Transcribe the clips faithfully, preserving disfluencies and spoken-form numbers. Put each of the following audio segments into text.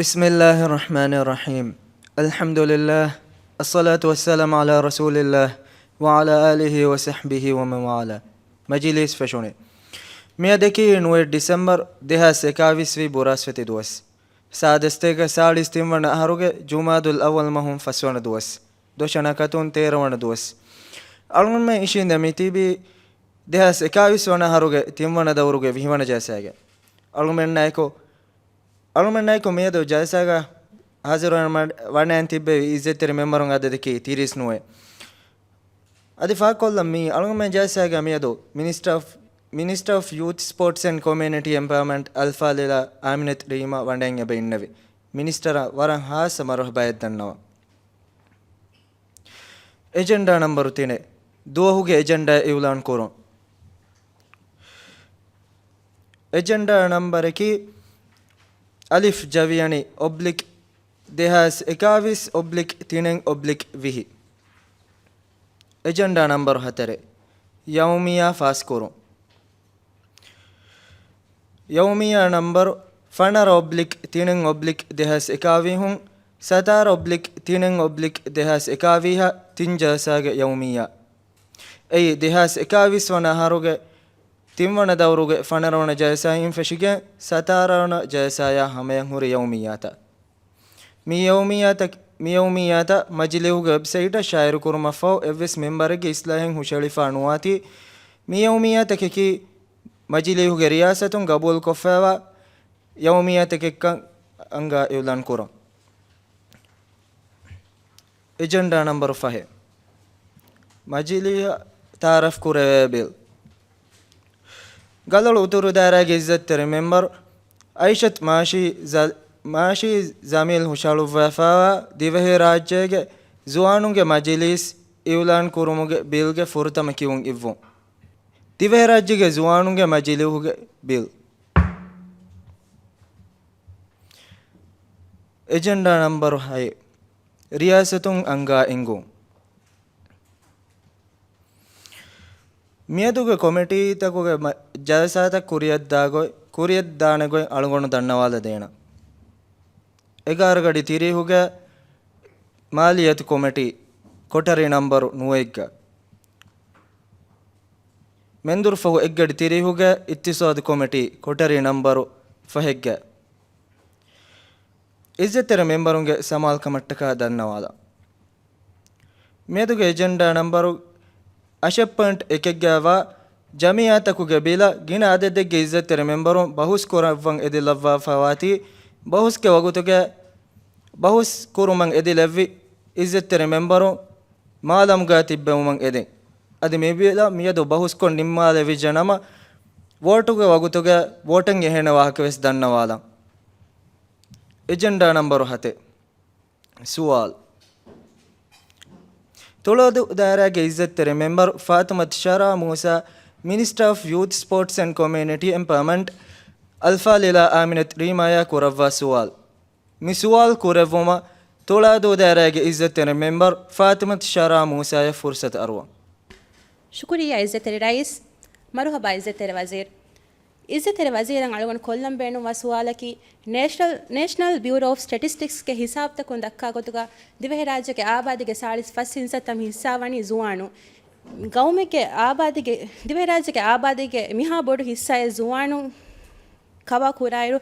بسم الله الرحمن الرحيم. الحمد لله، الصلاة والسلام على رسول الله وعلى آله وصحبه ومن والاه. މަޖިލީސް ފެށުނީ. މިއަދަކީ ނުވައެއް ޑިސެމްބަރު ދެހާސް އެކާވީސް ވީ ބުރާސްފަތި ދުވަސް. ސާދަސްތޭކަ ސާޅީސް ތިން ވަނަ އަހަރުގެ ޖުމާދުލް އައްވަލް މަހުން ފަސް ވަނަ ދުވަސް. ދޮށަނަ ކަތުން ތޭރަ ވަނަ ދުވަސް. އަޅުގަނޑުމެން އިށީނދެ މިތިބީ ދެހާސް އެކާވީސް ވަނަ އަހަރުގެ ތިން ވަނަ ދައުރުގެ ވިހި ވަނަ ޖަލްސާގެ. އަޅުމެންނާއެކު، އަޅުމެންނާއެކު މިއަދު ޖަލްސާގަ ހާޒިރު ވަން-، ވަންނައިން ތިއްބެވި އިއްޒަތްތެރި މެމްބަރުން އަދަދަކީ ތިރީސް ނުވައެއް. އަދި ފާހަގަކޮށްލަން މީ އަޅުގަނޑުމެން ޖަލްސާގަ މިއަދު މިނިސްޓަރ އޮފް، މިނިސްޓަރ އޮފް ޔޫތް ސްޕޯޓްސް އެންޑް ކޮމިއުނިޓީ އެމްޕަވަރމަންޓް އަލްފާޟިލާ އާމިނަތު ރީމާ ވަންނައިން އެބަ އިންނެވި. މިނިސްޓަރަށް ވަރަށް ހާއްސަ މަރުހަބާއެއް ދަންނަވަން. އެޖެންޑާ ނަންބަރު ތިނެއް، ދުވަހުގެ އެޖެންޑާ އިއުލާން ކުރުން. އެޖެންޑާ ނަންބަރަކީ އަލިފް ޖަވިޔަނި އޮބްލިކް ދެހާސް އެކާވީސް އޮބްލިކް ތިނެއް އޮބްލިކް ވިހި. އެޖެންޑާ ނަންބަރު ހަތަރެއް، ޔައުމިއްޔާ ފާސްކުރުން. ޔައުމިއްޔާ ނަންބަރު ފަނަރަ އޮބްލިކް ތިނެއް އޮބްލިކް ދެހާސް އެކާވީހުން، ސަތާރަ އޮބްލިކް ތިނެއް އޮބްލިކް ދެހާސް އެކާވީހަށް ތިން ޖަލްސާގެ ޔައުމިއްޔާ. އެއީ، ދެހާސް އެކާވީސް ވަނަ އަހަރުގެ ތިން ވަނަ ދައުރުގެ ފަނަރަ ވަނަ ޖަލްސާއިން ފެށިގެން، ސަތާރަ ވަނަ ޖަލްސާޔާ ހަމަޔަށް ހުރި ޔައުމިއްޔާތައް. މި ޔައުމިއްޔާތައް، މި ޔައުމިއްޔާތައް މަޖިލީހުގެ ވެބްސައިޓަށް ޝާއިރުކުރުމަށްފަހު އެއްވެސް މެމްބަރެއްގެ އިސްލާހެއް ހުށައެޅިފާ ނުވާތީ، މި ޔައުމިއްޔާތަކަކީ މަޖިލީހުގެ ރިޔާސަތުން ގަބޫލުކޮށްފައިވާ ޔައުމިއްޔާތަކެއްކަން އަންގާ އިއުލާން ކުރަން. އެޖެންޑާ ނަންބަރު ފަހެއް، މަޖިލީހަށް ތައާރަފް ކުރެވޭ ބިލް. ގަލޮޅު އުތުރު ދާއިރާގެ އިއްޒަތްތެރި މެމްބަރު އައިޝަތު މާޝީ ޒަ-، މާޝީ ޒަމީލް ހުށަހަޅުއްވާފައިވާ ދިވެހިރާއްޖޭގެ ޒުވާނުންގެ މަޖިލީސް އިއުލާން ކުރުމުގެ ބިލްގެ ފުރަތަމަ ކިޔުން އިއްވުން. ދިވެހިރާއްޖޭގެ ޒުވާނުންގެ މަޖިލީހުގެ ބިލް. އެޖެންޑާ ނަންބަރު ހައެއް، ރިޔާސަތުން އަންގާ އެންގުން. މިއަދުގެ ކޮމިޓީތަކުގެ މަ-، ޖަލްސާތައް ކުރިއަށްދާ ގޮތް، ކުރިއަށްދާނެ ގޮތް އަޅުގަނޑު ދަންނަވާލަދޭނަން. އެގާރަ ގަޑި ތިރީހުގެ މާލިއްޔަތު ކޮމިޓީ ކޮޓަރި ނަންބަރު ނުވައެއްގަ. މެންދުރުފަހު އެއްގަޑި ތިރީހުގެ އިޤްތިޞާދު ކޮމިޓީ ކޮޓަރި ނަންބަރު ފަހެއްގަ. އިއްޒަތްތެރި މެންބަރުންގެ ސަމާލުކަމަށްޓަކާ ދަންނަވާލަން. މިއަދުގެ އެޖެންޑާ ނަންބަރު އަށެއް ޕޮއިންޓް އެކެއްގައިވާ ޖަމިއްޔާތަކުގެ ބިލަށް ގިނަ އަދަދެއްގެ އިއްޒަތްތެރި މެންބަރުން ބަހުސް ކުރައްވަން އެދިލައްވާފައިވާތީ، ބަހުސްގެ ވަގުތުގެ ބަހުސް ކުރުމަށް އެދިލެއްވި އިއްޒަތްތެރި މެންބަރުން މާލަމުގަ ތިއްބެވުމަށް އެދެން. އަދި މި ބިލަށް މިއަދު ބަހުސްކޮށް ނިންމާލެވިއްޖެ ނަމަ، ވޯޓުގެ ވަގުތުގެ ވޯޓެއް އެހޭނެ ވާހަކަ ވެސް ދަންނަވާލަން. އެޖެންޑާ ނަންބަރު ހަތެއް. ސުވާލު. ތުޅާދޫ ދާއިރާގެ އިއްޒަތްތެރި މެމްބަރު ފާތުމަތު ޝަރާ މޫސާ، މިނިސްޓަރ އޮފް ޔޫތް ސްޕޯޓްސް އެންޑް ކޮމިއުނިޓީ އެމްޕަވަރމަންޓް، އަލްފާޟިލާ އާމިނަތު ރީމާޔާ ކުރައްވާ ސުވާލު. މި ސުވާލު ކުރެއްވުމަށް ތުޅާދޫ ދާއިރާގެ އިއްޒަތްތެރި މެމްބަރު ފާތުމަތު ޝަރާ މޫސާޔަށް ފުރުސަތު އަރުވަން. ޝުކުރިއްޔާ އިއްޒަތްތެރި ރައީސް. މަރުހަބާ އިއްޒަތްތެރި ވަޒީރު. އިއްޒަތްތެރި ވަޒީރަށް އަޅުގަނޑު ކޮށްލަން ބޭނުންވާ ސުވާލަކީ، ނޭޝަނަލް، ނޭޝަނަލް ބިއުރޯ އޮފް ސްޓެޓިސްޓިކްސްގެ ހިސާބުތަކުން ދައްކާ ގޮތުގަ ދިވެހިރާއްޖޭގެ އާބާދީގެ ސާޅީސް ފަސް ހިއްސާ ވަނީ ޒުވާނުން. ގައުމެއްގެ އާބާދީގެ، ދިވެހިރާއްޖޭގެ އާބާދީގެ މިހާ ބޮޑު ހިއްސާއެއް ޒުވާނުން ކަވާ ކުރާއިރު،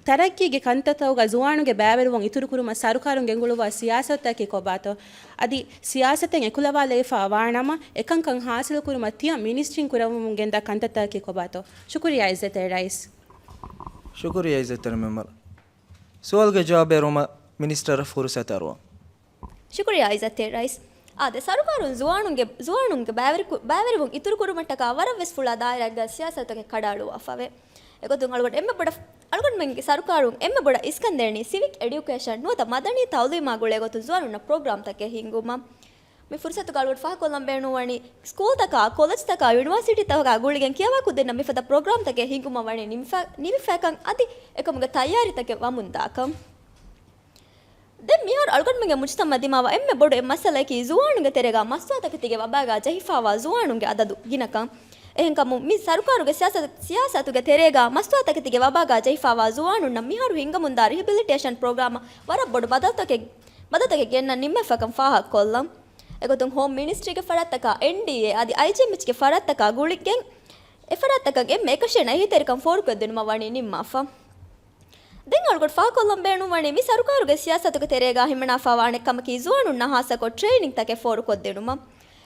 ތަރައްގީގެ ކަންތައްތަކުގަ ޒުވާނުންގެ ބައިވެރިވުން އިތުރުކުރުމަށް ސަރުކާރުން ގެންގުޅުއްވާ ސިޔާސަތުތަކަކީ ކޮބާތޯ؟ އަދި ސިޔާސަތެއް އެކުލަވާލައިފާ ވާނަމަ، އެކަންކަން ހާސިލުކުރުމަށް ތިޔަ މިނިސްޓްރީން ކުރެވެމުން ގެންދާ ކަންތައްތަކަކީ ކޮބާތޯ؟ ޝުކުރިއްޔާ އިއްޒަތްތެރި ރައީސް. ޝުކުރިއްޔާ އިއްޒަތްތެރި މެމްބަރު. ސުވާލުގެ ޖަވާބު އެރުމަށް މިނިސްޓަރަށް ފުރުސަތު އަރުވަން. ޝުކުރިއްޔާ އިއްޒަތްތެރި ރައީސް. އާދެ، ސަރުކާރުން ޒުވާނުންގެ، ޒުވާނުންގެ ބައިވެރިކު-، ބައިވެރިވުން އިތުރުކުރުމަށްޓަކާ ވަރަށްވެސް ފުޅާ ދާއިރާއެއްގަ ސިޔާސަތުތަކެއް ކަޑައަޅުއްވާފަވޭ. އެގޮތުން އަޅުގަނޑު އެންމެ ބޮޑަށް، އަޅުގަނޑުމެންގެ ސަރުކާރުން އެންމެ ބޮޑަށް އިސްކަން ދެނީ ސިވިކް އެޑިއުކޭޝަން ނުވަތަ މަދަނީ ތައުލީމާ ގުޅޭ ގޮތުން ޒުވާނުންނަށް ޕްރޮގްރާމްތަކެއް ހިންގުމަށް. މި ފުރުސަތުގަ އަޅުގަނޑު ފާހަގަކޮށްލަން ބޭނުންވަނީ، ސްކޫލްތަކާ، ކޮލެޖްތަކާ، ޔުނިވާސިޓީތަކާ ގުޅިގެން ކިޔަވާ ކުދިންނަށް މިފަދަ ޕްރޮގްރާމްތަކެއް ހިންގުމަށް ވަނީ ނިމިފަ-، ނިމިފައިކަން އަދި އެކަމުގެ ތައްޔާރީތަކެއް ވަމުންދާކަން. ދެން މިހާރު އަޅުގަނޑުމެންގެ މުޖުތަމައަށް ދިމާވާ އެންމެ ބޮޑު އެއް މައްސަލައަކީ، ޒުވާނުންގެ ތެރޭގަ މަސްތުވާތަކެތީގެ ވަބާގަ ޖެހިފާވާ ޒުވާނުންގެ އަދަދު ގިނަކަން. އެހެންކަމުން މި ސަރުކާރުގެ ސިޔާސަތު، ސިޔާސަތުގެ ތެރޭގަ މަސްތުވާތަކެތީގެ ވަބާގަ ޖެހިފައިވާ ޒުވާނުންނަށް މިހާރު ހިންގަމުންދާ ރިހެބިލިޓޭޝަން ޕްރޮގްރާމަށް ވަރަށް ބޮޑު ބަދަލުތަކެއް، ބަދަލުތަކެއް ގެންނަން ނިންމެފަކަން ފާހަގަކޮށްލަން. އެގޮތުން ހޯމް މިނިސްޓްރީގެ ފަރާތްތަކާ، އެންޑީއޭ އަދި އައިޖީއެމްއެޗްގެ ފަރާތްތަކާ ގުޅިގެން އެފަރާތްތަކަށް އެންމެ އެކަށީން އެހީތެރިކަން ފޯރުކޮށްދިނުމަށް ވަނީ ނިންމާފަ. ދެން އަޅުގަނޑު ފާހަގަކޮށްލަން ބޭނުންވަނީ މި ސަރުކާރުގެ ސިޔާސަތުގެ ތެރޭގަ ހިމަނާފައިވާނެ ކަމަކީ ޒުވާނުންނަށް ހާއްސަކޮށް ޓްރެއިނިންތަކެއް ފޯރުކޮށްދިނުމަށް.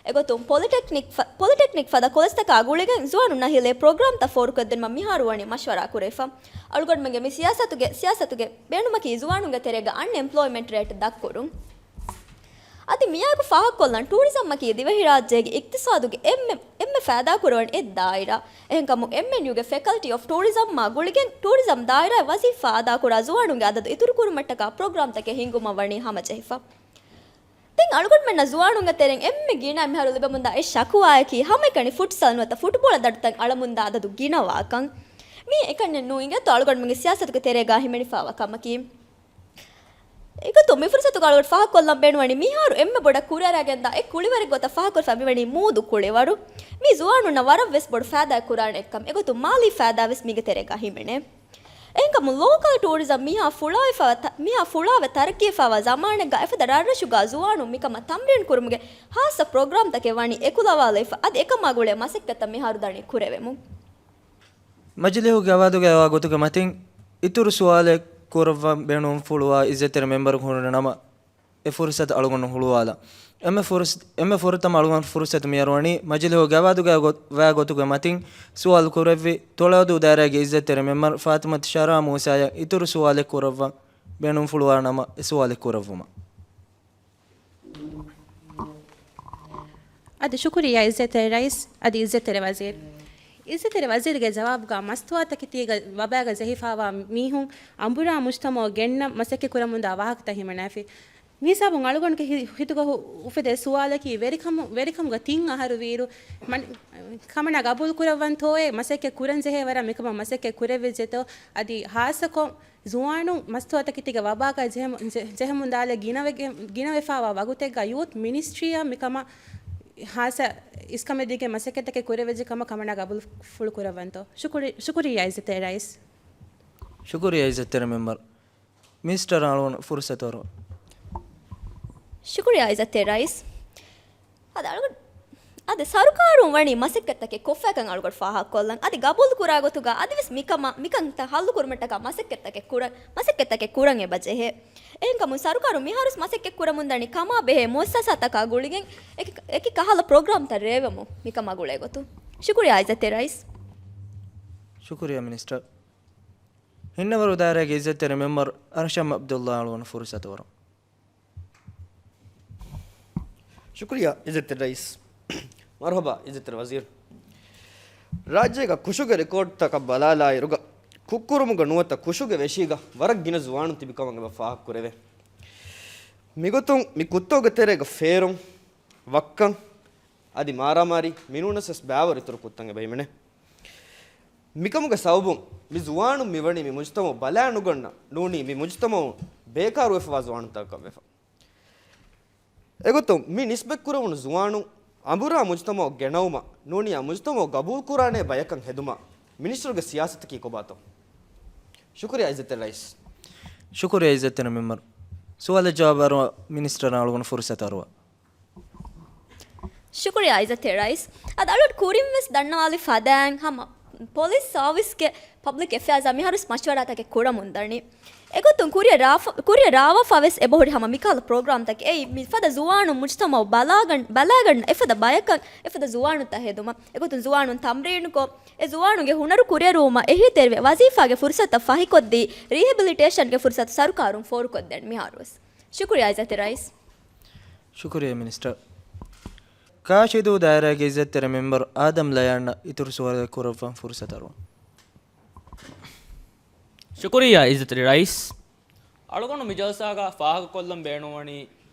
އެގޮތުން ޕޮލިޓެކްނިކް ފަ-، ޕޮލިޓެކްނިކް ފަދަ ކޮލެޖްތަކާ ގުޅިގެން ޒުވާނުންނަށް ހިލޭ ޕްރޮގްރާމްތައް ފޯރުކޮށްދިނުމަށް މިހާރު ވަނީ މަޝްވަރާ ކުރެވިފަ. އަޅުގަނޑުމެންގެ މި ސިޔާސަތުގެ، ސިޔާސަތުގެ ބޭނުމަކީ ޒުވާނުންގެ ތެރޭގަ އަންއެމްޕްލޯއިމެންޓް ރޭޓް ދަށްކުރުން. އަދި މިއާއެކު ފާހަގަކޮށްލަން، ޓޫރިޒަމްއަކީ ދިވެހިރާއްޖޭގެ އިޤްތިޞާދުގެ އެންމެ، އެންމެ ފައިދާކުރެވޭނެ އެއް ދާއިރާ. އެހެންކަމުން، އެމްއެންޔޫގެ ފެކަލްޓީ އޮފް ޓޫރިޒަމްއާ ގުޅިގެން ޓޫރިޒަމް ދާއިރާއަށް ވަޒީފާ އަދާކުރާ ޒުވާނުންގެ އަދަދު އިތުރުކުރުމަށްޓަކާ ޕްރޮގްރާމްތަކެއް ހިންގުމަށް ވަނީ ހަމަޖެހިފަ. ދެން އަޅުގަނޑުމެންނަށް ޒުވާނުންގެ ތެރެއިން އެންމެ ގިނަ މިހާރު ލިބެމުންދާ އެއް ޝަކުވާއަކީ، ހަމައެކަނި ފުޓްސަލް ނުވަތަ ފުޓްބޯޅަ ދަތިތައް އަޅަމުންދާ އަދަދު ގިނަވާކަން. މީ އެކަންޏެއް ނޫން އިނގޭތޯ އަޅުގަނޑުމެންގެ ސިޔާސަތުގެ ތެރޭގަ ހިމެނިފައިވާ ކަމަކީ. އެގޮތުން މި ފުރުސަތުގަ އަޅުގަނޑު ފާހަގަކޮށްލަން ބޭނުންވަނީ މިހާރު އެންމެ ބޮޑަށް ކުރިއަރާގެންދާ އެއް ކުޅިވަރެއް ގޮތަށް ފާހަގަކޮށްފަ މިވަނީ މޫދު ކުޅިވަރު. މީ ޒުވާނުންނަށް ވަރަށް ވެސް ބޮޑު ފައިދާއެއް ކުރާނެ އެއްކަމް. އެގޮތުން މާލީ ފައިދާ ވެސް މީގެ ތެރޭގަ ހިމެނޭ. އެހެންކަމުން ލޯކަލް ޓޫރިޒަމް މިހާ ފުޅާވެފައިވާ ތަ-، މިހާ ފުޅާވެ ތަރައްޤީވެފައިވާ ޒަމާނެއްގަ އެފަދަ ރަށްރަށުގަ ޒުވާނުން މިކަމަށް ތަމްރީނު ކުރުމުގެ ހާއްސަ ޕްރޮގްރާމްތަކެއް ވަނީ އެކުލަވާލައިފަ. އަދި އެކަމާ ގުޅޭ މަސައްކަތްތައް މިހާރު ދަނީ ކުރެވެމުން. މަޖިލީހުގެ ގަވާއިދުގައިވާ ގޮތުގެ މަތިން އިތުރު ސުވާލެއް ކުރައްވަން ބޭނުންފުޅުވާ އިއްޒަތްތެރި މެމްބަރު ހުރި ނަމަ، އެ ފުރުސަތު އަޅުގަނޑު ހުޅުވާލަން. އެންމެ ފުރުސް-، އެންމެ ފުރަތަމަ އަޅުގަނޑު ފުރުސަތު މިއަރުވަނީ މަޖިލީހުގެ ގަވާއިދުގައި ގޮ-، ވާ ގޮތުގެ މަތިން ސުވާލު ކުރެއްވި ތޮޅައުދޫ ދާއިރާގެ އިއްޒަތްތެރި މެމްބަރު ފާތިމަތު ޝަރާ މޫސާއަށް އިތުރު ސުވާލެއް ކުރައްވަން ބޭނުންފުޅުވާ ނަމަ، އެ ސުވާލެއް ކުރެއްވުމަށް. އަދި ޝުކުރިއްޔާ އިއްޒަތްތެރި ރައީސް، އަދި އިއްޒަތްތެރި ވަޒީރު. އިއްޒަތްތެރި ވަޒީރުގެ ޖަވާބުގަ މަސްތުވާތަކެތީގެ ވަބާގަ ޖެހިފައިވާ މީހުން އަނބުރާ މުޖްތަމަޢު ގެންނަން މަސައްކަތް ކުރަމުންދާ ވާހަކަތައް ހިމަނާފި. މިހިސާބުން އަޅުގަނޑުގެ ހި-، ހިތުގަ ހު-، އުފެދޭ ސުވާލަކީ ވެރިކަމު-، ވެރިކަމުގަ ތިން އަހަރު ވީއިރު މަން-، ކަމަނާ ގަބޫލު ކުރައްވަންތޯއޭ؟ މަސައްކަތް ކުރަން ޖެހޭ ވަރަށް މިކަމަށް މަސައްކަތް ކުރެވިއްޖެތޯ؟ އަދި ހާއްސަކޮށް ޒުވާނުން މަސްތުވާތަކެތީގެ ވަބާގަ ޖެހެމު-، ޖެ-، ޖެހެމުންދާލެއް ގިނަވެގެ-، ގިނަވެފައިވާ ވަގުތެއްގަ ޔޫތް މިނިސްޓްރީއަށް މިކަމަށް ހާއްސަ އިސްކަމެއް ދީގެން މަސައްކަތްތަކެއް ކުރެވިއްޖެ ކަމަށް ކަމަނާ ގަބޫލުފުޅު ކުރައްވަންތޯ؟ ޝުކުރި-، ޝުކުރިއްޔާ އިއްޒަތްތެރި ރައީސް. ޝުކުރިއްޔާ އިއްޒަތްތެރި މެމްބަރު. މިނިސްޓަރ އަޅުގަނޑު ފުރުސަތު އަރުވަން. ޝުކުރިއްޔާ އިއްޒަތްތެރި ރައީސް. އަދި އަޅުގަނޑު، އަދި ސަރުކާރުން ވަނީ މަސައްކަތްތަކެއް ކޮށްފައިކަން އަޅުގަނޑު ފާހަގަކޮށްލަން. އަދި ގަބޫލު ކުރާ ގޮތުގަ އަދިވެސް މިކަމަށް، މިކަންތައް ހައްލު ކުރުމަށްޓަކާ މަސައްކަތްތަކެއް ކުރަން، މަސައްކަތްތަކެއް ކުރަން އެބަ ޖެހޭ. އެހެންކަމުން ސަރުކާރުން މިހާރުވެސް މަސައްކަތް ކުރަމުންދަނީ ކަމާ ބެހޭ މުއައްސަސާތަކާ ގުޅިގެން އެކި، އެކި ކަހަލަ ޕްރޮގްރާމްތައް ރޭވެމުން މިކަމާ ގުޅޭ ގޮތުން. ޝުކުރިއްޔާ އިއްޒަތްތެރި ރައީސް. ޝުކުރިއްޔާ މިނިސްޓަރ. ހިންނަވަރު ދާއިރާގެ އިއްޒަތްތެރި މެމްބަރު އަރްޝަމް ޢަބްދުﷲ އަޅުގަނޑު ފުރުސަތު އަރުވަން. ޝުކުރިއްޔާ އިއްޒަތްތެރި ރައީސް. މަރުޙަބާ އިއްޒަތްތެރި ވަޒީރު. ރާއްޖޭގަ ކުށުގެ ރެކޯޑްތަކަށް ބަލާލާއިރުގަ، ކުށްކުރުމުގަ ނުވަތަ ކުށުގެ ވެށީގަ ވަރަށް ގިނަ ޒުވާނުން ތިބި ކަމަށް އެބަ ފާހަގަކުރެވޭ. މިގޮތުން މި ކުށްތަކުގެ ތެރޭގަ ފޭރުން، ވައްކަން، އަދި މާރާމާރީ، މިނޫނަސް ވެސް ބައިވަރު އިތުރު ކުށްތައް އެބަ ހިމެނޭ. މިކަމުގެ ސަބަބުން މި ޒުވާނުން މިވަނީ މި މުޖްތަމަޢު ބަލާނުގަންނަ ނޫނީ މި މުޖްތަމަޢުން ބޭކާރުވެފަވާ ޒުވާނުންތަކަކަށް ވެފަ. އެގޮތުން މި ނިސްބަތްކުރެވުނު ޒުވާނުން އަނބުރާ މުޖްތަމަޢު ގެނައުމަށް ނޫނީ އާ މުޖްތަމަޢު ގަބޫލުކުރާނޭ ބަޔަކަށް ހެދުމަށް މިނިސްޓަރުގެ ސިޔާސަތަކީ ކޮބާތޯ؟ ޝުކުރިއްޔާ އިއްޒަތްތެރި ރައީސް. ޝުކުރިއްޔާ އިއްޒަތްތެރި މެމްބަރު. ސުވާލަށް ޖަވާބު އަރުވަން މިނިސްޓަރަށް އަޅުގަނޑު ފުރުސަތު އަރުވަން. ޝުކުރިއްޔާ އިއްޒަތްތެރި ރައީސް. އަދި އަޅުގަނޑު ކުރިން ވެސް ދަންނަވާލި ފަދައިން ހަމަ ޕޮލިސް ސާވިސްގެ ޕަބްލިކް އެފެއާޒާ މިހާރުވެސް މަޝްވަރާތަކެއް ކުރަމުންދަނީ. އެގޮތުން ކުރިއަށް ރާފަ-، ކުރިއަށް ރާވާފަ ވެސް އެބަހުރި ހަމަ މިކަހަލަ ޕްރޮގްރާމްތަކެއް. އެއީ މިފަދަ ޒުވާނުން މުޖްތަމަޢު ބަލާގަން-، ބަލާގަންނަ އެފަދަ ބަޔަކަށް އެފަދަ ޒުވާނުންތައް ހެދުމަށް. އެގޮތުން ޒުވާނުން ތަމްރީނުކޮށް، އެ ޒުވާނުންގެ ހުނަރު ކުރިއަރުވުމަށް އެހީތެރިވެ، ވަޒީފާގެ ފުރުސަތުތައް ފަހިކޮށްދީ، ރީހެބިލިޓޭޝަންގެ ފުރުސަތު ސަރުކާރުން ފޯރުކޮށްދޭން މިހާރުވެސް. ޝުކުރިއްޔާ އިއްޒަތްތެރި ރައީސް. ޝުކުރިއްޔާ މިނިސްޓަރ. ކާށިދޫ ދާއިރާގެ އިއްޒަތްތެރި މެމްބަރު އާދަމް ލަޔާންއަށް އިތުރު ސުވާލެއް ކުރައްވަން ފުރުސަތު އަރުވަން. ޝުކުރިއްޔާ އިއްޒަތްތެރި ރައީސް. އަޅުގަނޑު މި ޖަލްސާގަ ފާހަގަކޮށްލަން ބޭނުންވަނީ،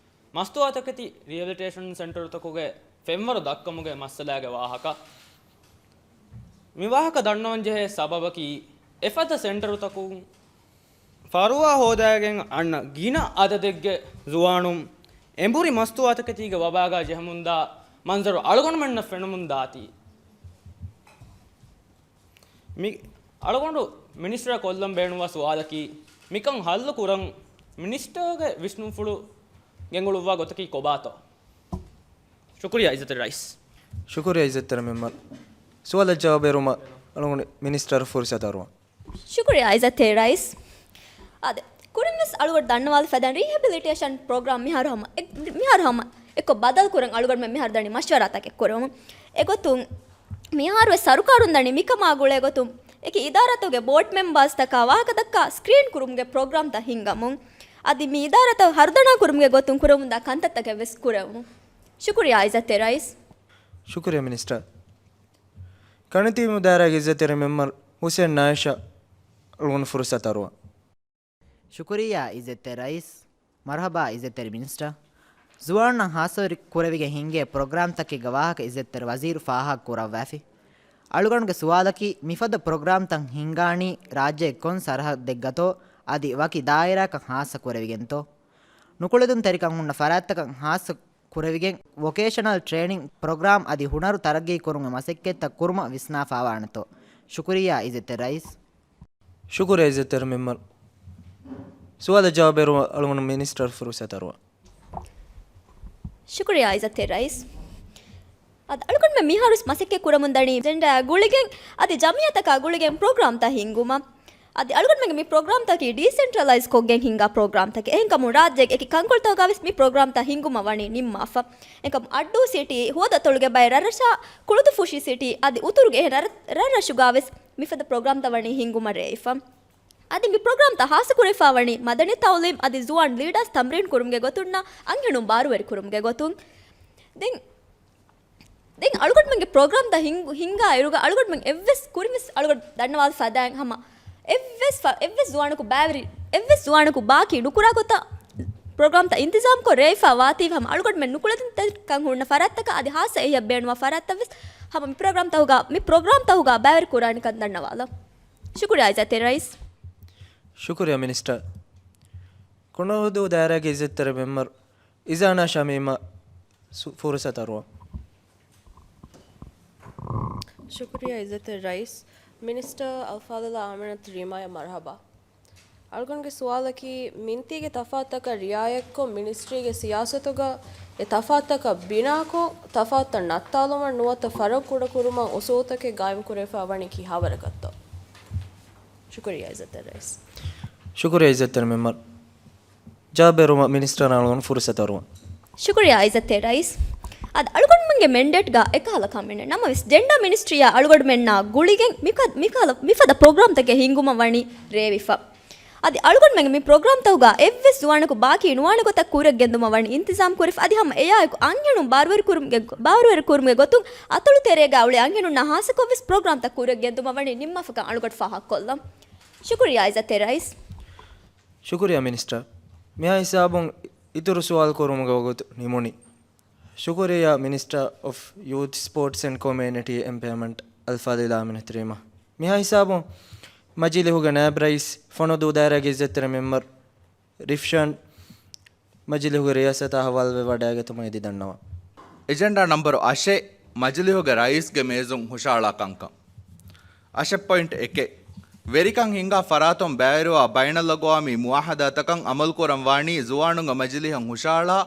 މަސްތުވާތަކެތި ރިހެބިލިޓޭޝަން ސެންޓަރުތަކުގެ ފެންވަރު ދައްކަމުގެ މައްސަލާގެ ވާހަކަ. މި ވާހަކަ ދަންނަވަން ޖެހޭ ސަބަބަކީ، އެފަދަ ސެންޓަރުތަކުން ފަރުވާ ހޯދާގެން އަންނަ ގިނަ އަދަދެއްގެ ޒުވާނުން އެނބުރި މަސްތުވާތަކެތީގެ ވަބާގަ ޖެހެމުންދާ މަންޒަރު އަޅުގަނޑުމެންނަށް ފެނުމުންދާތީ. މި އަޅުގަނޑު މިނިސްޓަރ ކޮށްލަން ބޭނުންވާ ސުވާލަކީ، މިކަން ހައްލު ކުރަން މިނިސްޓަރގެ ވިސްނުންފުޅު ގެންގުޅުއްވާ ގޮތަކީ ކޮބާތޯ؟ ޝުކުރިއްޔާ އިއްޒަތްތެރި ރައީސް. ޝުކުރިއްޔާ އިއްޒަތްތެރި މެމްބަރު. ސުވާލަށް ޖަވާބު ދެއްވުމަށް އަޅުގަނޑު މިނިސްޓަރަށް ފުރުސަތު އަރުވަން. ޝުކުރިއްޔާ އިއްޒަތްތެރި ރައީސް. އާދެ، ކުރިންވެސް އަޅުގަޑު ދަންނަވާލި ފަދައިން ރީހެބިލިޓޭޝަން ޕްރޮގްރާމް މިހާރު ހަމަ، އެ، މިހާރު ހަމަ އެއްކޮށް ބަދަލު ކުރަން އަޅުގަނޑުމެން މިހާރު ދަނީ މަޝްވަރާތަކެއް ކުރަމުން. އެގޮތުން މިހާރުވެސް ސަރުކާރުން ދަނީ މިކަމާ ގުޅޭ ގޮތުން އެކި އިދާރާތަކުގެ ބޯޑް މެމްބާސްތަކާ ވާހަކަދައްކާ ސްކްރީން ކުރުމުގެ ޕްރޮގްރާމްތައް ހިންގަމުން. އަދި މި އިދާރާތައް ހަރުދަނާ ކުރުމުގެ ގޮތުން ކުރަމުންދާ ކަންތައްތަކެއް ވެސް ކުރެވުމުން. ޝުކުރިއްޔާ އިއްޒަތްތެރި ރައީސް. ޝުކުރިއްޔާ މިނިސްޓަރ. ކަންތީމު ދާއިރާގެ އިއްޒަތްތެރި މެމްބަރު ހުސެން ނާއިޝަށް އަޅުގަނޑު ފުރުސަތު އަރުވަން. ޝުކުރިއްޔާ އިއްޒަތްތެރި ރައީސް. މަރުހަބާ އިއްޒަތްތެރި މިނިސްޓަރ. ޒުވާންނަށް ހާއްސަވެރި ކުރެވިގެން ހިންގޭ ޕްރޮގްރާމްތަކެއްގެ ވާހަކަ އިއްޒަތްތެރި ވަޒީރު ފާހަގަ ކުރައްވާފި. އަޅުގަނޑުގެ ސުވާލަކީ، މިފަދަ ޕްރޮގްރާމްތައް ހިންގާނީ ރާއްޖޭގެ ކޮން ސަރަހައްދެއްގަތޯ އަދި ވަކި ދާއިރާއަކަށް ހާއްސަ ކުރެވިގެންތޯ؟ ނުކުޅެދުންތެރިކަން ހުންނަ ފަރާތްތަކަށް ހާއްސަ ކުރެވިގެން، ވޮކޭޝަނަލް ޓްރޭނިން ޕްރޮގްރާމް އަދި ހުނަރު ތަރައްގީ ކުރުމުގެ މަސައްކަތްތައް ކުރުމަށް ވިސްނާފާވާނެތޯ؟ ޝުކުރިއްޔާ އިއްޒަތްތެރި ރައީސް. ޝުކުރިއްޔާ އިއްޒަތްތެރި މެމްބަރު. ސުވާލަށް ޖަވާބު ދެއްވުމަށް އަޅުގަނޑު މިނިސްޓަރަށް ފުރުސަތު އަރުވަން. ޝުކުރިއްޔާ އިއްޒަތްތެރި ރައީސް. އަދި އަޅުގަނޑުމެން މިހާރުވެސް މަސައްކަތް ކުރަމުން ދަނީ ޖެންޑާއާ ގުޅިގެން އަދި ޖަމިއްޔާތަކާ ގުޅިގެން ޕްރޮގްރާމްތައް ހިންގުމަށް. އަދި އަޅުގަނޑުމެންގެ މި ޕްރޮގްރާމްތަކީ ޑީސެންޓްރަލައިޒް ކޮށްގެން ހިންގާ ޕްރޮގްރާމްތަކެއް. އެހެންކަމުން ރާއްޖޭގެ އެކި ކަންކޮޅުތަކުގަވެސް މި ޕްރޮގްރާމްތައް ހިންގުމަށް ވަނީ ނިންމާފަ. އެހެންކަމުން އައްޑޫ ސިޓީ، ހުވަދު އަތޮޅުގެ ބައެއް ރަށްރަށާ، ކުޅުދުފުށި ސިޓީ އަދި އުތުރުގެ އެހެން ރަށް، ރަށްރަށުގަވެސް މިފަދަ ޕްރޮގްރާމްތައް ވަނީ ހިންގުމަށް ރޭވިފަ. އަދި މި ޕްރޮގްރާމްތައް ހާއްސަކުރެވިފަ ވަނީ މަދަނީ ތައުލީމް އަދި ޒުވާން ލީޑާސް ތަމްރީން ކުރުމުގެ ގޮތުންނާ އަންހެނުން ބާރުވެރި ކުރުމުގެ ގޮތުން. ދެން، ދެން އަޅުގަނޑުމެންގެ ޕްރޮގްރާމްތައް ހިންގު، ހިންގާ އިރުގަ އަޅުގަނޑުމެން އެއްވެސް ކުރިންވެސް އަޅުގަނޑު ދަންނަވާލި ފަދައިން ހަމަ އެއްވެސް ފަ-، އެއްވެސް ޒުވާނަކު ބައިވެރި، އެއްވެސް ޒުވާނަކު ބާކީ ނުކުރާ ގޮތަށް ޕްރޮގްރާމްތައް އިންތިޒާމްކޮށް ރޭވިފަ ވާތީވެ ހަމަ އަޅުގަނޑުމެން ނުކުޅެދުންތެރިކަން ހުންނަ ފަރާތްތަކަށް އަދި ހާއްސަ އެހީއަށް ބޭނުންވާ ފަރާތްތައްވެސް ހަމަ މި ޕްރޮގްރާމްތަކުގަ، މި ޕްރޮގްރާމްތަކުގަ ބައިވެރި ކުރާނެކަން ދަންނަވާލަން. ޝުކުރިއްޔާ އިއްޒަތްތެރި ރައީސް. ޝުކުރިއްޔާ މިނިސްޓަރ. ކުނަހުދޫ ދާއިރާގެ އިއްޒަތްތެރި މެމްބަރު އިޒާނާ ޝަމީމަށް ސު-، ފުރުސަތު އަރުވަން. ޝުކުރިއްޔާ އިއްޒަތްތެރި ރައީސް. މިނިސްޓަރ އަލްފާޟިލާ އާމިނަތު ރީމާޔަށް މަރުޙަބާ. އަޅުގަނޑުގެ ސުވާލަކީ، މިންތީގެ ތަފާތުތަކަށް ރިޢާޔަތްކޮށް، މިނިސްޓްރީގެ ސިޔާސަތުގަ އެ ތަފާތުތަކަށް ބިނާކޮށް، ތަފާތުތައް ނައްތާލުމަށް ނުވަތަ ފަރަގު ކުޑަކުރުމަށް އުސޫލުތަކެއް ގާއިމްކުރެވިފަ ވަނީ ކިހާވަރަކަށްތޯ؟ ޝުކުރިއްޔާ އިއްޒަތްތެރި ރައީސް. ޝުކުރިއްޔާ އިއްޒަތްތެރި މެމްބަރު. ޖަވާބު ދެއްވުމަށް މިނިސްޓަރަށް އަޅުގަނޑު ފުރުސަތު އަރުވަން. ޝުކުރިއްޔާ އިއްޒަތްތެރި ރައީސް. އަދި އަޅުގަނޑުމެންގެ މެންޑޭޓްގަ އެކަހަލަ ކަމެއް ނެތް. ނަމަވެސް، ޖެންޑާ މިނިސްޓްރީއާ އަޅުގަނޑުމެންނާ ގުޅިގެން މިކަ-، މިކަހަލަ މިފަދަ ޕްރޮގްރާމްތަކެއް ހިންގުމަށް ވަނީ ރޭވިފަ. އަދި އަޅުގަނޑުމެންގެ މި ޕްރޮގްރާމްތަކުގަ އެއްވެސް ޒުވާނަކު ބާކީ ނުވާނެ ގޮތަށް ކުރިއަށް ގެންދުމަށް ވަނީ އިންތިޒާމް ކުރެފަ. އަދި ހަމަ އެއާއެކު އަންހެނުން ބާރުވެރި ކުރުމުގެ، ބާރުވެރި ކުރުމުގެ ގޮތުން އަތޮޅު ތެރޭގަ އުޅޭ އަންހެނުންނާ ހާއްސަކޮށްވެސް ޕްރޮގްރާމްތައް ކުރިއަށް ގެންދުމަށް ވަނީ ނިންމާފަކަން އަޅުގަނޑު ފާހަގަކޮށްލަން. ޝުކުރިއްޔާ އިއްޒަތްތެރި ރައީސް. ޝުކުރިއްޔާ މިނިސްޓަރ. މިހާ ހިސާބުން އިތުރު ސުވާލު ކުރުމުގެ ވަގުތު ނިމުނީ. ޝުކުރިއްޔާ މިނިސްޓަރ އޮފް ޔޫތް، ސްޕޯޓްސް އެންޑް ކޮމިއުނިޓީ އެމްޕަވަރމަންޓް އަލްފާޟިލާ އާމިނަތު ރީމާ. މިހާ ހިސާބުން މަޖިލީހުގެ ނާއިބް ރައީސް، ފޮނުދޫ ދާއިރާގެ އިއްޒަތްތެރި މެމްބަރު ރިފްޝާން މަޖިލީހުގެ ރިޔާސަތާ ހަވާލުވެވަޑައިގަތުމަށް އެދި ދަންނަވަން. އެޖެންޑާ ނަންބަރު އަށެއް، މަޖިލީހުގެ ރައީސްގެ މޭޒުން ހުށަހަޅާ ކަންކަން. އަށެއް ޕޮއިންޓް އެކެއް، ވެރިކަން ހިންގާ ފަރާތުން ބައިވެރިވާ ބައިނަލްއަގްވާމީ މުއާހަދާތަކަށް އަމަލުކުރަން ވާނީ ޒުވާނުންގެ މަޖިލީހަށް ހުށަހަޅާ،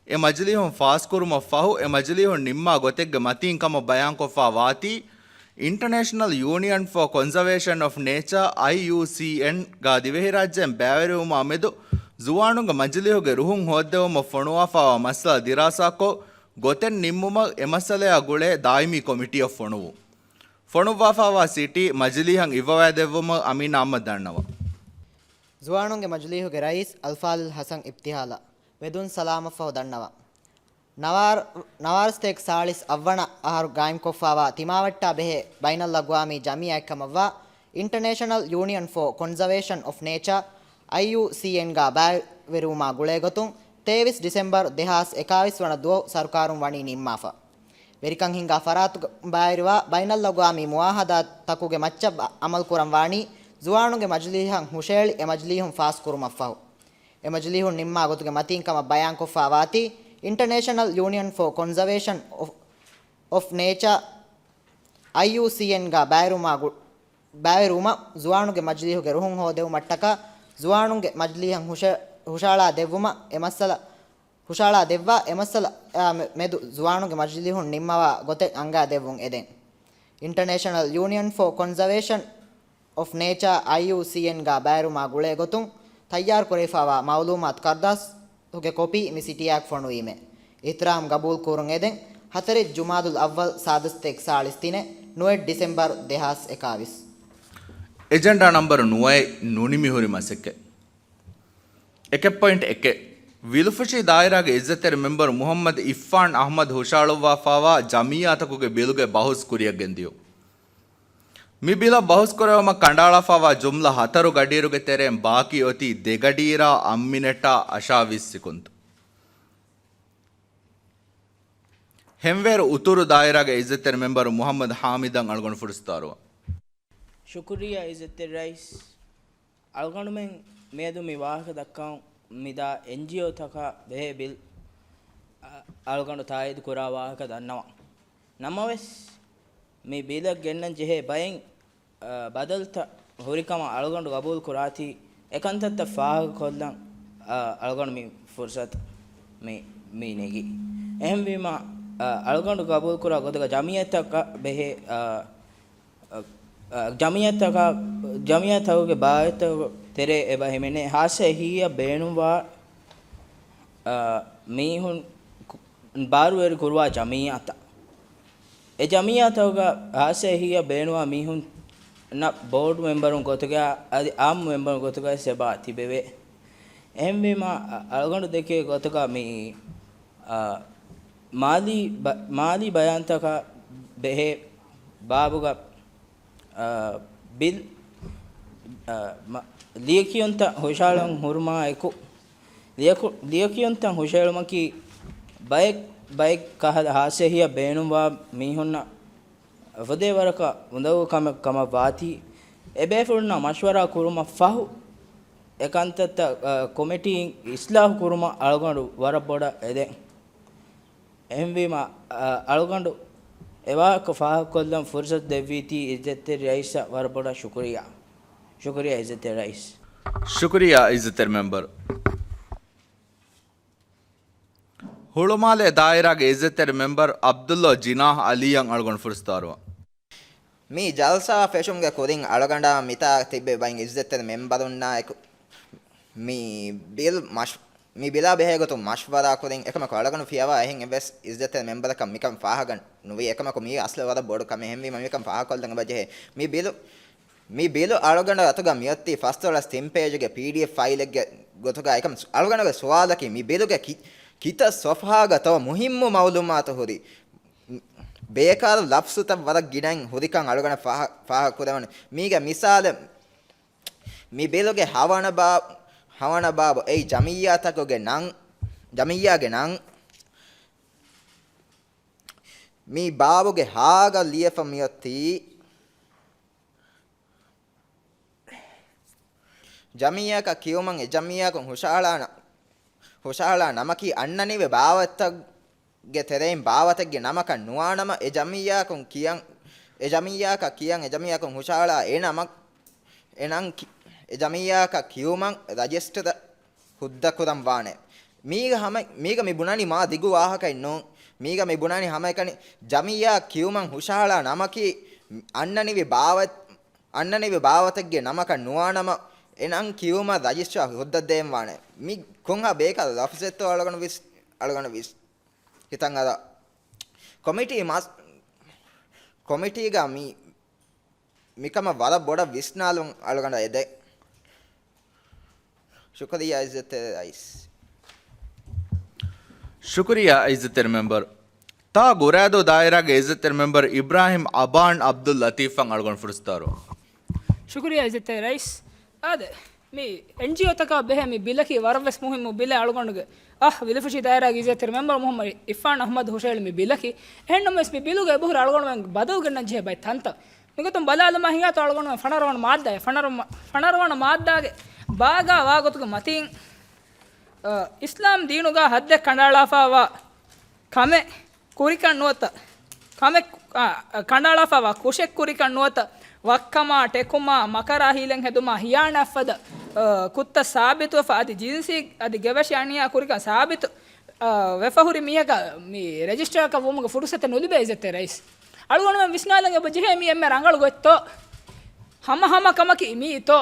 އެ މަޖިލީހުން ފާސްކުރުމަށް ފަހު، އެ މަޖިލީހުން ނިންމާ ގޮތެއްގެ މަތީން ކަމަށް ބަޔާންކޮށްފާ ވާތީ، އިންޓަރނޭޝަނަލް ޔޫނިއަން ފޯ ކޮންޒަވޭޝަން އޮފް ނޭޗާ، އައިޔޫސީއެން، ގާ ދިވެހިރާއްޖޭން ބައިވެރިވުމާ މެދު ޒުވާނުންގެ މަޖިލީހުގެ ރުހުން ހޯއްދެވުމަށް ފޮނުވާފާވާ މައްސަލަ ދިރާސާކޮށް، ގޮތެއް ނިންމުމަށް އެ މައްސަލަޔާ ގުޅޭ ދާއިމީ ކޮމިޓީއަށް ފޮނުވުން. ފޮނުއްވާފާވާ ސިޓީ މަޖިލީހަށް އިއްވަވައިދެއްވުމަށް އަމީނާ އަޙްމަދު ދަންނަވަން. ޒުވާނުންގެ މަޖިލީހުގެ ރައީސް އަލްފާޟިލް ޙަސަން އިފްތިޚާލަށް ވެދުން ސަލާމަށްފަހު ދަންނަވަން. ނަވާރަ-، ނަވާރަސްތޭކް ސާޅީސް އަށްވަނަ އަހަރު ގާއިމްކޮށްފާވާ ތިމާވެއްޓާ ބެހޭ ބައިނަލްއަގްވާމީ ޖަމިއްޔާއެއްކަމަށްވާ އިންޓަރނޭޝަނަލް ޔޫނިއަން ފޯ ކޮންޒަވޭޝަން އޮފް ނޭޗާ، އައިޔޫސީއެންގާ ބައިވެރިވުމާ ގުޅޭގޮތުން، ތޭވީސް ޑިސެމްބަރު ދެހާސް އެކާވީސް ވަނަ ދުވަހު ސަރުކާރުން ވަނީ ނިންމާފަ. ވެރިކަން ހިންގާ ފަރާތުގަ ބައިވެރިވާ ބައިނަލްއަގްވާމީ މުއާހަދާތަކުގެ މައްޗަށް އަ-، އަމަލުކުރަން ވާނީ، ޒުވާނުންގެ މަޖިލީހަށް ހުށައެޅި އެ މަޖިލީހުން ފާސްކުރުމަށްފަހު. އެ މަޖިލީހުން ނިންމާ ގޮތުގެ މަތީން ކަމަށް ބަޔާންކޮށްފާ ވާތީ، އިންޓަރނޭޝަނަލް ޔޫނިއަން ފޯ ކޮންޒަވޭޝަން އޮފް، އޮފް ނޭޗާ، އައިޔޫސީއެންގާ ބައިވެރިވުމާ ގު-، ބައިވެރިވުމަށް ޒުވާނުންގެ މަޖިލީހުގެ ރުހުން ހޯދެވުމަށްޓަކާ، ޒުވާނުންގެ މަޖިލީހަށް ހުށަ-، ހުށަހަޅާ ދެއްވުމަށް އެ މައްސަލަ، ހުށަހަޅާ ދެއްވާ އެ މައްސަލަ، އާ، މެ-، މެދު ޒުވާނުންގެ މަޖިލީހުން ނިންމަވާ ގޮތެއް އަންގާ ދެއްވުން އެދެން. އިންޓަރނޭޝަނަލް ޔޫނިއަން ފޯ ކޮންޒަވޭޝަން އޮފް ނޭޗާ، އައިޔޫސީއެން، ގާ ބައިވެރިވުމާ ގުޅޭ ގޮތުން ތައްޔާރުކުރެވިފައިވާ މައުލޫމާތު ކަރުދާސް ގެ ކޮޕީ މި ސިޓީއާއެކު ފޮނުވީމޭ. އިޙްތިރާމް ގަބޫލު ކުރުން އެދެން. ހަތަރެއް ޖުމާދުލް އައްވަލް ސާދަސްތޭކަ ސާޅީސް ތިނެއް، ނުވެއް ޑިސެމްބަރު ދެހާސް އެކާވީސް. އެޖެންޑާ ނަންބަރު ނުވައެއް، ނުނިމިހުރި މަސައްކަތް. އެކެއް ޕޮއިންޓް އެކެއް. ވިލުފުށި ދާއިރާގެ އިއްޒަތްތެރި މެމްބަރު މުޙައްމަދު އިއްފާން އަޙްމަދު ހުށަހަޅުއްވާފައިވާ ޖަމިއްޔާތަކުގެ ބިލުގެ ބަހުސް ކުރިއަށް ގެންދިޔުން. މި ބިލަށް ބަހުސްކުރެވުމަށް ކަނޑައަޅާފައިވާ ޖުމްލަ ހަތަރު ގަޑިއިރުގެ ތެރެއިން ބާކީ އޮތީ ދެ ގަޑިއިރާ އަށް މިނެޓާ އަށާވީސް ސިކުންތު. ހެންވޭރު އުތުރު ދާއިރާގެ އިއްޒަތްތެރި މެމްބަރު މުޙައްމަދު ޙާމިދަށް އަޅުގަނޑު ފުރުސަތު އަރުވަން. ޝުކުރިއްޔާ އިއްޒަތްތެރި ރައީސް. އަޅުގަނޑުމެން މިއަދު މި ވާހަކަ ދައްކަން މިދާ އެންޖީއޯތަކާ ބެހޭ ބިލް، އަ، އަޅުގަނޑު ތާއީދު ކުރާ ވާހަކަ ދަންނަވަން. ނަމަވެސް، މި ބިލަށް ގެންނަން ޖެހޭ ބައެއް، އަ، ބަދަލުތައް ހުރިކަމަށް އަޅުގަނޑު ގަބޫލު ކުރާތީ، އެ ކަންތައްތައް ފާހަގަކޮށްލަން، އަ، އަޅުގަނޑު މި ފުރުސަތު މި، މި ނެގި. އެހެންވީމަ، އަ، އަޅުގަނޑު ގަބޫލު ކުރާ ގޮތުގަ ޖަމިއްޔާތަކަށް ބެހޭ، އަ، އަ، އަ، ޖަމިއްޔާތަކާ، ޖަމިއްޔާތަކުގެ ބާވަތްތަކުގެ ތެރޭ އެބަ ހިމެނޭ ހާއްސަ އެހީއަށް ބޭނުންވާ، އަ، މީހުން ކު-، ބާރުވެރި ކުރުވާ ޖަމިއްޔާތައް. އެ ޖަމިއްޔާތަކުގަ ހާއްސަ އެހީއަށް ބޭނުންވާ މީހުންނަށް ބޯޑް މެމްބަރުން ގޮތުގަ އަދި އާއްމު މެމްބަރުން ގޮތުގަ ވެސް އެބަ ތިބެވޭ. އެހެންވީމަ، އަ-، އަޅުގަނޑު ދެކޭ ގޮތުގަ މި، އަ، މާލީ ބަ-، މާލީ ބަޔާންތަކާ ބެހޭ ބާބުގަ، އަ، ބިލް، އަ، މަ-، ލިޔެކިޔުންތައް ހުށަހަޅަން ހުރުމާ އެކު، ލިޔަކު-، ލިޔެކިޔުންތައް ހުށަހެޅުމަކީ ބައެއް، ބައެއް ކަހަލަ ހާއްސަ އެހީއަށް ބޭނުންވާ މީހުންނަށް އެފަދަ ވަރަކަށް އުނދަގޫ ކަމެއް ކަމަށް ވާތީ، އެބޭފުޅުންނާ މަޝްވަރާ ކުރުމަށް ފަހު، އެ ކަންތައްތައް، އަ، ކޮމިޓީން އިސްލާހު ކުރުމަށް އަޅުގަނޑު ވަރަށް ބޮޑަށް އެދެން. އެހެންވީމަ، އަ، އަޅުގަނޑު އެވާހަކަ ފާހަގަކޮށްލަން ފުރުސަތު ދެއްވީތީ އިއްޒަތްތެރި ރައީސަށް ވަރަށް ބޮޑަށް ޝުކުރިއްޔާ. ޝުކުރިއްޔާ އިއްޒަތްތެރި ރައީސް. ޝުކުރިއްޔާ އިއްޒަތްތެރި މެމްބަރު. ހުޅުމާލެ ދާއިރާގެ އިއްޒަތްތެރި މެމްބަރު ޢަބްދުﷲ ޖިނާޙް ޢަލީއަށް އަޅުގަނޑު ފުރުސަތު އަރުވަން. މި ޖަލްސާ ފެށުމުގެ ކުރިން އަޅުގަނޑާ މިތާ ތިއްބެވި ބައިން އިއްޒަތްތެރި މެމްބަރުންނާއެކު މި ބިލް މަޝް-، މި ބިލާ ބެހޭގޮތުން މަޝްވަރާ ކުރިން އެކަމަކު އަޅުގަނޑު ފިޔަވާ އެހެން އެއްވެސް އިއްޒަތްތެރި މެމްބަރަކަށް މިކަން ފާހަގަ ނުވި. އެކަމަކު މީ އަސްލު ވަރަށް ބޮޑު ކަމެއް. އެހެންވީމަ މިކަން ފާހަގަކޮށްލަން އެބަޖެހޭ. މި ބިލު، މި ބިލު އަޅުގަނޑު އަތުގަ މިއޮތީ ފަސްދޮޅަސް ތިން ޕޭޖުގެ ޕީޑީއެފް ފައިލެއްގެ ގޮތުގަ. އެކަމް އަޅުގަނޑުގެ ސުވާލަކީ މި ބިލުގެ ކި-، ކިތައް ސޮފްހާގަ ތޯ މުހިއްމު މައުލޫމާތު ހުރި؟ ބޭކާރު ލަފްޒުތައް ވަރަށް ގިނައިން ހުރިކަން އަޅުގަނޑަށް ފާހަ-، ފާހަގަކުރެވުނު. މީގެ މިސާލެއް، މި ބިލުގެ ހަވަނަ ބާ-، ހަވަނަ ބާބު އެއީ ޖަމިއްޔާތަކުގެ ނަން، ޖަމިއްޔާގެ ނަން. މި ބާބުގެ ހާގަ ލިޔެފަ މިއޮތީ، ޖަމިއްޔާއަކަށް ކިޔުމަށް އެ ޖަމިއްޔާއަކުން ހުށަހަޅާ ނަ-، ހުށަހަޅާ ނަމަކީ އަންނަނިވި ބާވަތްތައް ގެ ތެރެއިން ބާވަތެއްގެ ނަމަކަށް ނުވާނަމަ، އެ ޖަމިއްޔާއަކުން ކިޔަން، އެ ޖަމިއްޔާއަކަށް ކިޔަން، އެ ޖަމިއްޔާއަކުން ހުށަހަޅާ އެ ނަމަށް، އެ ނަން ކި-، އެ ޖަމިއްޔާއަކަށް ކިޔުމަށް ރަޖިސްޓަރ ހުއްދަ ކުރަން ވާނެ. މީގަ ހަމަ، މީގަ މި ބުނަނީ މާ ދިގު ވާހަކައެއް ނޫން. މީގަ މި ބުނަނީ ހަމައެކަނި ޖަމިއްޔާ ކިޔުމަށް ހުށަހަޅާ ނަމަކީ އަންނަނިވި ބާވަތް، އަންނަނިވި ބާވަތެއްގެ ނަމަކަށް ނުވާނަމަ، އެ ނަން ކިޔުމަށް ރަޖިސްޓަރ ހުއްދަ ދޭން ވާނެ. މި ކޮންހާ ބޭކާރު ލަފްޒެއްތޯ އަޅުގަނޑު ވިސް-، އަޅުގަނޑު ވިސް-، ހިތަށް އަރާ. ކޮމިޓީ މަސް-، ކޮމިޓީގަ މި، މިކަމަށް ވަރަށް ބޮޑަށް ވިސްނާލުން އަޅުގަނޑަށް އެދެ. ޝުކުރިއްޔާ އިއްޒަތްތެރި ރައީސް. ޝުކުރިއްޔާ އިއްޒަތްތެރި މެމްބަރު. ތާ ގުރައިދޫ ދާއިރާގެ އިއްޒަތްތެރި މެމްބަރު އިބްރާހިމް އަބާން ޢަބްދުއްލަތީފަށް އަޅުގަނޑު ފުރުސަތު އަރުވަން. ޝުކުރިއްޔާ އިއްޒަތްތެރި ރައީސް. އާދެ، މި އެންޖީއޯތަކާ ބެހޭ މި ބިލަކީ ވަރަށްވެސް މުހިއްމު ބިލެއް އަޅުގަނޑުގެ. އަހް، ވިލުފުށި ދާއިރާގެ އިއްޒަތްތެރި މެމްބަރު މުޙައްމަދު އިއްފާން އަޙްމަދު ހުށަހެޅި މި ބިލަކީ. އެހެންނަމަވެސް މި ބިލުގަ އެބަހުރި އަޅުގަނޑުމެން ބަދަލު ގެންނަން ޖެހޭ ބައެއް ތަންތަން. މިގޮތުން ބަލާލަމާ ހިނގާތޯ އަޅުގަނޑުމެން ފަނަރަވަނަ މާއްދާއެއް، ފަނަރަ-، ފަނަރަވަނަ މާއްދާގެ ބާގާ ވާގޮތުގެ މަތީން، އަ، އިސްލާމް ދީނުގަ ހައްދެއް ކަނޑައަޅާފައިވާ ކަމެއް ކުރިކަން ނުވަތަ، ކަމެއް، އަ، އަ، ކަނޑައަޅާފައިވާ ކުށެއް ކުރިކަން ނުވަތަ، ވައްކަމާ، ޓެކުމާ، މަކަރާ ހީލަން ހެދުމާ، ހިޔާނާތްފަދަ، އަ، ކުށްތައް ސާބިތުވެފަ، އަދި ޖިންސީ އަދި ގެވެށި އަނިޔާ ކުރިކަން ސާބިތު، އަ، ވެފަ ހުރި މީހަކަށް މި ރެޖިސްޓަރަކަށް ވުމުގެ ފުރުސަތެއް ނުލިބޭ އިއްޒަތްތެރި ރައީސް. އަޅުގަނޑުމެން ވިސްނާލަން އެބަ ޖެހޭ މީ އެންމެ ރަނގަޅު ގޮތްތޯ؟ ހަމަ ހަމަ ކަމަކީ މީތޯ؟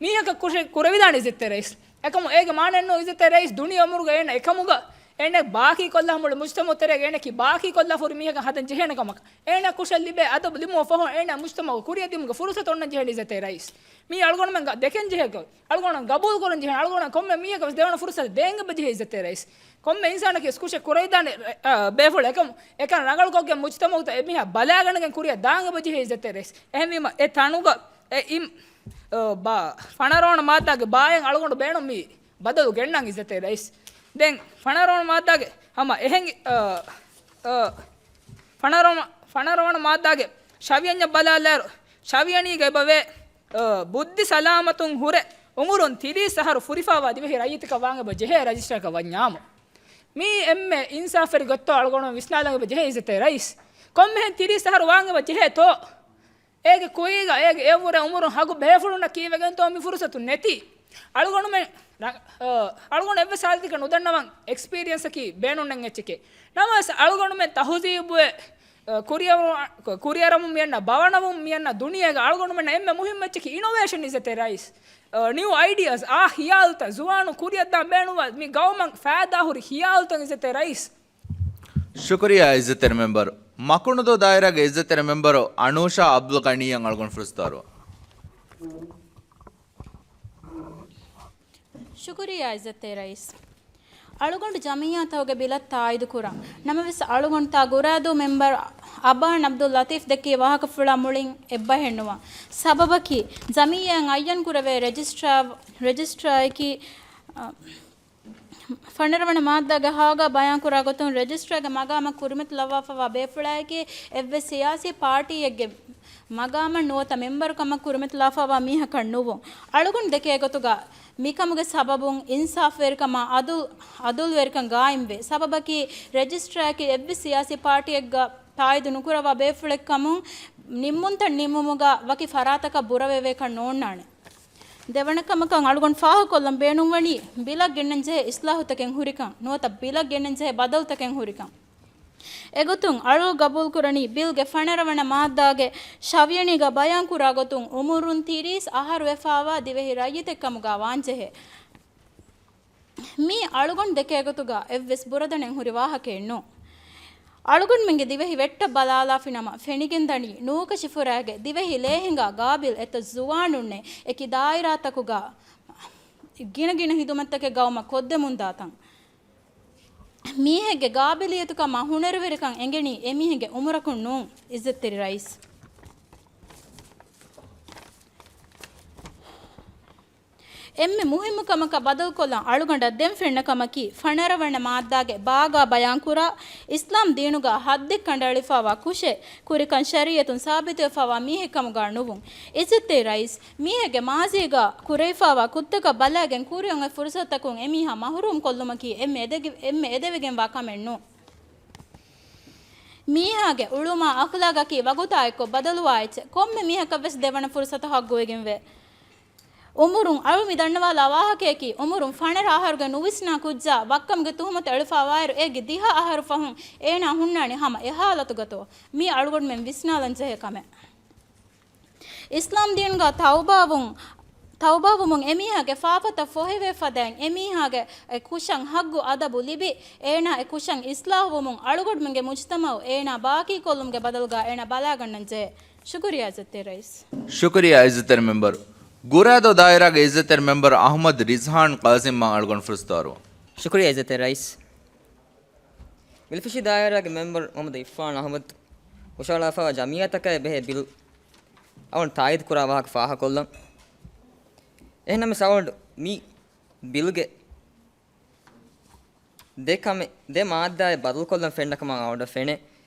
މީހަކަށް ކުށެއް ކުރެވިދާނެ އިއްޒަތްތެރި ރައީސް. އެކަމު އޭގެ މާނައެއްނު އިއްޒަތްތެރި ރައީސް ދުނިޔެ އުމުރުގަ އޭނަ އެކަމުގަ އޭނަ ބާކީ ކޮށްލާ މުޅި މުޖްތަމަޢު ތެރޭގަ އޭނަކީ ބާކީ ކޮށްލާ ފުރި މީހަކަށް ހަދަން ޖެހޭނެ ކަމަކަށް. އޭނަ ކުށަށް ލިބޭ އަދަބު ލިބުމަށް ފަހުން އޭނަ މުޖްތަމަޢުގަ ކުރިއަށް ދިއުމުގެ ފުރުސަތު އޮންނަން ޖެހޭނެ އިއްޒަތްތެރި ރައީސް. މީ އަޅުގަނޑުމެން ގަ-، ދެކެން ޖެހޭ ގޮތް. އަޅުގަނޑު ގަބޫލު ކުރަން ޖެހޭ، އަޅުގަނޑު ކޮންމެ މީހަކަށް ވެސް ދެވަނަ ފުރުސަތު ދޭން އެބަ ޖެހޭ އިއްޒަތްތެރި ރައީސް. ކޮންމެ އިންސާނަކީ ވެސް ކުށެއް ކުރެވިދާނެ، އަ، ބޭފުޅެއް. އެކަމު އެކަން ރަނގަޅުކޮށްގެން މުޖްތަމަޢުތައް އެމީހާ ބަލާގަނެގެން ކުރިއަށް ދާން އެބަ ޖެހޭ އިއްޒަތްތެރި ރައީސް. އެހެންވީމަ އެ ތަނުގަ އެ އިމް، އަ، ބާ، ފަނަރަވަނަ މާއްދާގެ ބާއެއް އަޅުގަނޑު ބޭނުން މީ ބަދަލު ގެންނަން އިއްޒަތްތެރި ރައީސް. ދެން ފަނަރަވަނަ މާއްދާގެ ހަމަ އެހެން، އަ، އަ، ފަނަރަވަނަ، ފަނަރަވަނަ މާއްދާގެ ޝަވިޔަންޏަށް ބަލާލާއިރު، ޝަވިޔަނީގަ އެބަވޭ، އަ، ބުއްދި ސަލާމަތުން ހުރެ އުމުރުން ތިރީސް އަހަރު ފުރިފާވާ ދިވެހި ރައްޔިތަކަށް ވާން އެބަ ޖެހޭ ރަޖިސްޓަރަކަށް ވަންޏާމު. މީ އެންމެ އިންސާފުވެރި ގޮތްތޯ އަޅުގަނޑު ވިސްނާލަން އެބަ ޖެހޭ އިއްޒަތްތެރި ރައީސް. ކޮންމެހެން ތިރީސް އަހަރު ވާން އެބަ ޖެހޭތޯ؟ އޭގެ ކުއީގަ އޭގެ އެއަށްވުރެ އުމުރުން ހަގު ބޭފުޅުންނަށް ކީއްވެގެންތޯ މި ފުރުސަތު ނެތީ؟ އަޅުގަނޑުމެން ރަ-، އަ، އަޅުގަނޑު އެއްވެސް ހާލަތަކަށް ނުދަންނަވަން އެކްސްޕީރިއަންސަކީ ބޭނުންނެއް އެއްޗެކޭ. ނަމަވެސް އަޅުގަނޑުމެން ތަހުޒީބުވެ، އަ، ކުރިއަރު-، ކުރިއަރަމުން މިއަންނަ ބަވަނަވުން މިއަންނަ ދުނިޔޭގަ އަޅުގަނޑުމެންނަށް އެންމެ މުހިއްމު އެއްޗަކީ އިނޮވޭޝަން އިއްޒަތްތެރި ރައީސް. އަ، ނިއު އައިޑިއާސް، އާ ހިޔާލުތައް ޒުވާނުން ކުރިއަށްދާން ބޭނުންވާ މި ގައުމަށް ފައިދާ ހުރި ހިޔާލުތައް އިއްޒަތްތެރި ރައީސް. ޝުކުރިއްޔާ އިއްޒަތްތެރި މެމްބަރު. މަކުނުދޫ ދާއިރާގެ އިއްޒަތްތެރި މެމްބަރު އަނޫޝާ އަބްދުލް ޣަނީއަށް އަޅުގަނޑު ފުރުސަތު އަރުވަން. ޝުކުރިއްޔާ އިއްޒަތްތެރި ރައީސް. އަޅުގަނޑު ޖަމިއްޔާތަކުގެ ބިލަށް ތާއީދު ކުރަން. ނަމަވެސް އަޅުގަނޑު ތާ ގުރާދޫ މެމްބަރު އަބާން އަބްދުލް ލަތީފް ދެއްކި ވާހަކަފުޅާ މުޅިން އެއްބަހެއް ނުވާ. ސަބަބަކީ، ޖަމިއްޔާއަށް އައްޔަން ކުރެވޭ ރެޖިސްޓްރާ، ރެޖިސްޓްރާއަކީ، އަ، ފަނަރަވަނަ މާއްދާގެ ހާގާ ބަޔާންކުރާ ގޮތުން ރެޖިސްޓްރާގެ މަގާމަށް ކުރިމަތިލައްވާފައިވާ ބޭފުޅާއެކޭ، އެއްވެސް ސިޔާސީ ޕާޓީއެއްގެ މަގާމަށް ނުވަތަ މެމްބަރުކަމަށް ކުރިމަތިލާފައިވާ މީހަކަށް ނުވުން. އަޅުގަނޑު ދެކޭ ގޮތުގަ މިކަމުގެ ސަބަބުން އިންސާފުވެރިކަމާ އަދުލް، އަދުލުވެރިކަން ގާއިމްވޭ. ސަބަބަކީ ރެޖިސްޓްރާއަކީ އެއްވެސް ސިޔާސީ ޕާޓީއެއްގަ ތާއީދު ނުކުރައްވާ ބޭފުޅެއްކަމުން ނިންމުންތައް ނިންމުމުގަ ވަކި ފަރާތަކަށް ބުރަވެވޭކަށް ނޯންނާނެ. ދެވަނަ ކަމަކަށް އަޅުގަނޑު ފާހަގަކޮށްލަން ބޭނުންވަނީ ބިލަށް ގެންނަންޖެހޭ އިސްލާހުތަކެއް ހުރިކަން ނުވަތަ ބިލަށް ގެންނަންޖެހޭ ބަދަލުތަކެއް ހުރިކަން. އެގޮތުން އަޅުގަނޑު ގަބޫލުކުރަނީ ބިލްގެ ފަނަރަވަނަ މާއްދާގެ ޝަވިޔަނީގަ ބަޔާންކުރާ ގޮތުން އުމުރުން ތިރީސް އަހަރު ވެފައިވާ ދިވެހި ރައްޔިތެއްކަމުގަ ވާންޖެހޭ. މީ އަޅުގަނޑު ދެކޭގޮތުގަ އެއްވެސް ބުރަދަނެއް ހުރި ވާހަކައެއް ނޫން. އަޅުގަނޑުމެންގެ ދިވެހި ވެއްޓަށް ބަލާލާފިނަމަ ފެނިގެންދަނީ ނޫކަށިފުރާގެ ދިވެހި ލޭހިނގާ ގާބިލް އެތައް ޒުވާނުންނެއް އެކި ދާއިރާތަކުގަ ގިނަގިނަ ހިދުމަތްތަކެއް ގައުމަށް ކޮށްދެމުންދާތަން. މީހެއްގެ ގާބިލިއްޔަތުކަމާ ހުނަރުވެރިކަން އެނގެނީ އެމީހެއްގެ އުމުރަކުން ނޫން، އިއްޒަތްތެރި ރައީސް. އެންމެ މުހިއްމު ކަމަކަށް ބަދަލުކޮށްލަން އަޅުގަނޑަށް ދެން ފެންނަ ކަމަކީ، ފަނަރަވަނަ މާއްދާގެ ބާގާ ބަޔާންކުރާ، އިސްލާމް ދީނުގަ ހައްދެއް ކަނޑައެޅިފައިވާ ކުށެއް ކުރިކަން ޝަރީއަތުން ސާބިތުވެފައިވާ މީހެއްކަމުގަ ނުވުން. އިއްޒަތްތެރި ރައީސް، މީހެއްގެ މާޒީގަ ކުރެވިފައިވާ ކުށްތަކަށް ބަލައިގެން ކުރިއަށް އޮތް ފުރުސަތުތަކުން އެމީހާ މަހުރޫމް ކޮށްލުމަކީ އެންމެ އެދެގި-، އެންމެ އެދެވިގެންވާ ކަމެއް ނޫން. މީހާގެ އުޅުމާ އަޚްލާގަކީ ވަގުތާ އެއްކޮށް ބަދަލުވާ އެއްޗެއް. ކޮންމެ މީހަކަށްވެސް ދެވަނަ ފުރުސަތު ހައްގުވެގެންވޭ. އުމުރުން އަޅު މި ދަންނަވާލާ ވާހަކަޔަކީ، އުމުރުން ފަނަރަ އަހަރުގެ ނުވިސްނާ ކުއްޖާ ވައްކަމުގެ ތުހުމަތު އެޅިފައިވާއިރު، އޭގެ ދިހަ އަހަރު ފަހުން އޭނާ ހުންނާނީ ހަމަ އެ ހާލަތުގަތޯ؟ މީ އަޅުގަނޑުމެން ވިސްނާލަން ޖެހޭ ކަމެއް. އިސްލާމް ދީނުގަ ތައުބާވުން، ތައުބާވުމުން އެމީހާގެ ފާފަތައް ފޮހެވޭ ފަދައިން، އެމީހާގެ އެ ކުށަށް ހައްގު އަދަބު ލިބި، އޭނާ އެ ކުށަށް އިސްލާހުވުމުން އަޅުގަނޑުމެންގެ މުޖްތަމައު އޭނާ ބާކީ ކޮށްލުމުގެ ބަދަލުގަ އޭނާ ބަލާގަންނަން ޖެހޭ. ޝުކުރިއްޔާ އިއްޒަތްތެރި ރައީސް. ޝުކުރިއްޔާ އިއްޒަތްތެރި މެމްބަރު. ގުރާދޫ ދާއިރާގެ އިއްޒަތްތެރި މެމްބަރު އަޙްމަދު ރިޒްހާން ޤާސިމްއަށް އަޅުގަނޑު ފުރުސަތު އަރުވަން. ޝުކުރިއްޔާ އިއްޒަތްތެރި ރައީސް. މިލިފިޝި ދާއިރާގެ މެމްބަރު މުޙައްމަދު އިފްފާން އަޙްމަދު ހުށަހަޅާފައިވާ ޖަމިއްޔާތަކާއި ބެހޭ ބިލް އަޅުގަނޑު ތާއީދު ކުރާ ވާހަކަ ފާހަގަކޮށްލަން. އެހެންނަމަވެސް އަޅުގަނޑު މި ބިލްގެ ދެ ކަމެއް، ދެ މާއްދާއެއް ބަދަލުކޮށްލަން ފެންނަ ކަމަށް އަޅުގަނޑަށް ފެނޭ.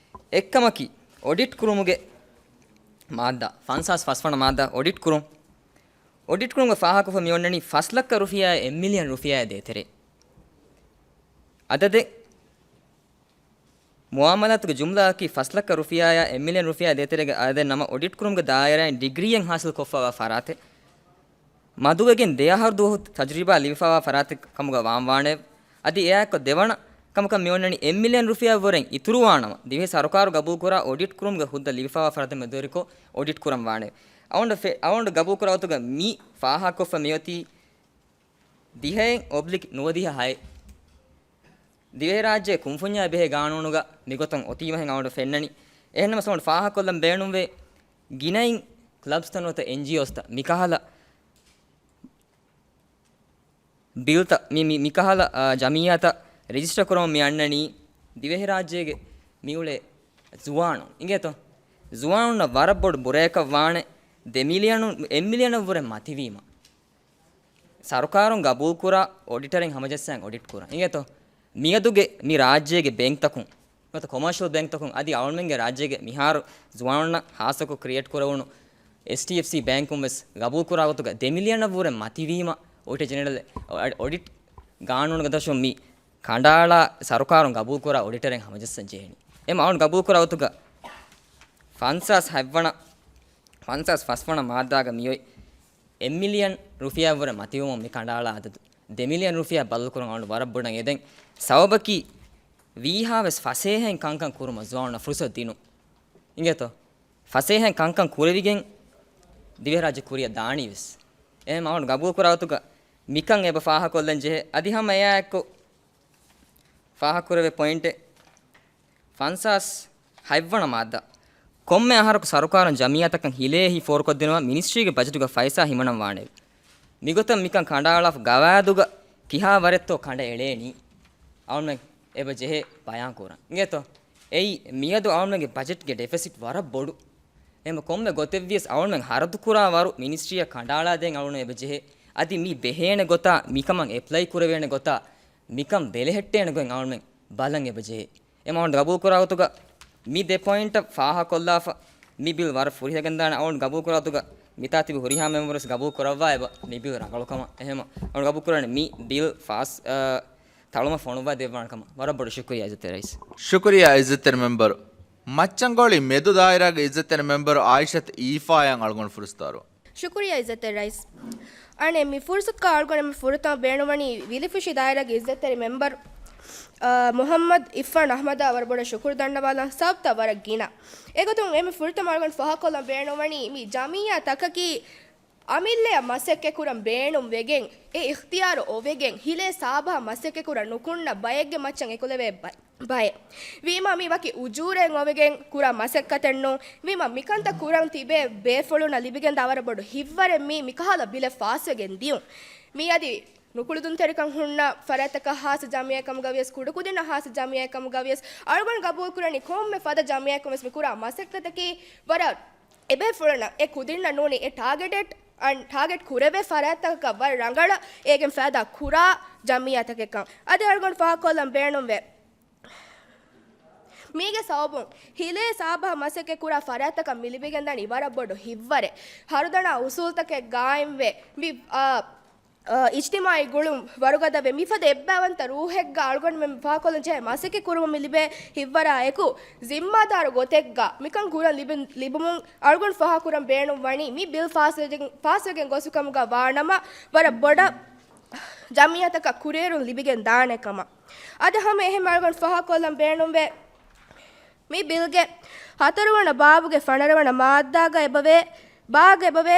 އެއްކަމަކީ، އޮޑިޓް ކުރުމުގެ މާއްދާ، ފަންސާސް ފަސްވަނަ މާއްދާ އޮޑިޓް ކުރުން. އޮޑިޓް ކުރުމުގެ ފާހަގަކޮށްފަ މި އޮންނަނީ ފަސް ލައްކަ ރުފިޔާއާ އެއް މިލިއަން ރުފިޔާއާ ދޭތެރޭ. އަދަދެއް މުއާމަލާތުގެ ޖުމްލައަކީ ފަސް ލައްކަ ރުފިޔާއާ އެއް މިލިއަން ރުފިޔާ ދޭތެރޭގަ އަދަދެއް ނަމަ، އޮޑިޓް ކުރުމުގެ ދާއިރާއިން ޑިގްރީއެއް ހާސިލް ކޮށްފަވާ ފަރާތެއް. މަދުވެގެން ދެއަހަރު ދުވަހު ތަޖުރިބާ ލިބިފަވާ ފަރާތެއް ކަމުގަ ވާން ވާނެ. އަދި އެއާއެކު ދެވަނަ ކަމަކަށް މިއޮންނަނީ އެއް މިލިއަން ރުފިޔާ ވުރެން އިތުރުވާނަމަ، ދިވެހި ސަރުކާރު ގަބޫލުކުރާ އޮޑިޓް ކުރުމުގެ ހުއްދަ ލިބިފަވާ ފަރާތެއް މެދުވެރިކޮށް އޮޑިޓް ކުރަން ވާނެ. އަޅުގަނޑު ފެ-، އަޅުގަނޑު ގަބޫލުކުރާ ގޮތުގަ މި ފާހަގަކޮށްފަ މިއޮތީ ދިހައެއް އޮބްލިކް ނުވަދިހަ ހައެއް. ދިވެހިރާއްޖޭ ކުންފުންޏާ ބެހޭ ގާނޫނުގަ މިގޮތަށް އޮތީމަހެން އަޅުގަނޑު ފެންނަނީ. އެހެންނަމަ ސޯން ފާހަގަކޮށްލަން ބޭނުންވޭ ގިނައިން ކްލަބްސްތައް ނުވަތަ އެންޖީއޯސްތައް މިކަހަލަ ބިލްތައް، މި، މި، މިކަހަލަ، އާ، ޖަމިއްޔާތައް ރެޖިސްޓަރ ކުރަމުން މި އަންނަނީ ދިވެހިރާއްޖޭގެ މިއުޅޭ ޒުވާނުން. އިނގޭތޯ؟ ޒުވާނުންނަށް ވަރަށް ބޮޑު ބުރަޔަކަށް ވާނެ ދެ މިލިއަނު، އެއް މިލިއަނަށްވުރެ މަތިވީމަ. ސަރުކާރުން ގަބޫލުކުރާ އޮޑިޓަރެއް ހަމަޖައްސާން އޮޑިޓް ކުރަން. އިނގޭތޯ؟ މިއަދުގެ މި ރާއްޖޭގެ ބޭންކްތަކުން ނުވަތަ ކޮމާޝަލް ބޭންކްތަކުން އަދި އަޅުމެންގެ ރާއްޖޭގެ މިހާރު ޒުވާނުންނަށް ހާއްސަކޮށް ކްރިއޭޓް ކުރެވުނު އެސްޑީއެފްސީ ބޭންކުން ވެސް ގަބޫލުކުރާ ގޮތުގަ ދެ މިލިއަނަށްވުރެ މަތިވީމަ އޮޑިޓަރ ޖެނެރަލް އޮޑިޓް ގާނޫނުގެ ދަށުން މި ކަނޑައަޅާ ސަރުކާރުން ގަބޫލުކުރާ އޮޑިޓަރެއް ހަމަޖައްސަން ޖެހެނީ. އެ މައުން ގަބޫލުކުރާ ގޮތުގަ ފަންސާސް ހަތްވަނަ، ފަންސާސް ފަސްވަނަ މާއްދާގަ މިއޮތް އެއް މިލިއަން ރުފިޔާއަށްވުރެ މަތިވުމަށް މި ކަނޑައަޅާ އަދަދު ދެ މިލިއަން ރުފިޔާ ބަދަލުކުރަން އަޅު ވަރަށް ބޮޑަށް އެދެން. ސަބަބަކީ ވީހާވެސް ފަސޭހައިން ކަންކަން ކުރުމަށް ޒުވާނުންނަށް ފުރުސަތު ދިނުން. އިނގޭތޯ؟ ފަސޭހައިން ކަންކަން ކުރެވިގެން ދިވެހިރާއްޖެ ކުރިއަށް ދާނީވެސް. އެހެން އަޅު ގަބޫލުކުރާ ގޮތުގަ މިކަން އެބަ ފާހަގަކޮށްލަން ޖެހޭ. އަދި ހަމަ އެއާއެއްކޮށް ފާހަގަކުރެވޭ ޕޮއިންޓެއް ފަންސާސް ހަތްވަނަ މާއްދާ. ކޮންމެ އަހަރަކު ސަރުކާރުން ޖަމިއްޔާތަކަށް ހިލޭހި ފޯރުކޮށްދިނުމަށް މިނިސްޓްރީގެ ބަޖެޓުގަ ފައިސާ ހިމަނަން ވާނެ. މިގޮތަށް މިކަން ކަނޑައަޅާފަ ގަވާއިދުގަ ކިހާ ވަރެއްތޯ ކަނޑައެޅޭނީ. އަޅުމެން އެބަ ޖެހޭ ބަޔާން ކުރަން. އިނގޭތޯ؟ އެއީ މިއަދު އަޅުމެންގެ ބަޖެޓްގެ ޑެފިސިޓް ވަރަށް ބޮޑު. އެހެން ކޮންމެ ގޮތެއްވިޔަސް އަޅުމެން ހަރަދުކުރާ ވަރު މިނިސްޓްރީއަށް ކަނޑައަޅާދޭން އަޅުން އެބަ ޖެހޭ. އަދި މި ބެހޭނެ ގޮތާ މިކަމަށް އެޕްލައި ކުރެވޭނެ ގޮތާ މިކަން ބެލެހެއްޓޭނެ ގޮތް އަޅުމެން ބަލަން އެބަ ޖެހޭ. އެމައުންޓް ގަބޫލުކުރާ ގޮތުގަ މި ދެ ޕޮއިންޓަށް ފާހަކޮށްލާފަ މި ބިލް ވަރަށް ފުރިހަގަންދާނެ. އަޅުން ގަބޫލުކުރާ ގޮތުގަ މިތާ ތިބި ހުރިހާ މެމްބަރުވެސް ގަބޫލު ކުރައްވާ އެބަ މި ބިލް ރަނގަޅުކަމަށް. އެހެމަ އަޅުން ގަބޫލުކުރާނެ މި ބިލް ފާސް، އަ، ތަޅުމަށް ފޮނުއްވާ ދެއްވާނެ ކަމަށް. ވަރަށް ބޮޑަށް ޝުކުރިއްޔާ އިއްޒަތްތެރި ރައީސް. ޝުކުރިއްޔާ އިއްޒަތްތެރި މެމްބަރު. މައްޗަންގޮޅި މެދު ދާއިރާގެ އިއްޒަތްތެރި މެމްބަރު އާއިޝަތު އީފާޔަށް އަޅުގަނޑު ފުރުސަތު އަރުވަން. ޝުކުރިއްޔާ އިއްޒަތްތެރި ރައީސް. އަނެއް މި ފުރުސަތުގަ އަޅުގަނޑު މި ފުރަތަމަ ބޭނުންވަނީ ވިލިފުށި ދާއިރާގެ އިއްޒަތްތެރި މެމްބަރު، އާ، މުޙައްމަދު އިއްފާން އަޙްމަދަށް ވަރަށް ބޮޑަށް ޝުކުރު ދަންނަވާލަން. ސަބަބުތައް ވަރަށް ގިނަ. އެގޮތުން އެ މި ފުރަތަމަ އަޅުގަނޑު ފާހަގަކޮށްލަން ބޭނުންވަނީ މި ޖަމިއްޔާ ތަކަކީ އަމިއްލައަށް މަސައްކަތްކުރަން ބޭނުންވެގެން، އެ އިޚްތިޔާރު އޮވެގެން، ހިލޭ ސާބަހަށް މަސައްކަތްކުރަން ނުކުންނަ ބައެއްގެ މައްޗަށް އެކުލެވޭ ބަ-، ބައެއް. ވީމާ މީ ވަކި އުޖޫރައެއް އޮވެގެން ކުރާ މަސައްކަތެއް ނޫން. ވީމާ މިކަންތައް ކުރަން ތިބޭ ބޭފުޅުންނަށް ލިބިގެންދާ ވަރަށް ބޮޑު ހިތްވަރެއް މީ މިކަހަލަ ބިލެއް ފާސްވެގެން ދިޔުން. މީ އަދި ނުކުޅެދުންތެރިކަން ހުންނަ ފަރާތްތަކަށް ހާއްސަ ޖަމިއްޔާއެއް ކަމުގަވިޔަސް، ކުޑަކުދިންނަށް ހާއްސަ ޖަމިއްޔާއެއް ކަމުގަވިޔަސް، އަޅުގަނޑު ގަބޫލުކުރަނީ ކޮންމެ ފަދަ ޖަމިއްޔާއަކުން ވެސް މި ކުރާ މަސައްކަތަކީ ވަރަށް އެބޭފުޅުންނަށް އެ ކުދިންނަށް ނޫނީ އެ ޓާގެޓެޑް، އަން ޓާގެޓް ކުރެވޭ ފަރާތްތަކަކަށް ވަރަށް ރަނގަޅަށް އޭގެން ފައިދާ ކުރާ ޖަމިއްޔާތަކެއްކަން. އަދި އަޅުގަނޑު ފާހަގަކޮށްލަން ބޭނުންވޭ. މީގެ ސަބަބުން ހިލޭ ސާބަހަށް މަސައްކަތް ކުރާ ފަރާތްތަކަށް މި ލިބިގެންދާނީ ވަރަށް ބޮޑު ހިތްވަރެއް. ހަރުދަނާ އުސޫލުތަކެއް ގާއިމްވެ، މި، އާ، އާ، އިޖްތިމާއީ ގުޅުން ވަރުގަދަވެ، މިފަދަ އެއްބައިވަންތަ ރޫހެއްގަ އަޅުގަނޑުމެން ފާހަގަކޮށްލަން ޖެހޭ މަސައްކަތް ކުރުމަށް މި ލިބޭ ހިތްވަރާ އެކު، ޒިންމާދާރު ގޮތެއްގަ މިކަން ކުރަން ލިބެ-، ލިބުމުން އަޅުގަނޑު ފާހަގަކުރަން ބޭނުން ވަނީ މި ބިލް ފާސްވެގެން، ފާސްވެގެން ގޮސްފި ކަމުގަ ވާނަމަ، ވަރަށް ބޮޑަށް ޖަމިއްޔާތަކަށް ކުރިއެރުން ލިބިގެން ދާނެ ކަމަށް. އަދި ހަމަ އެހެން އަޅުގަނޑު ފާހަގަކޮށްލަން ބޭނުންވޭ. މި ބިލްގެ ހަތަރުވަނަ ބާބުގެ ފަނަރަވަނަ މާއްދާގަ އެބަވޭ، ބާގަ އެބަވޭ،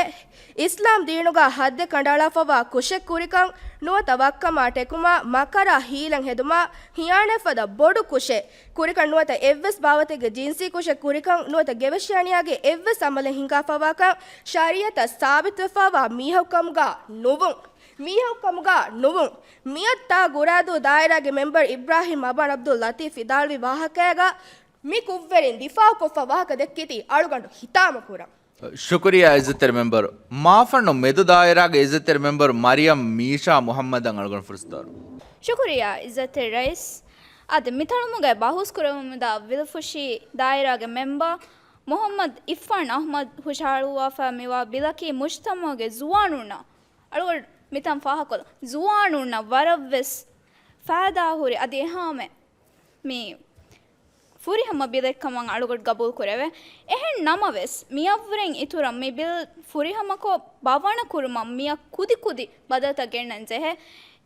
އިސްލާމް ދީނުގަ ހައްދެއް ކަނޑައަޅާފައިވާ ކުށެއް ކުރިކަން ނުވަތަ ވައްކަމާ ޓެކުމާ، މަކަރާ ހީލަން ހެދުމާ، ހިޔާނާތް ފަދަ ބޮޑު ކުށެއް ކުރިކަން ނުވަތަ އެއްވެސް ބާވަތެއްގެ ޖިންސީ ކުށެއް ކުރިކަން ނުވަތަ ގެވެށި އަނިޔާގެ އެއްވެސް އަމަލެއް ހިނގާފައިވާކަން ޝަރީއަތަށް ސާބިތުވެފައިވާ މީހަކު ކަމުގަ ނުވުން. މީހަކު ކަމުގަ ނުވުން. މިއަދު ތާ ގުރާދޫ ދާއިރާގެ މެމްބަރު އިބްރާހިމް އަބާން އަބްދުއްލަތީފް ވިދާޅުވި ވާހަކައިގަ މި ކުށްވެރިން ދިފާއުކޮށްފަ ވާހަކަ ދެއްކީތީ އަޅުގަނޑު ހިތާމަ ކުރަން. ޝުކުރިއްޔާ އިއްޒަތްތެރި މެމްބަރު. މާފަންނު މެދު ދާއިރާގެ އިއްޒަތްތެރި މެމްބަރު މަރިޔަމް މީޝާ މުޙައްމަދަށް އަޅުގަނޑު ފުރުސަތު ދާރު. ޝުކުރިއްޔާ އިއްޒަތްތެރި ރައީސް. އަދި މި ތަޅުމުގައި ބަހުސް ކުރެވެމުންދާ ވިލުފުށި ދާއިރާގެ މެމްބަރު މުޙައްމަދު އިއްފާން އަޙްމަދު ހުށަހަޅުއްވާފައި މިވާ ބިލަކީ މުޖްތަމަޢުގެ ޒުވާނުންނަށް، އަޅުގަނޑު މިތަން ފާހަގަކޮށްލަން، ޒުވާނުންނަށް ވަރަށްވެސް ފައިދާހުރި އަދި އެހާމެ މި ފުރިހަމަ ބިލެއްކަމަށް އަޅުގަޑު ގަބޫލުކުރެވޭ. އެހެން ނަމަވެސް، މިއަށްވުރެން އިތުރަށް މި ބިލް ފުރިހަމަކޮށް ބަވަނަ ކުރުމަށް މިއަށް ކުދިކުދި ބަދަލުތައް ގެންނަން ޖެހޭ.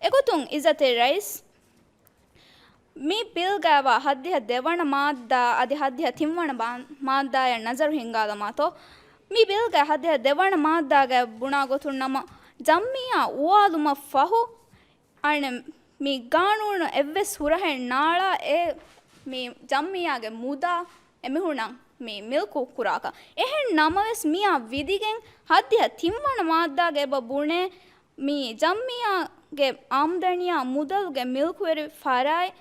އެގޮތުން އިއްޒަތްތެރި ރައީސް، މި ބިލްގައިވާ ހައްދިހަ ދެވަނަ މާއްދާ އަދި ހައްދިހަ ތިންވަނަ މާ-، މާއްދާޔަށް ނަޒަރު ހިންގާލަމާތޯ، މި ބިލްގެ ހައްދިހަ ދެވަނަ މާއްދާގައި ބުނާ ގޮތުން ނަމަ، ޖަމްއިއްޔާ އުވާލުމަށް ފަހު، އަނެއް މި ގާނޫނު އެއްވެސް ހުރަހެއް ނާޅާ އެ މި ޖަމްއިއްޔާގެ މުދާ އެމީހުންނަށް މި މިލްކު ކުރާކަށް. އެހެން ނަމަވެސް މިއާ ވިދިގެން ހައްދިހަ ތިންވަނަ މާއްދާގަ އެބަ ބުނޭ މި ޖަމްއިއްޔާގެ އާމްދަނީއާ މުދަލުގެ މިލްކުވެރި ފަރާތް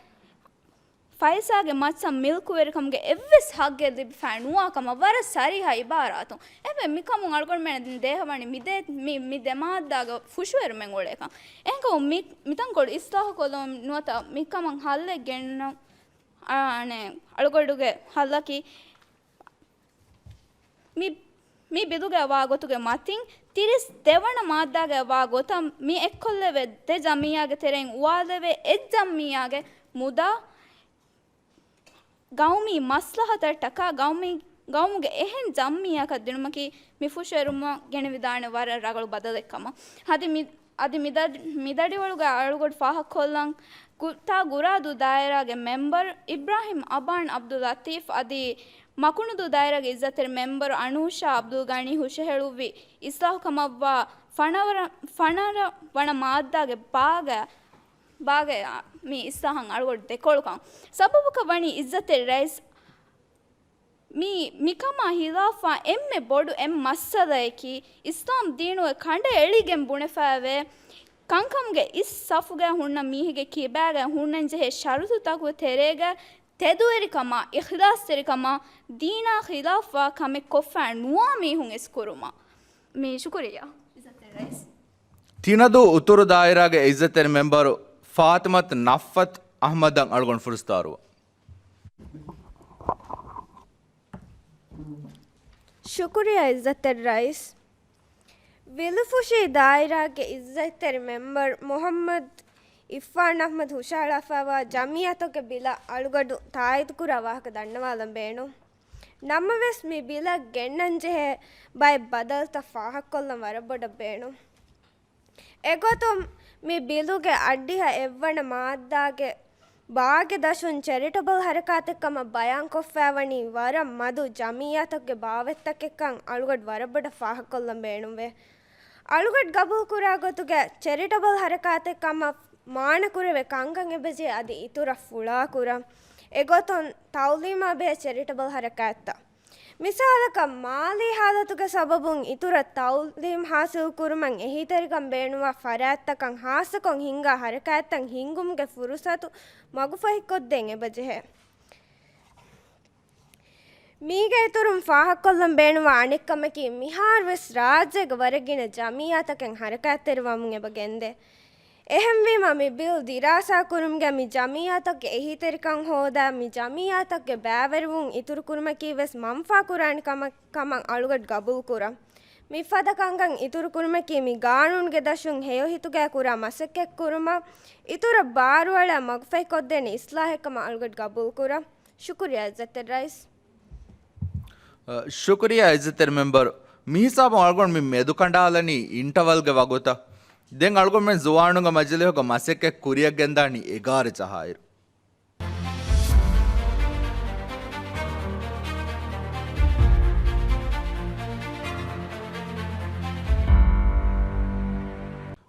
ފައިސާގެ މައްޗަށް މިލްކުވެރިކަމުގެ އެއްވެސް ހައްގެއް ލިބިފައި ނުވާ ކަމަށް ވަރަށް ސަރީހަ އިބާރާތުން. އެބެ މިކަމުން އަޅުގަނޑުމެން ދޭހަވަނީ މި ދޭ، މި، މި ދެ މާއްދާގަ ފުށުއެރުމެއް އުޅޭކަން. އެހެންކަމުން މި، މިތަންކޮޅު އިސްލާހުކޮށްލަމުން ނުވަތަ މިކަމަށް ހައްލެއް ގެންނަ، އާނެ، އަޅުގަޑުގެ ހައްލަކީ މި، މި ބިލުގައި ވާ ގޮތުގެ މަތިން ތިރީސް ދެވަނަ މާއްދާގައި ވާ ގޮތަށް މި އެއްކޮށްލެވޭ ދެ ޖަމްއިއްޔާގެ ތެރެއިން އުވާލެވޭ އެއް ޖަމްއިއްޔާގެ މުދާ ގައުމީ މަސްލަހަތަށްޓަކާ ގައުމީ، ގައުމުގެ އެހެން ޖަމްއިއްޔާއަކަށް ދިނުމަކީ މި ފުށުއެރުމަށް ގެނެވިދާނެ ވަރަށް ރަގަޅު ބަދަލެއްކަމަށް. އަދި މި، އަދި މި ދަ، މި ދަޑިވަޅުގައި އަޅުގަޑު ފާހަގަކޮށްލަން ގު، ތާ ގުރާދޫ ދާއިރާގެ މެމްބަރު އިބްރާހިމް އަބާން އަބްދުލް ލަތީފް އަދި މަކުނުދޫ ދާއިރާގެ އިއްޒަތްތެރި މެމްބަރު އަނޫޝާ އަބްދުލް ގަނީ ހުށަހެޅުއްވި އިސްލާހުކަމަށްވާ ފަނަރަ، ފަނަރަ ވަނަ މާއްދާގެ ބާގަ، ބާގަ މި އިސްލާހަށް އަޅުގަޑު ދެކޮޅުކަން. ސަބަބަކަށް ވަނީ އިއްޒަތްތެރި ރައީސް މި، މިކަމާ ހިލާފަށް އެންމެ ބޮޑު އެއް މައްސަލައަކީ، އިސްލާމް ދީނުގެ ކަނޑައެޅިގެން ބުނެފައިވޭ ކަންކަމުގެ އިސް ސަފުގައި ހުންނަ މީހެއްގެ ކިބާގައި ހުންނަންޖެހޭ ޝަރުތުތަކުގެ ތެރޭގަ ތެދުވެރިކަމާ، އިޚްލާޞްތެރިކަމާ، ދީނާ ޚިލާފްވާ ކަމެއް ކޮށްފައި ނުވާ މީހުން އިސްކުރުމަށް. މި ޝުކުރިއްޔާ. ތިނަދޫ އުތުރު ދާއިރާގެ އިއްޒަތްތެރި މެމްބަރު ފާތިމަތު ނަފްފަތު އަޙްމަދަށް އަޅުގަނޑު ފުރުސަތު އަރުވަން. ޝުކުރިއްޔާ އިއްޒަތްތެރި ރައީސް. ވިލުފުށި ދާއިރާގެ އިއްޒަތްތެރި މެމްބަރު މުޙައްމަދު އިއްފާން އަޙްމަދު ހުށަހަޅާފައިވާ ޖަމްއިއްޔާތަކުގެ ބިލަށް އަޅުގަޑު ތާއީދުކުރާ ވާހަކަ ދަންނަވާލަން ބޭނުން. ނަމަވެސް މި ބިލަށް ގެންނަންޖެހޭ ބައެއް ބަދަލުތައް ފާހަގަކޮށްލަން ވަރަށް ބޮޑަށް ބޭނުން. އެގޮތުން މި ބިލުގެ އައްޑިހަ އެއްވަނަ މާއްދާގެ ބާގެ ދަށުން ޗެރިޓަބަލް ހަރަކާތެއްކަމަށް ބަޔާންކޮށްފައިވަނީ ވަރަށް މަދު ޖަމްއިއްޔާތަކުގެ ބާވަތްތަކެއްކަން އަޅުގަޑު ވަރަށްބޮޑަށް ފާހަގަކޮށްލަން ބޭނުންވޭ. އަޅުގަޑު ގަބޫލުކުރާ ގޮތުގަ ޗެރިޓަބަލް ހަރަކާތެއްކަމަށް މާނަކުރެވޭ ކަންކަން އެބަޖެހޭ އަދި އިތުރަށް ފުޅާކުރަން. އެގޮތުން ތައުލީމާ ބެހޭ ޗެރިޓަބަލް ހަރަކާތްތައް. މިސާލަކަށް، މާލީ ހާލަތުގެ ސަބަބުން އިތުރަށް ތައުލީމް ހާސިލްކުރުމަށް އެހީތެރިކަން ބޭނުންވާ ފަރާތްތަކަށް ހާއްސަކޮށް ހިންގާ ހަރަކާތްތައް ހިންގުމުގެ ފުރުސަތު މަގުފަހިކޮށްދޭން އެބަޖެހޭ. މީގެ އިތުރުން ފާހަގަކޮށްލަން ބޭނުންވާ އަނެއް ކަމަކީ، މިހާރުވެސް ރާއްޖޭގެ ވަރަށް ގިނަ ޖަމްއިއްޔާތަކެއް ހަރަކާތްތެރިވަމުން އެބަ ގެންދޭ. އެހެންވީމަ، މި ބިލް ދިރާސާކުރުމުގަ މި ޖަމްއިއްޔާތަކުގެ އެހީތެރިކަން ހޯދާ، މި ޖަމްއިއްޔާތަކުގެ ބައިވެރިވުން އިތުރުކުރުމަކީ ވެސް މަންފާކުރާނެ ކަމަށް، ކަމަށް އަޅުގަޑު ގަބޫލުކުރަން. މިފަދަ ކަންކަން އިތުރުކުރުމަކީ މި ގާނޫނުގެ ދަށުން ހެޔޮހިތުގައި ކުރާ މަސައްކަތްކުރުމަށް އިތުރަށް ބާރުއަޅާ މަގުފަހިކޮށްދޭނެ އިސްލާހެއްކަމަށް އަޅުގަޑު ގަބޫލުކުރަން. ޝުކުރިއްޔާ އިއްޒަތްތެރި ރައީސް. އަ، ޝުކުރިއްޔާ އިއްޒަތްތެރި މެމްބަރު. މިހިސާބުން އަޅުގަނޑު މި މެދުކަނޑާލަނީ އިންޓަވަލްގެ ވަގުތަށް. ދެން އަޅުގަނޑުމެން ޒުވާނުންގެ މަޖިލީހުގަ މަސައްކަތް ކުރިއަށް ގެންދާނީ އެގާރަ ޖަހާއިރު.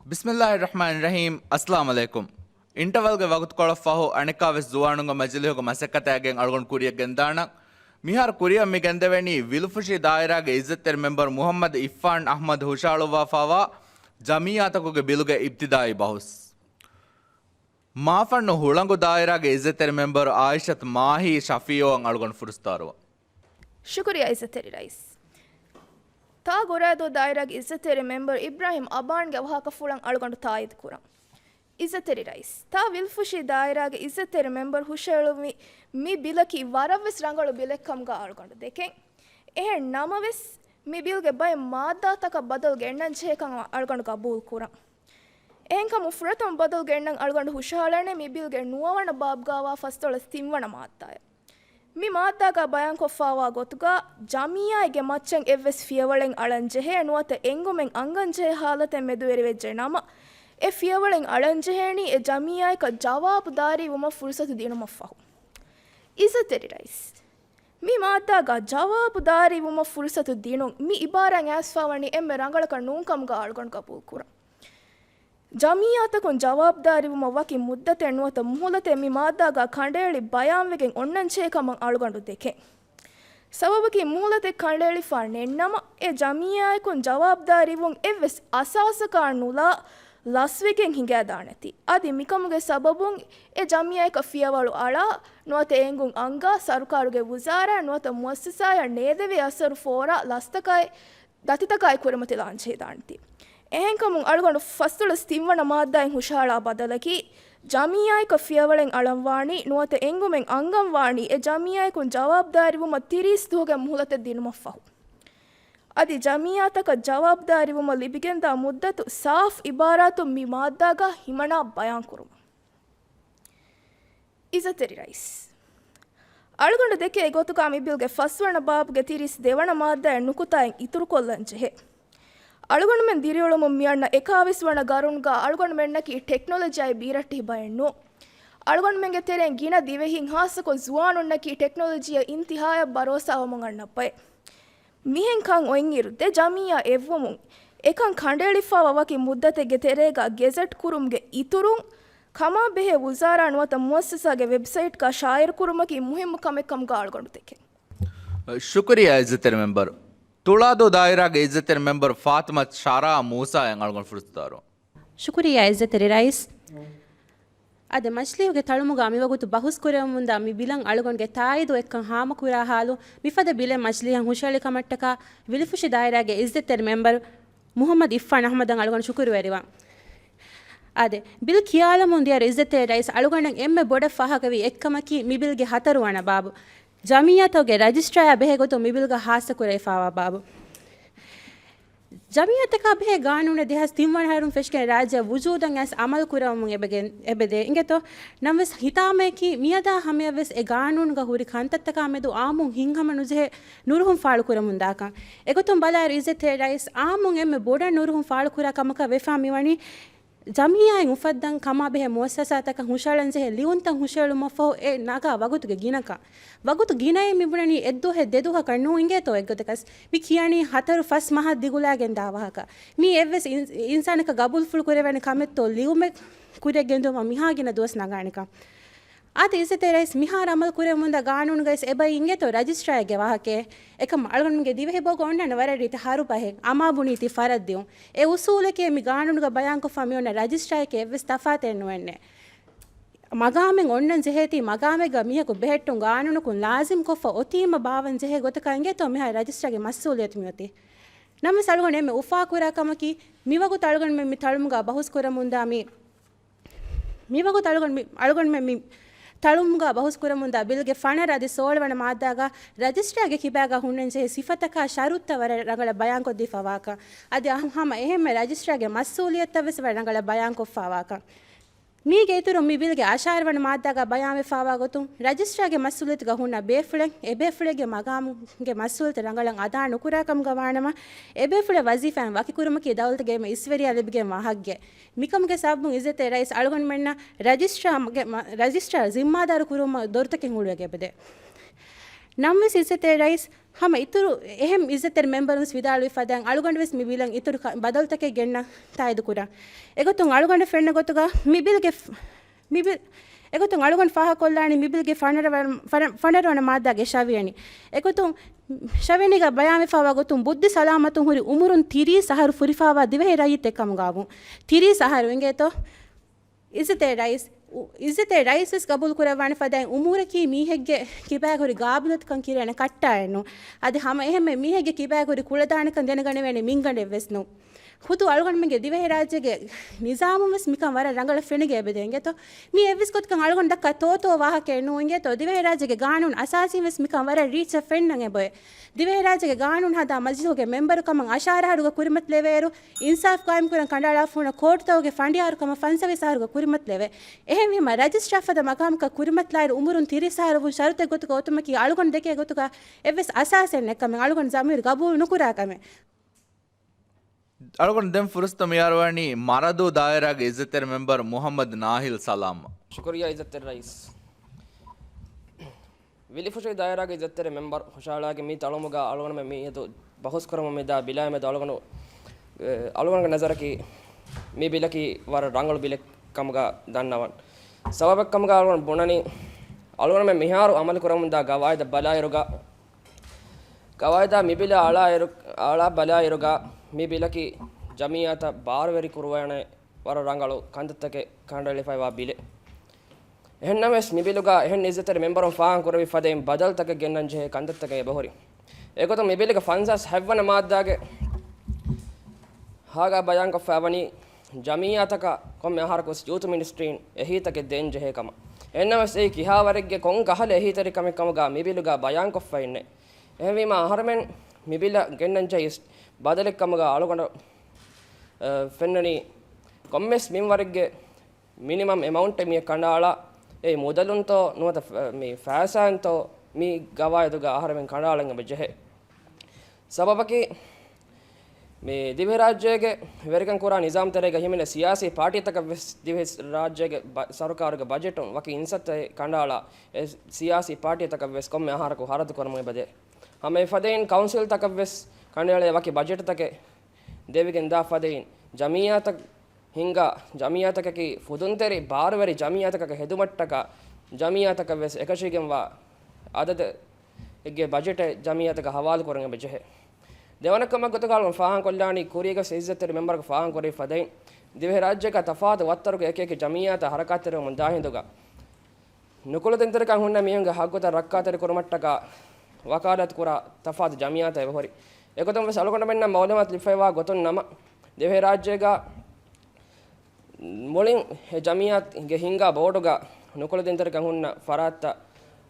ބިސްމިއްލާހި ރަޙްމާނި ރަޙީމް. އައްސަލާމު ޢަލައިކުމް. އިންޓަވަލްގެ ވަގުތުކޮޅަށް ފަހު އަނެއްކާވެސް ޒުވާނުންގެ މަޖިލީހުގެ މަސައްކަތާގެން އަޅުގަނޑު ކުރިއަށް ގެންދާނަން. މިހާރު ކުރިއަށް މި ގެންދެވެނީ ވިލުފުށި ދާއިރާގެ އިއްޒަތްތެރި މެމްބަރު މުޙައްމަދު އިއްފާން އަޙްމަދު ހުށަހަޅުއްވާފައިވާ ޖަމްއިއްޔާތަކުގެ ބިލުގެ އިބްތިދާއީ ބަހުސް. މާފަންނު ހުޅަނގު ދާއިރާގެ އިއްޒަތްތެރި މެމްބަރު އާއިޝަތު މާހީ ޝަފީޢުއަށް އަޅުގަނޑު ފުރުސަތު އަރުވަން. ޝުކުރިއްޔާ އިއްޒަތްތެރި ރައީސް. ތާ ގުރާދޫ ދާއިރާގެ އިއްޒަތްތެރި މެމްބަރު އިބްރާހިމް އަބާންގެ ވާހަކަފުޅަށް އަޅުގަނޑު ތާއީދު ކުރަން. އިއްޒަތްތެރި ރައީސް، ތާ ވިލުފުށި ދާއިރާގެ އިއްޒަތްތެރި މެމްބަރު ހުށައެޅުއްވި މި ބިލަކީ ވަރަށްވެސް ރަނގަޅު ބިލެއްކަމުގަ އަޅުގަނޑު ދެކެން. އެހެން ނަމަވެސް، މި ބިލްގެ ބައެއް މާއްދާތަކަށް ބަދަލު ގެންނަން ޖެހޭކަން އަޅުގަނޑު ގަބޫލު ކުރަން. އެހެންކަމުން ފުރަތަމަ ބަދަލު ގެންނަން އަޅުގަނޑު ހުށަހަޅަނީ މި ބިލްގެ ނުވަވަނަ ބާބުގައިވާ ފަސްދޮޅަސް ތިންވަނަ މާއްދާއެއް. މި މާއްދާގަ ބަޔާންކޮށްފާވާ ގޮތުގަ، ޖަމިއްޔާއެއްގެ މައްޗަށް އެއްވެސް ފިޔަވަޅެއް އަޅަންޖެހޭ ނުވަތަ އެނގުމެއް އަންގަންޖެހޭ ހާލަތެއް މެދުވެރިވެއްޖެ ނަމަ، އެ ފިޔަވަޅެއް އަޅަންޖެހޭނީ އެ ޖަމިއްޔާއަކަށް ޖަވާބުދާރީވުމަށް ފުރުސަތު ދިނުމަށްފަހު. އިއްޒަތްތެރި ރައީސް، މި މާއްދާގަ ޖަވާބުދާރީވުމަށް ފުރުސަތު ދިނުން މި އިބާރާއިން އައިސްފާވަނީ އެންމެ ރަނގަޅަކަށް ނޫންކަމުގަ އަޅުގަނޑު ގަބޫލުކުރަން. ޖަމިއްޔާތަކުން ޖަވާބުދާރީވުމަށް ވަކި މުއްދަތެއް ނުވަތަ މުހުލަތެއް މި މާއްދާގަ ކަނޑައެޅި ބަޔާންވެގެން އޮންނަންޖެހޭ ކަމަށް އަޅުގަނޑު ދެކެން. ސަބަބަކީ މުހުލަތެއް ކަނޑައެޅިފަ ނެތްނަމަ، އެ ޖަމިއްޔާއަކުން ޖަވާބުދާރީވުން އެއްވެސް އަސާސަކާ ނުލާ ލަސްވެގެން ހިނގާދާނެތީ. އަދި މިކަމުގެ ސަބަބުން އެ ޖަމިއްޔާއަކަށް ފިޔަވަޅު އަޅާ ނުވަތަ އެނގުން އަންގާ ސަރުކާރުގެ ވުޒާރާ ނުވަތަ މުއައްސަސާއަށް ނޭދެވޭ އަސަރު ފޯރާ ލަސްތަކާއި ދަތިތަކާއި ކުރިމަތިލާން ޖެހިދާނެތީ. އެހެންކަމުން އަޅުގަނޑު ފަސްދޮޅަސް ތިންވަނަ މާއްދާއިން ހުށަހަޅާ ބަދަލަކީ، ޖަމިއްޔާއަކަށް ފިޔަވަޅެއް އަޅަންވާނީ ނުވަތަ އެނގުމެއް އަންގަންވާނީ އެ ޖަމިއްޔާއަކުން ޖަވާބުދާރީވުމަށް ތިރީސް ދުވަހުގެ މުހުލަތެއް ދިނުމަށްފަހު. އަދި ޖަމިއްޔާތަކަށް ޖަވާބުދާރީވުމަށް ލިބިގެންދާ މުއްދަތު ސާފް އިބާރާތުން މި މާއްދާގަ ހިމަނާ ބަޔާންކުރުމަށް. އިއްޒަތްތެރި ރައީސް، އަޅުގަނޑު ދެކޭ ގޮތުގަ މި ބިލްގެ ފަސްވަނަ ބާބުގެ ތިރީސް ދެވަނަ މާއްދާއެއް ނުކުތާއިން އިތުރުކޮށްލަން ޖެހޭ. އަޅުގަނޑުމެން ދިރިއުޅުމުން މިއަންނަ އެކާވީސް ވަނަ ގަރުނުގަ އަޅުގަނޑުމެންނަކީ ޓެކްނޮލޮޖީއާއި ބީރައްޓެހި ބައެއް ނޫން. އަޅުގަނޑުމެންގެ ތެރެއިން ގިނަ ދިވެހިން ހާއްސަކޮށް ޒުވާނުންނަކީ ޓެކްނޮލޮޖީއަށް އިންތިހާޔަށް ބަރޯސާވަމުން އަންނަ ބައެއް. މިހެން ކަން އޮތްއިރު، ދެ ޖަމިއްޔާ އެއްވުމުން، އެކަން ކަނޑައެޅިފައިވާ ވަކި މުއްދަތެއްގެ ތެރޭގަ ގެޒެޓް ކުރުމުގެ އިތުރުން، ކަމާ ބެހޭ ވުޒާރާ ނުވަތަ މުއައްސަސާގެ ވެބްސައިޓްގަ ޝާއިޢު ކުރުމަކީ މުހިއްމު ކަމެއް ކަމުގަ އަޅުގަނޑު ދެކެން. ޝުކުރިއްޔާ އިއްޒަތްތެރި މެމްބަރު. ތުޅާދޫ ދާއިރާގެ އިއްޒަތްތެރި މެމްބަރު ފާތިމަތު ޝާރާ މޫސާއަށް އަޅުގަނޑު ފުރުސަތު ދާރު. ޝުކުރިއްޔާ އިއްޒަތްތެރި ރައީސް. އަދި މަޖިލީހުގެ ތަޅުމުގަ މިވަގުތު ބަހުސް ކުރެވެމުންދާ މި ބިލަށް އަޅުގަނޑުގެ ތާއީދު އެއްކަން ހާމަކުރާ ހާލު، މިފަދަ ބިލެއް މަޖިލީހަށް ހުށަހެޅި ކަމަށްޓަކާ ވިލިފުށި ދާއިރާގެ އިއްޒަތްތެރި މެމްބަރު މުޙައްމަދު އިއްފާން އަޙްމަދަށް އަޅުގަނޑު ޝުކުރުވެރިވާ. އާދެ، ބިލް ކިޔާލަމުން ދިޔައިރު އިއްޒަތްތެރި ރައީސް އަޅުގަނޑަށް އެންމެ ބޮޑަށް ފާހަގަވި އެއްކަމަކީ މި ބިލްގެ ހަތަރުވަނަ ބާބު. ޖަމިއްޔާތަކުގެ ރަޖިސްޓްރާއާ ބެހޭ ގޮތުން މި ބިލްގަ ހާއްސަކުރެވިފާވާ ބާބު. ޖަމިއްޔާތަކާ ބެހޭ ގާނޫނެއް ދެހާސް ތިން ވަނަ އަހަރުން ފެށިގެން ރާއްޖެއަށް ވުޖޫދަށް އައިސް އަމަލު ކުރަވަމުން އެބަދޭ، އެބަދޭ އިނގޭތޯ؟ ނަމަވެސް ހިތާމަޔަކީ މިއަދާ ހަމަޔަށްވެސް އެ ގާނޫނުގަ ހުރި ކަންތައްތަކާ މެދު އާއްމުން ހިތްހަމަ ނުޖެހޭ ނުރުހުން ފާޅުކުރަމުންދާކަން. އެގޮތުން ބަލާއިރު އިއްޒަތްތެރި ރައީސް އާއްމުން އެންމެ ބޮޑަށް ނުރުހުން ފާޅުކުރާ ކަމަކަށް ވެފާ މިވަނީ ޖަމިއްޔާއިން އުފައްދަން ކަމާބެހޭ މުއައްސަސާތަކަށް ހުށަހަޅަންޖެހޭ ލިޔުންތައް ހުށަހެޅުމަށްފަހު އެ ނަގާ ވަގުތުގެ ގިނަކަން. ވަގުތު ގިނައެއް މިބުނަނީ އެއްދުވަހެއް ދެދުވަހަކަށް ނޫން އިނގޭތޯ އެއްގޮތަކަސް. މި ކިޔަނީ ހަތަރު ފަސް މަހަށް ދިގުލާގެން ދާ ވާހަކަ. މީ އެއްވެސް އިން-، އިންސާނަކަށް ގަބޫލުފުޅު ކުރެވޭނެ ކަމެއްތޯ ލިޔުމެއް ކުރިއަށް ގެންދިއުމަށް މިހާ ގިނަ ދުވަސް ނަގާނެކަން. އާދެ، އިއްޒަތްތެރި ރައީސް މިހާރު އަމަލު ކުރެވެމުންދާ ގާނޫނުގައި އެބައި އިނގޭތޯ ރަޖިސްޓްރާއެއްގެ ވާހަކައެއް. އެކަމަށް އަޅުގަނޑުމެންގެ ދިވެހި ބަހުގަ އޮންނާނެ ވަރަށް ރީތި ހަރުބަހެއް، އަމާބުނީތީ ފަރަށް ދިޔުން. އެ އުސޫލެކޭ މި ގާނޫނުގަ ބަޔާންކޮށްފަ މި އޮންނަ ރަޖިސްޓްރާއެކޭ އެއްވެސް ތަފާތެއް ނުވެންނެ. މަގާމެއް އޮންނަން ޖެހޭތީ މަގާމެއްގަ މީހަކު ބެހެއްޓުން ގާނޫނުކުން ލާޒިމްކޮށްފަ އޮތީމަ ބާވަން ޖެހޭ ގޮތަކަށް އިނގޭތޯ މިހާރު ރަޖިސްޓްރާގެ މަސްއޫލިއްޔަތު މިއޮތީ. ނަމަވެސް އަޅުގަނޑު އެންމެ އުފާކުރާ ކަމަކީ މިވަގުތު އަޅުގަނޑުމެން މި ތަޅުމުގަ ބަހުސް ކުރަމުންދާ މި މިވަގުތު އަޅުގަނޑު މި، އަޅުގަނޑުމެން މި ތަޅުމުގަ ބަހުސް ކުރަމުންދާ ބިލްގެ ފަނަރަ އަދި ސޯޅަ ވަނަ މާއްދާގަ ރަޖިސްޓްރާގެ ކިބާގަ ހުންނަންޖެހޭ ސިފަތަކާ ޝަރުތުތައް ވަރަށް ރަނގަޅަށް ބަޔާންކޮށްދީފަވާކަން. އަދި އަހަ-، ހަމަ އެހެންމެ ރަޖިސްޓްރާގެ މަސްއޫލިއްޔަތުތައް ވެސް ވަރަށް ރަނގަޅަށް ބަޔާންކޮށްފަވާކަން. މީގެ އިތުރުން މި ބިލްގެ އަށާރަ ވަނަ މާއްދާގަ ބަޔާންވެފައިވާ ގޮތުން، ރަޖިސްޓްރާގެ މަސްއޫލިއްޔަތުގަ ހުންނަ ބޭފުޅެއް، އެ ބޭފުޅެއްގެ މަގާމުގެ މަސްއޫލިއްޔަތު ރަނގަޅަށް އަދާ ނުކުރާ ކަމުގަ ވާނަމަ، އެ ބޭފުޅެއް ވަޒީފާއިން ވަކިކުރުމަކީ ދައުލަތުގެ އެންމެ އިސްވެރިޔާ ލިބިގެންވާ ހައްގެއް. މިކަމުގެ ސަބަބުން އިއްޒަތްތެރި ރައީސް އަޅުގަނޑުމެންނަށް ރަޖިސްޓްރާގެ މަ-، ރަޖިސްޓްރާ ޒިންމާދާރު ކުރުމަށް ދޮރުތަކެއް ހުޅުވެގެން އެބަދޭ. ނަމަވެސް އިއްޒަތްތެރި ރައީސް ހަމަ އިތުރު އެހެން އިއްޒަތްތެރި މެމްބަރުން ވެސް ވިދާޅުވި ފަދައިން އަޅުގަނޑު ވެސް މި ބިލަށް އިތުރު ކަ-، ބަދަލުތަކެއް ގެންނަން ތާއީދު ކުރަން. އެގޮތުން އަޅުގަނޑަށް ފެންނަ ގޮތުގަ މި ބިލްގެ ފް-، މި ބިލް، އެގޮތުން އަޅުގަނޑު ފާހަގަކޮށްލާނީ މި ބިލްގެ ފަނަރަ ވަ-، ފަނަ-، ފަނަރަ ވަނަ މާއްދާގެ ޝަވިޔަނި. އެގޮތުން ޝަވިޔަނީގަ ބަޔާންވެފައިވާ ގޮތުން ބުއްދި ސަލާމަތުން ހުރި އުމުރުން ތިރީސް އަހަރު ފުރިފައިވާ ދިވެހި ރައްޔިތެއް ކަމުގައިވުން. ތިރީސް އަހަރު އިނގޭތޯ؟ އިއްޒަތްތެރި ރައީސް، އު-، އިއްޒަތްތެރި ރައީސް ވެސް ގަބޫލު ކުރައްވާނެ ފަދައިން އުމުރަކީ މީހެއްގެ ކިބާގަ ހުރި ގާބިލުތަކަން ކިރޭނެ ކައްޓާއެއް ނޫން. އަދި ހަމަ އެހެންމެ މީހެއްގެ ކިބާގަ ހުރި ކުޅަދާނަކަން ދެނެގަނެވޭނެ މިންގަނޑެއް ވެސް ނޫން. ޚުދު އަޅުގަނޑުމެންގެ ދިވެހިރާއްޖޭގެ ނިޒާމުން ވެސް މިކަން ވަރަށް ރަނގަޅަށް ފެނިގެން އެބަދޭ އިނގޭތޯ. މީ އެއްވެސް ގޮތަކަށް އަޅުގަނޑު ދައްކާ ތޯތޯ ވާހަކައެއް ނޫން އިނގޭތޯ. ދިވެހިރާއްޖޭގެ ގާނޫނު އަސާސީން ވެސް މިކަން ވަރަށް ރީއްޗަށް ފެންނަން އެބައޮތް. ދިވެހިރާއްޖޭގެ ގާނޫނު ހަދާ މަޖިލީހުގެ މެމްބަރު ކަމަށް އަށާރަ އަހަރުގަ ކުރިމަތިލެވޭއިރު، އިންސާފް ގާއިމްކުރަން ކަނޑައަޅާފަ ހުންނަ ކޯޓުތަކުގެ ފަނޑިޔާރު ކަމަށް ފަންސަވީސް އަހަރުގަ ކުރިމަތިލެވޭ. އެހެންވީމަ، ރަޖިސްޓްރާ ފަދަ މަގާމަކަށް ކުރިމަތިލާއިރު އުމުރުން ތިރީސް އަހަރު ވުން ޝަރުތެއް ގޮތުގަ އޮތުމަކީ އަޅުގަނޑު ދެކޭ ގޮތުގަ އެއްވެސް އަސާސެއް ނެތްކަމެއް، އަޅުގަނޑު ޒަމީރު ގަބޫލު ނުކުރާ ކަމެއް. އަޅުގަނޑު ދެން ފުރުސަތު މިޔާރުވަނީ މަރަދޫ ދާއިރާގެ އިއްޒަތްތެރި މެމްބަރު މުހައްމަދު ނާހިލް ސަލާމް. ޝުކުރިއްޔާ އިއްޒަތްތެރި ރައީސް. ވިލިފުށި ދާއިރާގެ އިއްޒަތްތެރި މެމްބަރު ހުށަހަޅާގެން މި ތަޅުމުގަ އަޅުގަނޑުމެން މިއަދު ބަހުސްކުރަމުން މިދާ ބިލާ މެދު އަޅުގަނޑު، އެ، އަޅުގަނޑުގެ ނަޒަރަކީ މި ބިލަކީ ވަރަށް ރަނގަޅު ބިލެއް ކަމުގަ ދަންނަވަން. ސަބަބެއް ކަމުގަ އަޅުގަނޑު ބުނަނީ، އަޅުގަނޑުމެން މިހާރު އަމަލު ކުރަމުންދާ ގަވާއިދަށް ބަލާއިރުގަ، ގަވާއިދާ މި ބިލަށް އަޅާއިރު، އަޅާ ބަލާއިރުގަ މި ބިލަކީ ޖަމިއްޔާތަށް ބާރުވެރި ކުރުވާނެ ވަރަށް ރަނގަޅު ކަންތައްތަކެއް ކަނޑައެޅިފައިވާ ބިލެއް. އެހެންނަމަވެސް، މި ބިލުގަ އެހެން އިއްޒަތްތެރި މެމްބަރުން ފާހަގަކުރެއްވި ފަދައިން ބަދަލުތަކެއް ގެންނަން ޖެހޭ ކަންތައްތަކެއް އެބަހުރި. އެގޮތުން މި ބިލުގެ ފަންސާސް ހަތްވަނަ މާއްދާގެ ހާގާ ބަޔާންކޮށްފައިވަނީ، ޖަމިއްޔާތަކަށް ކޮންމެ އަހަރަކުވެސް ޔޫތު މިނިސްޓްރީން އެހީތަކެއް ދޭން ޖެހޭ ކަމަށް. އެހެންނަމަވެސް، އެއީ ކިހާވަރެއްގެ ކޮން ކަހަލަ އެހީތެރިކަމެއް ކަމުގަ މި ބިލުގަ ބަޔާންކޮށްފައިންނެއް. އެހެންވީމަ، އަހަރެމެން މި ބިލަށް ގެންނަން ޖެހި ބަދަލެއް ކަމުގަ އަޅުގަނޑަށް، އަ، ފެންނަނީ ކޮންމެސް މިންވަރެއްގެ މިނިމަމް އެމައުންޓެއް މިއަށް ކަނޑައަޅާ، އެއީ މުދަލުންތޯ ނުވަތަ ފަ-، މި ފައިސާއިންތޯ މި ގަވާއިދުގަ އަހަރެމެން ކަނޑައަޅަން އެބަ ޖެހޭ. ސަބަބަކީ، މި ދިވެހިރާއްޖޭގެ ވެރިކަން ކުރާ ނިޒާމް ތެރޭގަ ހިމެނޭ ސިޔާސީ ޕާޓީތަކަށް ވެސް ދިވެހިރާއްޖޭގެ ބަ-، ސަރުކާރުގެ ބަޖެޓުން ވަކި އިންސައްތައެއް ކަނޑައަޅާ، އެ ސިޔާސީ ޕާޓީތަކަށް ވެސް ކޮންމެ އަހަރަކު ހަރަދު ކުރަމުން އެބަދޭ. ހަމަ އެފަދައިން ކައުންސިލްތަކަށް ވެސް ކަނޑައެޅޭ ވަކި ބަޖެޓްތަކެއް ދެވިގެން ދާ ފަދައިން، ޖަމިއްޔާތައް ހިންގާ ޖަމިއްޔާތަކަކީ ފުދުންތެރި ބާރުވެރި ޖަމިއްޔާތަކަކަށް ހެދުމަށްޓަކާ، ޖަމިއްޔާތަކަށް ވެސް އެކަށީގެންވާ އަދަދެއްގެ ބަޖެޓެއް ޖަމިއްޔާތަކަށް ހަވާލު ކުރަން އެބަ ޖެހޭ. ދެވަނަ ކަމަށް ގޮތުގަ އަޅުގަނޑު ފާހަގަކޮށްލާނީ، ކުރީގަ އިއްޒަތްތެރި މެމްބަރަކު ފާހަގަކުރެއްވި ފަދައިން، ދިވެހިރާއްޖޭގަ ތަފާތު ވައްތަރުގެ އެކި އެކި ޖަމިއްޔާތައް ހަރަކާތްތެރިވަމުން ދާ ހިނދުގަ، ނުކުޅަދިންތެރިކަން ހުންނަ މީހުންގެ ހައްގުތައް ރައްކާތެރި ކުރުމަށްޓަކާ ވަކާލާތު ކުރާ ތަފާތު ޖަމިއްޔާތައް އެބަހުރި. އެގޮތުން ވެސް އަޅުގަނޑުމެންނަށް މައުލޫމާތު ލިބިފައިވާ ގޮތުން ނަމަ، ދިވެހިރާއްޖޭގަ މުޅިން އެ ޖަމިއްޔާގެ ހިންގާ ބޯޑުގަ ނުކުޅަދިންތެރިކަން ހުންނަ ފަރާތްތައް،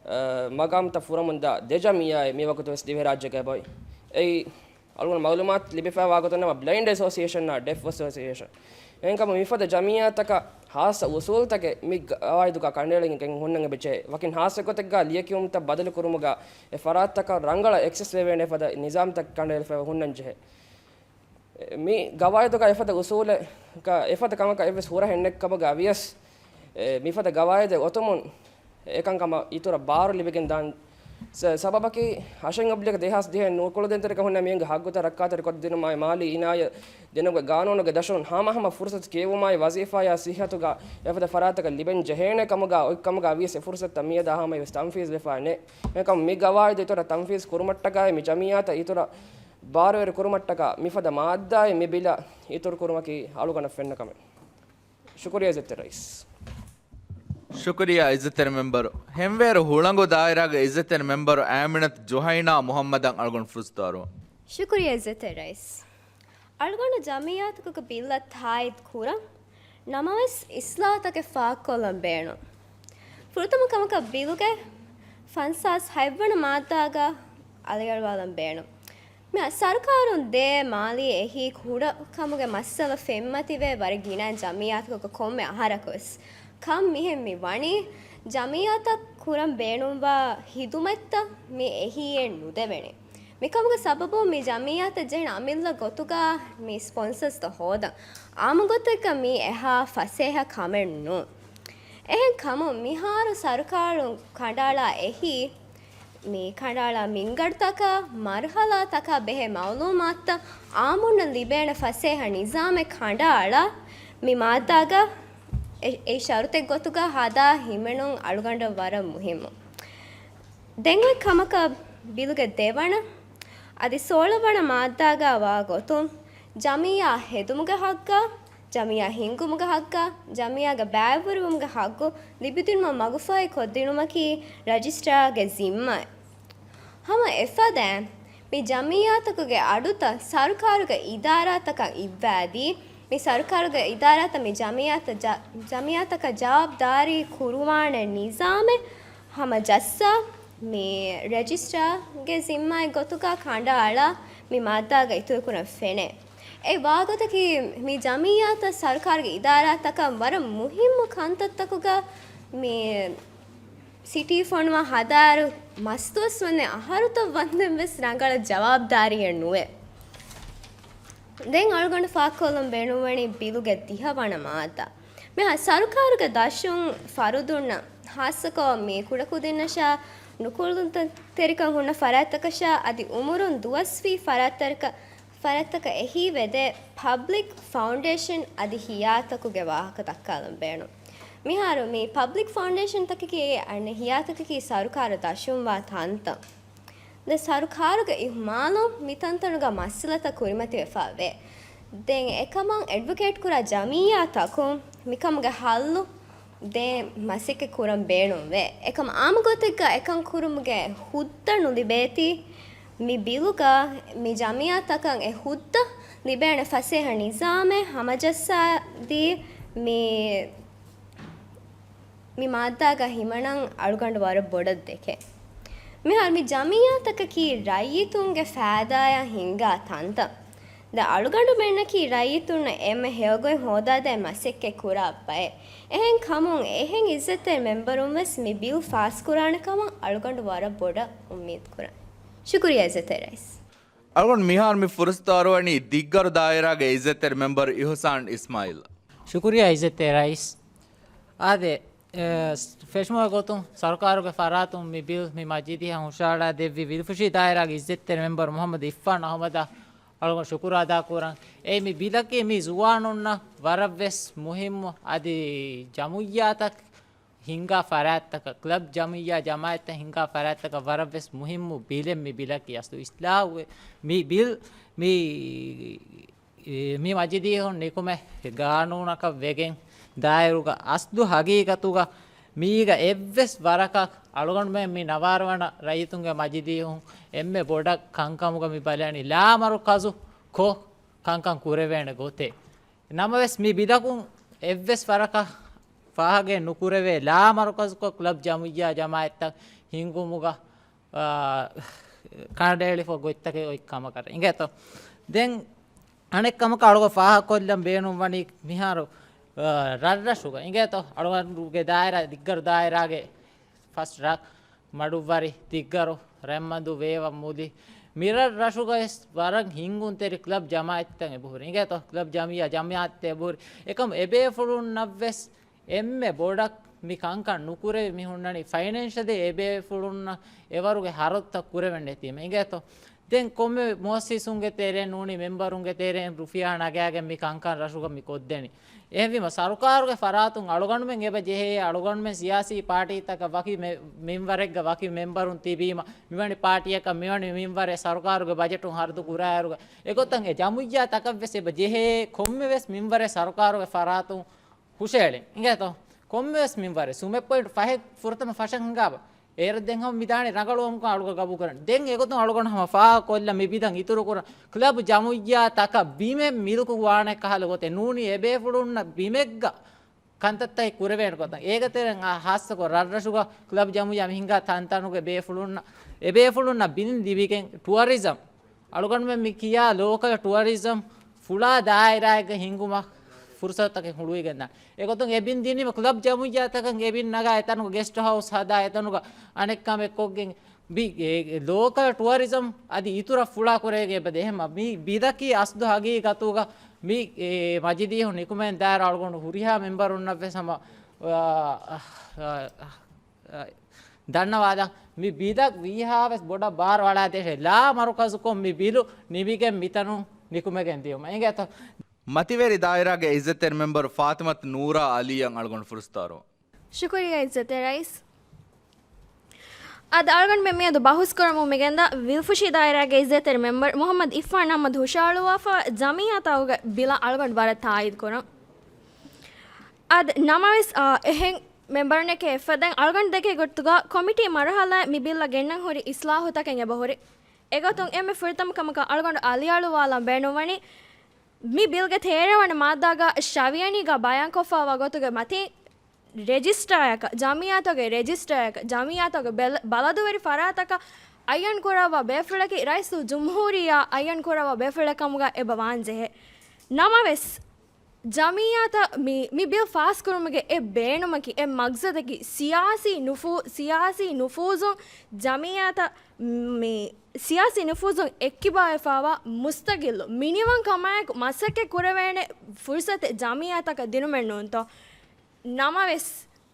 އަ، މަގާމްތައް ފުރަމުންދާ ދެ ޖަމިއްޔާއެއް މިވަގުތު ވެސް ދިވެހިރާއްޖޭގަ އެބައޮތް. އެއީ އަޅުގަނޑު މައުލޫމާތު ލިބިފައިވާ ގޮތުން ނަމަ، ބްލައިންޑް އެސޯސިއޭޝަންއާ ޑެފް އެސޯސިއޭޝަން. އެހެންކަމުން މިފަދަ ޖަމިއްޔާތަކަށް ހާއްސަ އުސޫލްތަކެއް މި ގަވާއިދުގަ ކަނޑައެޅިގެން ހުންނަން އެބަޖެހޭ. ވަކިން ހާއްސަ ގޮތެއްގަ ލިޔެކިޔުންތައް ބަދަލު ކުރުމުގަ އެ ފަރާތްތަކަށް ރަނގަޅަށް އެކްސެސް ވެވޭނެ ފަދަ ނިޒާމްތައް ކަނޑައެޅިފައި ހުންނަން ޖެހޭ. މި ގަވާއިދުގަ އެފަދަ އުސޫލެއް ކަ-، އެފަދަ ކަމަކަށް އެއްވެސް ހުރަހެއް ނެތްކަމުގަ ވިޔަސް، އެ، މިފަދަ ގަވާއިދެއް އޮތުމުން އެކަންކަމަށް އިތުރަށް ބާރު ލިބިގެން ދާން. ސަ-، ސަބަބަކީ، ހަށިގަނޑު އަބްލީގަ ދެހާސް ދިހައެއް ނުކުޅަދިންތެރިކަން ހުންނަ މީހުންގެ ހައްގުތައް ރައްކާތެރި ކޮށްދިނުމާއި، މާލީ އިނާޔަތް ދިނުމުގެ ގާނޫނުގެ ދަށުން ހަމަހަމަ ފުރުސަތު ކިޔެވުމާއި، ވަޒީފާއާ ސިއްހަތުގަ އެފަދަ ފަރާތަކަށް ލިބެން ޖެހޭނެ ކަމުގަ އޮތް ކަމުގަ ވިޔަސް އެ ފުރުސަތުތައް މިއަދާ ހަމަޔަށް ވެސް ތަންފީޒު ވެފަ ނެތް. އެކަމް މި ގަވާއިދު އިތުރަށް ތަންފީޒު ކުރުމަށްޓަކާއި، މި ޖަމިއްޔާތައް އިތުރަށް ބާރުވެރި ކުރުމަށްޓަކާ މިފަދަ މާއްދާއެއް މި ބިލަށް އިތުރު ކުރުމަކީ އަޅުގަނޑަށް ފެންނަ ކަމެއް. ޝުކުރިއްޔާ އިއްޒަތްތެރި ރައީސް. ޝުކުރިއްޔާ އިއްޒަތްތެރި މެމްބަރު. ހެންވޭރު ހުޅަނގު ދާއިރާގެ އިއްޒަތްތެރި މެމްބަރު އާމިނަތު ޖުހައިނާ މުހައްމަދަށް އަޅުގަނޑު ފުރުސަތު އަރުވަން. ޝުކުރިއްޔާ އިއްޒަތްތެރި ރައީސް. އަޅުގަނޑު ޖަމިއްޔާތަކުގެ ބިލަށް ތާއީދު ކުރަން، ނަމަވެސް އިސްލާހުތަކެއް ފާހަގަކޮށްލަން ބޭނުން. ފުރަތަމަ ކަމަކަށް ބިލުގެ ފަންސާސް ހަތްވަނަ މާއްދާގަ އަލިއަޅުވާލަން ބޭނުން. މި ސަރުކާރުން ދޭ މާލީ އެހީ ކުޑަކަމުގެ މައްސަލަ ފެންމަތިވޭ ވަރަށް ގިނަ ޖަމިއްޔާތަކުގަ ކޮންމެ އަހަރަކުވެސް. ކަން މިހެން މި ވަނީ، ޖަމިއްޔާތައް ކުރަން ބޭނުންވާ ހިދުމަތްތައް މި އެހީއެއް ނުދެވެނީ. މިކަމުގެ ސަބަބުން މި ޖަމިއްޔާތަށް ޖެހޭނެ އަމިއްލަ ގޮތުގަ މި ސްޕޮންސަރސްތައް ހޯދަން. އާއްމު ގޮތެއްގަ މީ އެހާ ފަސޭހަ ކަމެއް ނޫން. އެހެން ކަމުން މިހާރު ސަރުކާރުން ކަނޑައަޅާ އެހީ، މި ކަނޑައަޅާ މިންގަނޑުތަކާ، މަރުހަލާތަކާ ބެހޭ މައުލޫމާތުތައް އާއްމުންނަށް ލިބޭނެ ފަސޭހަ ނިޒާމެއް ކަނޑައަޅާ، މި މާއްދާގަ އެ-، އެ ޝަރުތެއް ގޮތުގަ ހަދާ ހިމެނުން އަޅުގަނޑަށް ވަރަށް މުހިއްމު. ދެން އޮތް ކަމަކަށް ބިލުގެ ދެވަނަ އަދި ސޯޅަވަނަ މާއްދާގަ ވާ ގޮތުން، ޖަމިއްޔާ ހެދުމުގެ ހައްގާ، ޖަމިއްޔާ ހިންގުމުގެ ހައްގާ، ޖަމިއްޔާގެ ބައިވެރިވުމުގެ ހައްގު ލިބިދިނުމަށް މަގުފަހި ކޮށްދިނުމަކީ ރަޖިސްޓްރާގެ ޒިންމާއެއް. ހަމަ އެފަދައިން، މި ޖަމިއްޔާތަކުގެ އަޑުތައް ސަރުކާރުގެ އިދާރާތަކަށް އިއްވާދީ، މި ސަރުކާރުގެ އިދާރާތައް މި ޖަމިއްޔާތައް ޖަ-، ޖަމިއްޔާތަކަށް ޖަވާބުދާރީ ކުރުވާނެ ނިޒާމެއް ހަމަޖައްސާ، މި ރެޖިސްޓާގެ ޒިންމާއެއް ގޮތުގަ ކަނޑައަޅާ މި މާއްދާގަ އިތުރުކުރަން ފެނޭ. އެ ވާގޮތަކީ، މި ޖަމިއްޔާތައް ސަރުކާރުގެ އިދާރާތަކަށް ވަރަށް މުހިއްމު ކަންތައްތަކުގަ މި ސިޓީ ފޮނުވާ ހަދާއިރު މަސްދުވަސް ވަންދެން ވެސް ރަނގަޅަށް ޖަވާބުދާރީއެއް ނުވޭ. ދެން އަޅުގަނޑު ފާހަގަކޮށްލަން ބޭނުންވަނީ ބިލުގެ ދިހަ ވަނަ މާއްދާ. މިހާ ސަރުކާރުގެ ދަށުން ފަރުދުންނަށް، ހާއްސަކޮށް މި ކުޑަކުދިންނަށާ ނުކުޅުންތެރިކަން ހުންނަ ފަރާތްތަކަށާ އަދި އުމުރުން ދުވަސްވީ ފަރާތްތަކަށް، ފަރާތްތަކަށް އެހީވެދޭ ޕަބްލިކް ފައުންޑޭޝަން އަދި ހިޔާތަކުގެ ވާހަކަ ދައްކާލަން ބޭނުން. މިހާރު މި ޕަބްލިކް ފައުންޑޭޝަންތަކަކީ އަންނަ ހިޔާތަކަކީ ސަރުކާރު ދަށުންވާ ތަންތަން. ދެ ސަރުކާރުގެ އިހުމާލުން މި ތަންތަނުގަ މައްސަލަތައް ކުރިމަތިވެފަ ވޭ. ދެން އެކަމަށް އެޑްވޮކޭޓް ކުރާ ޖަމިއްޔާތަކުން މިކަމުގެ ހައްލު ދޭން މަސައްކަތް ކުރަން ބޭނުންވޭ. އެކަމަށް އާއްމު ގޮތެއްގަ އެކަން ކުރުމުގެ ހުއްދަ ނުލިބޭތީ، މި ބިލުގަ މި ޖަމިއްޔާތަކަށް އެ ހުއްދަ ލިބޭނެ ފަސޭހަ ނިޒާމެއް ހަމަޖައްސާދީ މި މި މާއްދާގަ ހިމަނަން އަޅުގަނޑު ވަރަށް ބޮޑަށް ދެކޭ. މިހާރު މި ޖަމިއްޔާތަކަކީ ރައްޔިތުންގެ ފައިދާއަށް ހިންގާ ތަންތަން. ދެން އަޅުގަނޑުމެންނަކީ ރައްޔިތުންނަށް އެންމެ ހެޔޮގޮތް ހޯދާދޭން މަސައްކަތް ކުރާ ބައެއް. އެހެން ކަމުން އެހެން އިއްޒަތްތެރި މެމްބަރުން ވެސް މި ބިލް ފާސްކުރާނެ ކަމަށް އަޅުގަނޑު ވަރަށް ބޮޑަށް އުއްމީދު ކުރަން. ޝުކުރިއްޔާ އިއްޒަތްތެރި ރައީސް. އަޅުގަނޑު މިހާރު މި ފުރުސަތު އަރުވަނީ ދިއްގަރު ދާއިރާގެ އިއްޒަތްތެރި މެމްބަރު އިހުސާން އިސްމާއީލް. ޝުކުރިއްޔާ އިއްޒަތްތެރި ރައީސް. އާދެ، އެ، ފެށުމުގެ ގޮތުން ސަރުކާރުގެ ފަރާތުން މި ބިލް މި މަޖިލީހަށް ހުށަހަޅާ ދެއްވި ވިލުފުށި ދާއިރާގެ އިއްޒަތްތެރި މެމްބަރު މުޙައްމަދު އިއްފާން އަޙްމަދަށް އަޅުގަނޑު ޝުކުރު އަދާކުރަން. އެ މި ބިލަކީ މި ޒުވާނުންނަށް ވަރަށްވެސް މުހިއްމު އަދި ޖަމުއްޔާތައް ހިންގާ ފަރާތްތަކަށް، ކްލަބް ޖަމިއްޔާ ޖަމާއަތްތައް ހިންގާ ފަރާތްތަކަށް ވަރަށްވެސް މުހިއްމު ބިލެއް މި ބިލަކީ. އަސްލު އިސްލާހު މި ބިލް މި، މި މަޖިލީހުން ނިކުމެ ގާނޫނަކަށް ވެގެން ދާއިރުގަ އަސްލު ހަގީގަތުގަ މީގަ އެއްވެސް ވަރަކަށް އަޅުގަނޑުމެން މި ނަވާރަ ވަނަ ރައްޔިތުންގެ މަޖިލީހުން އެންމެ ބޮޑަށް ކަންކަމުގަ މި ބަލަނީ ލާމަރުކަޒު ކޮށް ކަންކަން ކުރެވޭނެ ގޮތެއް. ނަމަވެސް، މި ބިލަކުން އެއްވެސް ވަރަކަށް ފާހަގައެއް ނުކުރެވޭ، ލާމަރުކަޒުކޮށް ކްލަބް ޖަމިއްޔާ ޖަމާއަތްތައް ހިންގުމުގަ، އާ، ކަނޑައެޅިފަ ގޮތްތަކެއް އޮތް ކަމަކަށް އިނގޭތޯ. ދެން އަނެއް ކަމަކަށް އަޅުގަނޑު ފާހަގަކޮށްލަން ބޭނުންވަނީ މިހާރު، އާ، ރަށްރަށުގަ އިނގޭތޯ، އަޅުގަނޑުގެ ދާއިރާ، ދިއްގަރު ދާއިރާގެ ފަސް ރަށް، މަޑުއްވަރި، ދިއްގަރު، ރަތްމަދު، ވޭވަ، މުލި، މިރަށް ރަށުގައި ވަރަށް ހިންގުންތެރި ކްލަބް ޖަމާއަތްތައް އެބަހުރި. އިނގޭތޯ، ކްލަބް ޖަމިއްޔާ ޖަމާއަތްތައް އެބަހުރި. އެކަމު އެބޭފުޅުންނަށްވެސް އެންމެ ބޮޑަށް މި ކަންކަން ނުކުރެވި މި ހުންނަނީ ފައިނޭންޝަލީ އެބޭފުޅުންނަށް އެވަރުގެ ހަރަދުތައް ކުރެވެން ނެތީމަ. އިނގޭތޯ؟ ދެން ކޮންމެ މުއައްސިސުންގެ ތެރެއިން ނޫނީ މެމްބަރުންގެ ތެރެއިން ރުފިޔާ ނަގާގެން މި ކަންކަން ރަށުގަ މި ކޮށްދެނީ. އެހެންވީމަ، ސަރުކާރުގެ ފަރާތުން އަޅުގަނޑުމެން އެބަ ޖެހޭ، އަޅުގަނޑުމެން ސިޔާސީ ޕާޓީތަކަށް ވަކި މެ-، މިންވަރެއްގަ ވަކި މެމްބަރުން ތިބީމަ، މިވަނީ ޕާޓީއަކަށް، މިވަނީ މިންވަރެއް ސަރުކާރުގެ ބަޖެޓުން ހަރަދު ކުރާއިރުގަ، އެގޮތަށް އެ ޖަމުއްޔާ ތަކަށްވެސް އެބަ ޖެހޭ ކޮންމެވެސް މިންވަރެއް ސަރުކާރުގެ ފަރާތުން ހުށައެޅިން. އިނގޭތޯ؟ ކޮންމެވެސް މިންވަރެއް ސުމެއް ޕޮއިންޓް ފަހެއް ފުރަތަމަ ފަށަން ހިނގާބަ. އޭރު ދެން ހަމަ މި ދާނީ ރަނގަޅުވަމުން އަޅުގަނޑު ގަބޫލުކުރަން. ދެން އެގޮތުން އަޅުގަނޑު ހަމަ ފާހަގަކޮށްލަން މި ބިލަށް އިތުރުކުރަން. ކްލަބް ޖަމުއްޔާ ތަކަށް ބިމެއް މިލުކު ވާނެ ކަހަލަ ގޮތެއް ނޫނީ އެބޭފުޅުންނަށް ބިމެއްގަ ކަންތައްތައް ކުރެވޭނެ ގޮތަށް. އޭގެ ތެރެއިން އާ ހާއްސަކޮށް ރަށްރަށުގަ ކްލަބް ޖަމުއްޔާ މި ހިނގާ ތަންތަނުގެ ބޭފުޅުންނަށް، އެބޭފުޅުންނަށް ބިން ލިބިގެން ޓުއަރިޒަމް އަޅުގަނޑުމެން މި ކިޔާ ލޯކަލް ޓުއަރިޒަމް ފުޅާ ދާއިރާއެއްގަ ހިންގުމަށް ފުރުސަތުތަކެއް ހުޅުވިގެންދާނެ. އެގޮތުން އެ ބިން ދިނީމަ ކްލަބް ޖަމުއްޔާތަކަށް އެ ބިން ނަގާ އެތަނުގަ ގެސްޓް ހައުސް ހަދާ އެތަނުގަ އަނެއް ކަމެއް ކޮށްގެން ބި-، އެ، ލޯކަލް ޓުއަރިޒަމް އަދި އިތުރަށް ފުޅާ ކުރެވިގެން އެބަދޭ. އެހެންމަ މި ބިލަކީ އަސްލު ހަގީގަތުގަ މި، އެ، މަޖިލީހުން ނިކުމެން ދާއިރު އަޅުގަނޑު ހުރިހާ މެމްބަރުންނަށްވެސް ހަމަ، އާ، އާ، އާ، އާ، ދަންނަވާލަން. މި ބިލަށް ވީހާވެސް ބޮޑަށް ބާރު އަޅާދޭށޭ. ލާ މަރުކަޒުކޮށް މި ބިލު ނިމިގެން މިތަނުން ނިކުމެގެން ދިޔުމަށް. އިނގޭތޯ؟ މަތިވެރި ދާއިރާގެ އިއްޒަތްތެރި މެމްބަރު ފާތިމަތު ނޫރާ އަލީއަށް އަޅުގަނޑު ފުރުސަތު އަރުވަން. ޝުކުރިއްޔާ އިއްޒަތްތެރި ރައީސް. އަދި އަޅުގަނޑުމެން މިއަދު ބަހުސް ކުރަމުން މިގެންދާ ވިލްފުށި ދާއިރާގެ އިއްޒަތްތެރި މެމްބަރު މުޙައްމަދު އިއްފާން އަޙްމަދު ހުށަހަޅުއްވާފަ، ޖަމިއްޔާތަކުގެ ބިލަށް އަޅުގަނޑު ވަރަށް ތާއީދު ކުރަން. އަދި ނަމަވެސް، އާ، އެހެން މެމްބަރުންނެކޭ އެއްފަދައިން އަޅުގަނޑު ދެކޭ ގޮތުގަ ކޮމިޓީ މަރުހަލާއިން މި ބިލަށް ގެންނަން ހުރި އިސްލާހުތަކެއް އެބަހުރި. އެގޮތުން އެންމެ ފުރަތަމަ ކަމަކަށް އަޅުގަނޑު އަލިއަޅުވާލަން ބޭނުންވަނީ، މި ބިލްގެ ތޭރަ ވަނަ މާއްދާގަ ޝަވިޔަނީގަ ބަޔާންކޮށްފައިވާ ގޮތުގެ މަތިން ރެޖިސްޓާއަކަށް، ޖަމިއްޔާތަކުގެ ރެޖިސްޓާއަކަށް، ޖަމިއްޔާތަކުގެ ބެލަ-، ބަލަދުވެރި ފަރާތަކަށް އައްޔަން ކުރައްވާ ބޭފުޅަކީ ރައީސުލްޖުމްހޫރިއްޔާ އައްޔަން ކުރައްވާ ބޭފުޅެއް ކަމުގަ އެބަ ވާން ޖެހޭ. ނަމަވެސް، ޖަމިއްޔާތަށް މި، މި ބިލް ފާސްކުރުމުގެ އެއް ބޭނުމަކީ، އެއް މަގްސަދަކީ، ސިޔާސީ ނުފޫ-، ސިޔާސީ ނުފޫޒުން ޖަމިއްޔާތަށް މި، ސިޔާސީ ނުފޫޒުން އެއްކިބާވެފައިވާ މުސްތަގިއްލު މިނިވަންކަމާއެކު މަސައްކަތް ކުރެވޭނެ ފުރުސަތެއް ޖަމިއްޔާތަކަށް ދިނުމެއް ނޫންތޯ؟ ނަމަވެސް،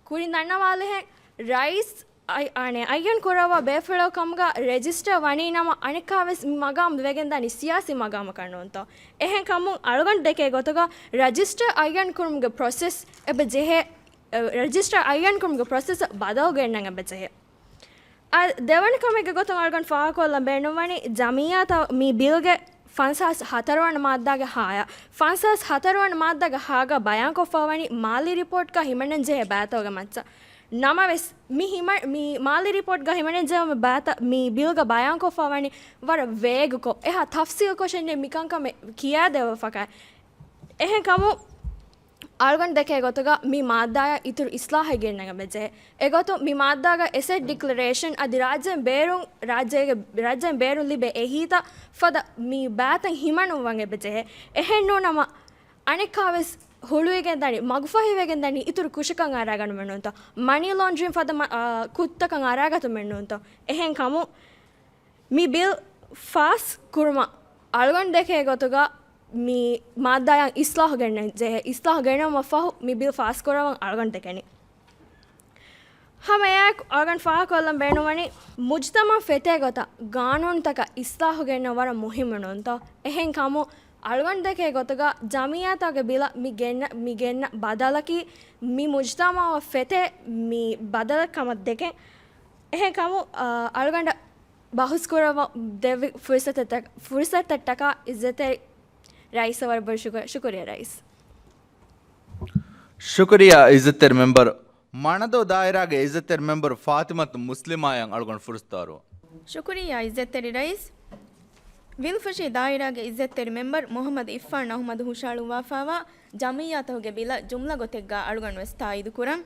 ކުރިން ދަންނަވާލިހެން، ރައީސް އައި-، އަނެ، އައްޔަން ކުރައްވާ ބޭފުޅަކު ކަމުގަ ރެޖިސްޓަރ ވަނީ ނަމަ، އަނެއްކާވެސް މި މަގާމް ވެގެން ދާނީ ސިޔާސީ މަގާމަކަށް ނޫންތޯ؟ އެހެން ކަމުން އަޅުގަނޑު ދެކޭ ގޮތުގަ ރަޖިސްޓަރ އައްޔަން ކުރުމުގެ ޕްރޮސެސް އެބަ ޖެހޭ، އެ، ރަޖިސްޓަރ އައްޔަން ކުރުމުގެ ޕްރޮސެސް ބަދަލު ގެންނަން އެބަ ޖެހޭ. އަ، ދެވަނަ ކަމެއްގެ ގޮތުން އަޅުގަނޑު ފާހަގަކޮށްލަން ބޭނުންވަނީ، ޖަމިއްޔާތައް މި ބިލްގެ ފަންސާސް ހަތަރު ވަނަ މާއްދާގެ ހާޔަށް، ފަންސާސް ހަތަރު ވަނަ މާއްދާގެ ހާގަ ބަޔާންކޮށްފައިވަނީ މާލީ ރިޕޯޓްގަ ހިމެނެން ޖެހޭ ބައިތަކުގެ މައްޗަށް. ނަމަވެސް، މި ހިމަ-، މި މާލީ ރިޕޯޓްގަ ހިމެނެން ޖެހުމުގެ ބައިތައް މި ބިލްގަ ބަޔާންކޮށްފައިވަނީ ވަރަށް ވޭގުކޮށް، އެހާ ތަފްސީލްކޮށެއް ނެތް މިކަންކަމެއް ކިޔާދެއްވާފަކައި. އެހެންކަމުން، އަޅުގަނޑު ދެކޭ ގޮތުގަ މި މާއްދާއަށް އިތުރު އިސްލާހެއް ގެންނަން އެބަޖެހޭ. އެގޮތުން މި މާއްދާގަ އެސެޓް ޑިކްލަރޭޝަން އަދި ރާއްޖޭން ބޭރުން، ރާއްޖޭގެ، ރާއްޖޭން ބޭރުން ލިބޭ އެހީތައް ފަދަ މި ބައިތައް ހިމަނުއްވަން އެބަޖެހޭ. އެހެން ނޫނަމަ، އަނެއްކާވެސް ހުޅުވިގެން ދަނީ، މަގުފަހިވެގެން ދަނީ އިތުރު ކުށަކަށް އަރާގަންނަމެއް ނޫންތޯ؟ މަނީ ލޯންޑްރިން ފަދަ މަ-، އާ، ކުށްތަކަށް އަރާގަތުމެއް ނޫންތޯ؟ އެހެން ކަމުން، މި ބިލް ފާސް ކުރުމަށް އަޅުގަނޑު ދެކޭ ގޮތުގަ މި މާއްދާއަށް އިސްލާހު ގެންނަން ޖެހޭ. އިސްލާހު ގެނައުމަށް ފަހު މި ބިލް ފާސް ކުރައްވަން އަޅުގަނޑު ދެކެނީ. ހަމަ އެއާއެކު އަޅުގަނޑު ފާހަގަކޮށްލަން ބޭނުންވަނީ، މުޖްތަމަޢު ފެތޭ ގޮތަށް ގާނޫނުތަކަށް އިސްލާހު ގެންނަން ވަރަށް މުހިއްމު ނޫންތޯ؟ އެހެން ކަމުން އަޅުގަނޑު ދެކޭ ގޮތުގަ ޖަމިއްޔާތަކުގެ ބިލަށް މި ގެންނަ، މި ގެންނަ ބަދަލަކީ މި މުޖްތަމަޢަށް ފެތޭ މި ބަދަލެއް ކަމަށް ދެކެން. އެހެން ކަމުން، އަ، އަޅުގަނޑަށް ބަހުސް ކުރައްވަން ދެއްވި ފުރުސަތަށް، ފުރުސަތަށްޓަކާ އިއްޒަތްތެރި ރައީސަށް ވަރަށް ބޮޑަށް ޝުކުރި، ޝުކުރިއްޔާ ރައީސް. ޝުކުރިއްޔާ އިއްޒަތްތެރި މެމްބަރު. މަނަދޫ ދާއިރާގެ އިއްޒަތްތެރި މެމްބަރު ފާތިމަތު މުސްލިމާއަށް އަޅުގަނޑު ފުރުސަތު އަރުވަން. ޝުކުރިއްޔާ އިއްޒަތްތެރި ރައީސް. ވިލުފުށި ދާއިރާގެ އިއްޒަތްތެރި މެމްބަރު މުޙައްމަދު އިއްފާން އަޙްމަދު ހުށަހަޅުއްވާފައިވާ ޖަމިއްޔާތަކުގެ ބިލަށް ޖުމްލަ ގޮތެއްގަ އަޅުގަނޑުވެސް ތާއީދު ކުރަން.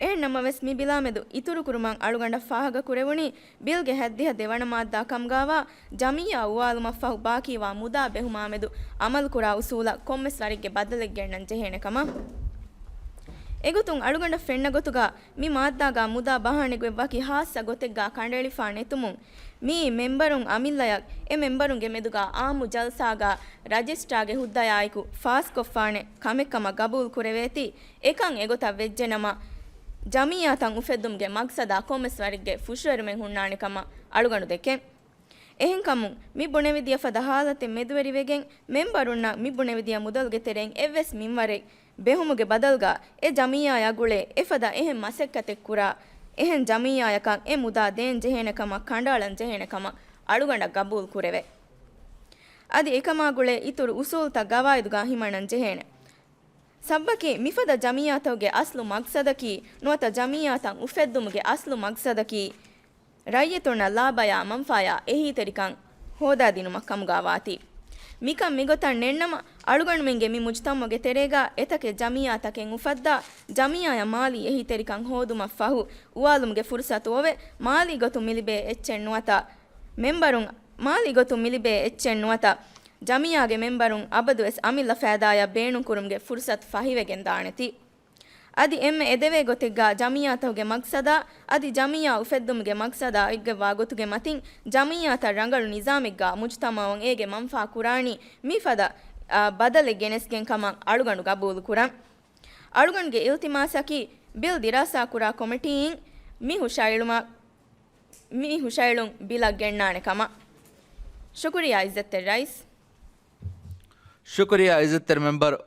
އެހެން ނަމަވެސް، މި ބިލާމެދު އިތުރުކުރުމަށް އަޅުގަނޑަށް ފާހަގަކުރެވުނީ، ބިލްގެ ހައްދިހަ ދެވަނަ މާއްދާ ކަމުގައިވާ ޖަމިއްޔާ އުވާލުމަށްފަހު ބާކީވާ މުދާ ބެހުމާމެދު އަމަލުކުރާ އުސޫލަށް ކޮންމެސް ވަރެއްގެ ބަދަލެއް ގެންނަން ޖެހޭނެ ކަމަށް. އެގޮތުން އަޅުގަނޑަށް ފެންނަ ގޮތުގަ މި މާއްދާގަ މުދާ ބަހާނެ ގޮތް ވަކި ހާއްސަ ގޮތެއްގަ ކަނޑައެޅިފަ ނެތުމުން، މިއީ މެމްބަރުން އަމިއްލަޔަށް އެ މެމްބަރުންގެ މެދުގަ އާއްމު ޖަލްސާގަ ރަޖިސްޓްރާގެ ހުއްދަޔާއެކު ފާސްކޮށްފާނެ ކަމެއް ކަމަށް ގަބޫލު ކުރެވޭތީ، އެކަން އެގޮތަށް ވެއްޖެނަމަ، ޖަމިއްޔާތައް އުފެއްދުމުގެ މަގްސަދާ ކޮންމެސް ވަރެއްގެ ފުށުއެރުމެއް ހުންނާނެ ކަމަށް އަޅުގަނޑު ދެކެން. އެހެންކަމުން، މި ބުނެވިދިޔަ ފަދަ ހާލަތެއް މެދުވެރިވެގެން، މެމްބަރުންނަށް މި ބުނެވިދިޔަ މުދަލުގެ ތެރެއިން އެއްވެސް މިންވަރެއް ބެހުމުގެ ބަދަލުގަ އެ ޖަމިއްޔާޔާ ގުޅޭ އެފަދަ އެހެން މަސައްކަތެއް ކުރާ، އެހެން ޖަމިއްޔާޔަކަށް އެ މުދާ ދޭން ޖެހޭނެ ކަމަށް ކަނޑައަޅަން ޖެހޭނެ ކަމަށް އަޅުގަނޑަށް ގަބޫލު ކުރެވޭ. އަދި އެކަމާ ގުޅޭ އިތުރު އުސޫލުތައް ގަވާއިދުގަ ހިމަނަން ޖެހޭނެ. ސަބަބަކީ މިފަދަ ޖަމިއްޔާތަކުގެ އަސްލު މަގްސަދަކީ ނުވަތަ ޖަމިއްޔާތައް އުފެއްދުމުގެ އަސްލު މަގްސަދަކީ ރައްޔިތުންނަށް ލާބަޔާ މަންފާޔާ އެހީތެރިކަން ހޯދާދިނުމަށް ކަމުގަ ވާތީ. މިކަން މިގޮތަށް ނެންނަމަ، އަޅުގަނޑުމެންގެ މި މުޖްތަމަޢުގެ ތެރޭގަ އެތަކެއް ޖަމިއްޔާތަކެއް އުފައްދާ، ޖަމިއްޔާޔަށް މާލީ އެހީތެރިކަން ހޯދުމަށް ފަހު، އުވާލުމުގެ ފުރުސަތު އޮވެ، މާލީ ގޮތުން މިލިބޭ އެއްޗެއް ނުވަތަ، މެމްބަރުން މާލީ ގޮތުން މިލިބޭ އެއްޗެއް ނުވަތަ، ޖަމިއްޔާގެ މެމްބަރުން އަބަދުވެސް އަމިއްލަ ފައިދާޔަށް ބޭނުންކުރުމުގެ ފުރުސަތު ފަހިވެގެން ދާނެތީ. އަދި އެންމެ އެދެވޭ ގޮތެއްގަ ޖަމިއްޔާތަކުގެ މަގްސަދާ އަދި ޖަމިއްޔާ އުފެއްދުމުގެ މަގްސަދާ އެއްގައްވާ ގޮތުގެ މަތިން ޖަމިއްޔާތައް ރަނގަޅު ނިޒާމެއްގަ މުޖްތަމަޢުން އޭގެ މަންފާ ކުރާނީ މިފަދަ، އާ، ބަދަލެއް ގެނެސްގެން ކަމަށް އަޅުގަނޑު ގަބޫލު ކުރަން. އަޅުގަނޑުގެ އިލްތިމާސަކީ ބިލް ދިރާސާކުރާ ކޮމިޓީއިން މި ހުށައެޅުމަށް، މި ހުށައެޅުން ބިލަށް ގެންނާނެ ކަމަށް. ޝުކުރިއްޔާ އިއްޒަތްތެރި ރައީސް. ޝުކުރިއްޔާ އިއްޒަތްތެރި މެމްބަރު.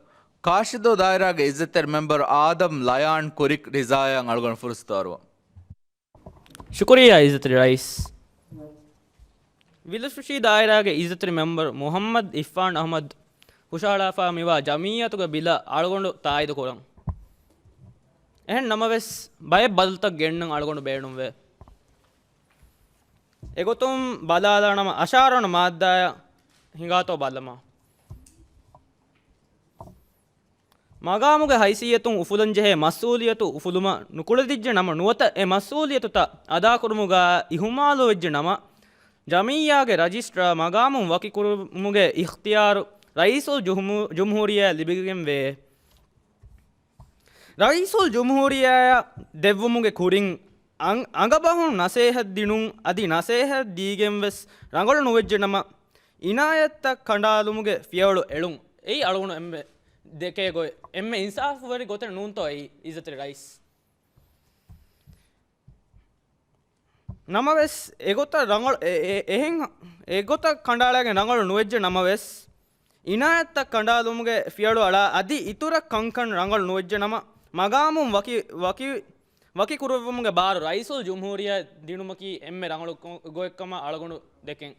ކާށިދޫ ދާއިރާގެ އިއްޒަތްތެރި މެމްބަރު އާދަމް ލަޔާން ކުރިކް ރިޒާޔަށް އަޅުގަނޑު ފުރުސަތު އަރުވަން. ޝުކުރިއްޔާ އިއްޒަތްތެރި ރައީސް. ވިލުފުށީ ދާއިރާގެ އިއްޒަތްތެރި މެމްބަރު މުޙައްމަދު އިއްފާން އަޙްމަދު ހުށަހަޅާފަ މިވާ ޖަމިއްޔާތުގެ ބިލަށް އަޅުގަނޑު ތާއީދު ކުރަން. އެހެން ނަމަވެސް، ބައެއް ބަދަލުތައް ގެންނަން އަޅުގަނޑު ބޭނުންވޭ. އެގޮތުން ބަލާލާނަމަ އަށާރަ ވަނަ މާއްދާއަށް ހިނގާތޯ ބަލަމާ. މަގާމުގެ ހައިސިއްޔަތުން އުފުލަންޖެހޭ މަސްއޫލިއްޔަތު އުފުލުމަށް ނުކުޅެދިއްޖެ ނަމަ ނުވަތަ އެ މަސްއޫލިއްޔަތުތައް އަދާކުރުމުގަ އިހުމާލުވެއްޖެ ނަމަ، ޖަމިއްޔާގެ ރަޖިސްޓްރާ މަގާމުން ވަކިކުރުމުގެ އިޚްތިޔާރު ރައީސުލް ޖުމްހޫ-، ޖުމްހޫރިއްޔާއަށް ލިބިގެންވޭ. ރައީސުލް ޖުމްހޫރިއްޔާއަށް ދެއްވުމުގެ ކުރިން އަން-، އަނގަބަހުން ނަސޭހަތް ދިނުން އަދި ނަސޭހަތް ދީގެން ވެސް ރަނގަޅު ނުވެއްޖެ ނަމަ، އިނާޔަތްތައް ކަނޑާލުމުގެ ފިޔަވަޅު އެޅުން. އެއީ އަޅުގަނޑު އެންމެ ދެކޭ ގޮތް، އެންމެ އިންސާފުވެރި ގޮތެއް ނޫންތޯ އެއީ، އިއްޒަތްތެރި ރައީސް؟ ނަމަވެސް، އެގޮތަށް ރަނގަޅު، އެ-، އެ-، އެހެން އެގޮތަށް ކަނޑައަޅައިގެން ރަނގަޅު ނުވެއްޖެ ނަމަވެސް، އިނާޔަތްތައް ކަނޑާލުމުގެ ފިޔަވަޅު އަޅާ އަދި އިތުރަށް ކަންކަން ރަނގަޅު ނުވެއްޖެ ނަމަ، މަގާމުން ވަކި، ވަކި، ވަކި ކުރުއްވުމުގެ ބާރު ރައީސުލް ޖުމްހޫރިއްޔާ ދިނުމަކީ އެންމެ ރަނގަޅު ކޮ-، ގޮތްކަމަށް އަޅުގަނޑު ދެކެން.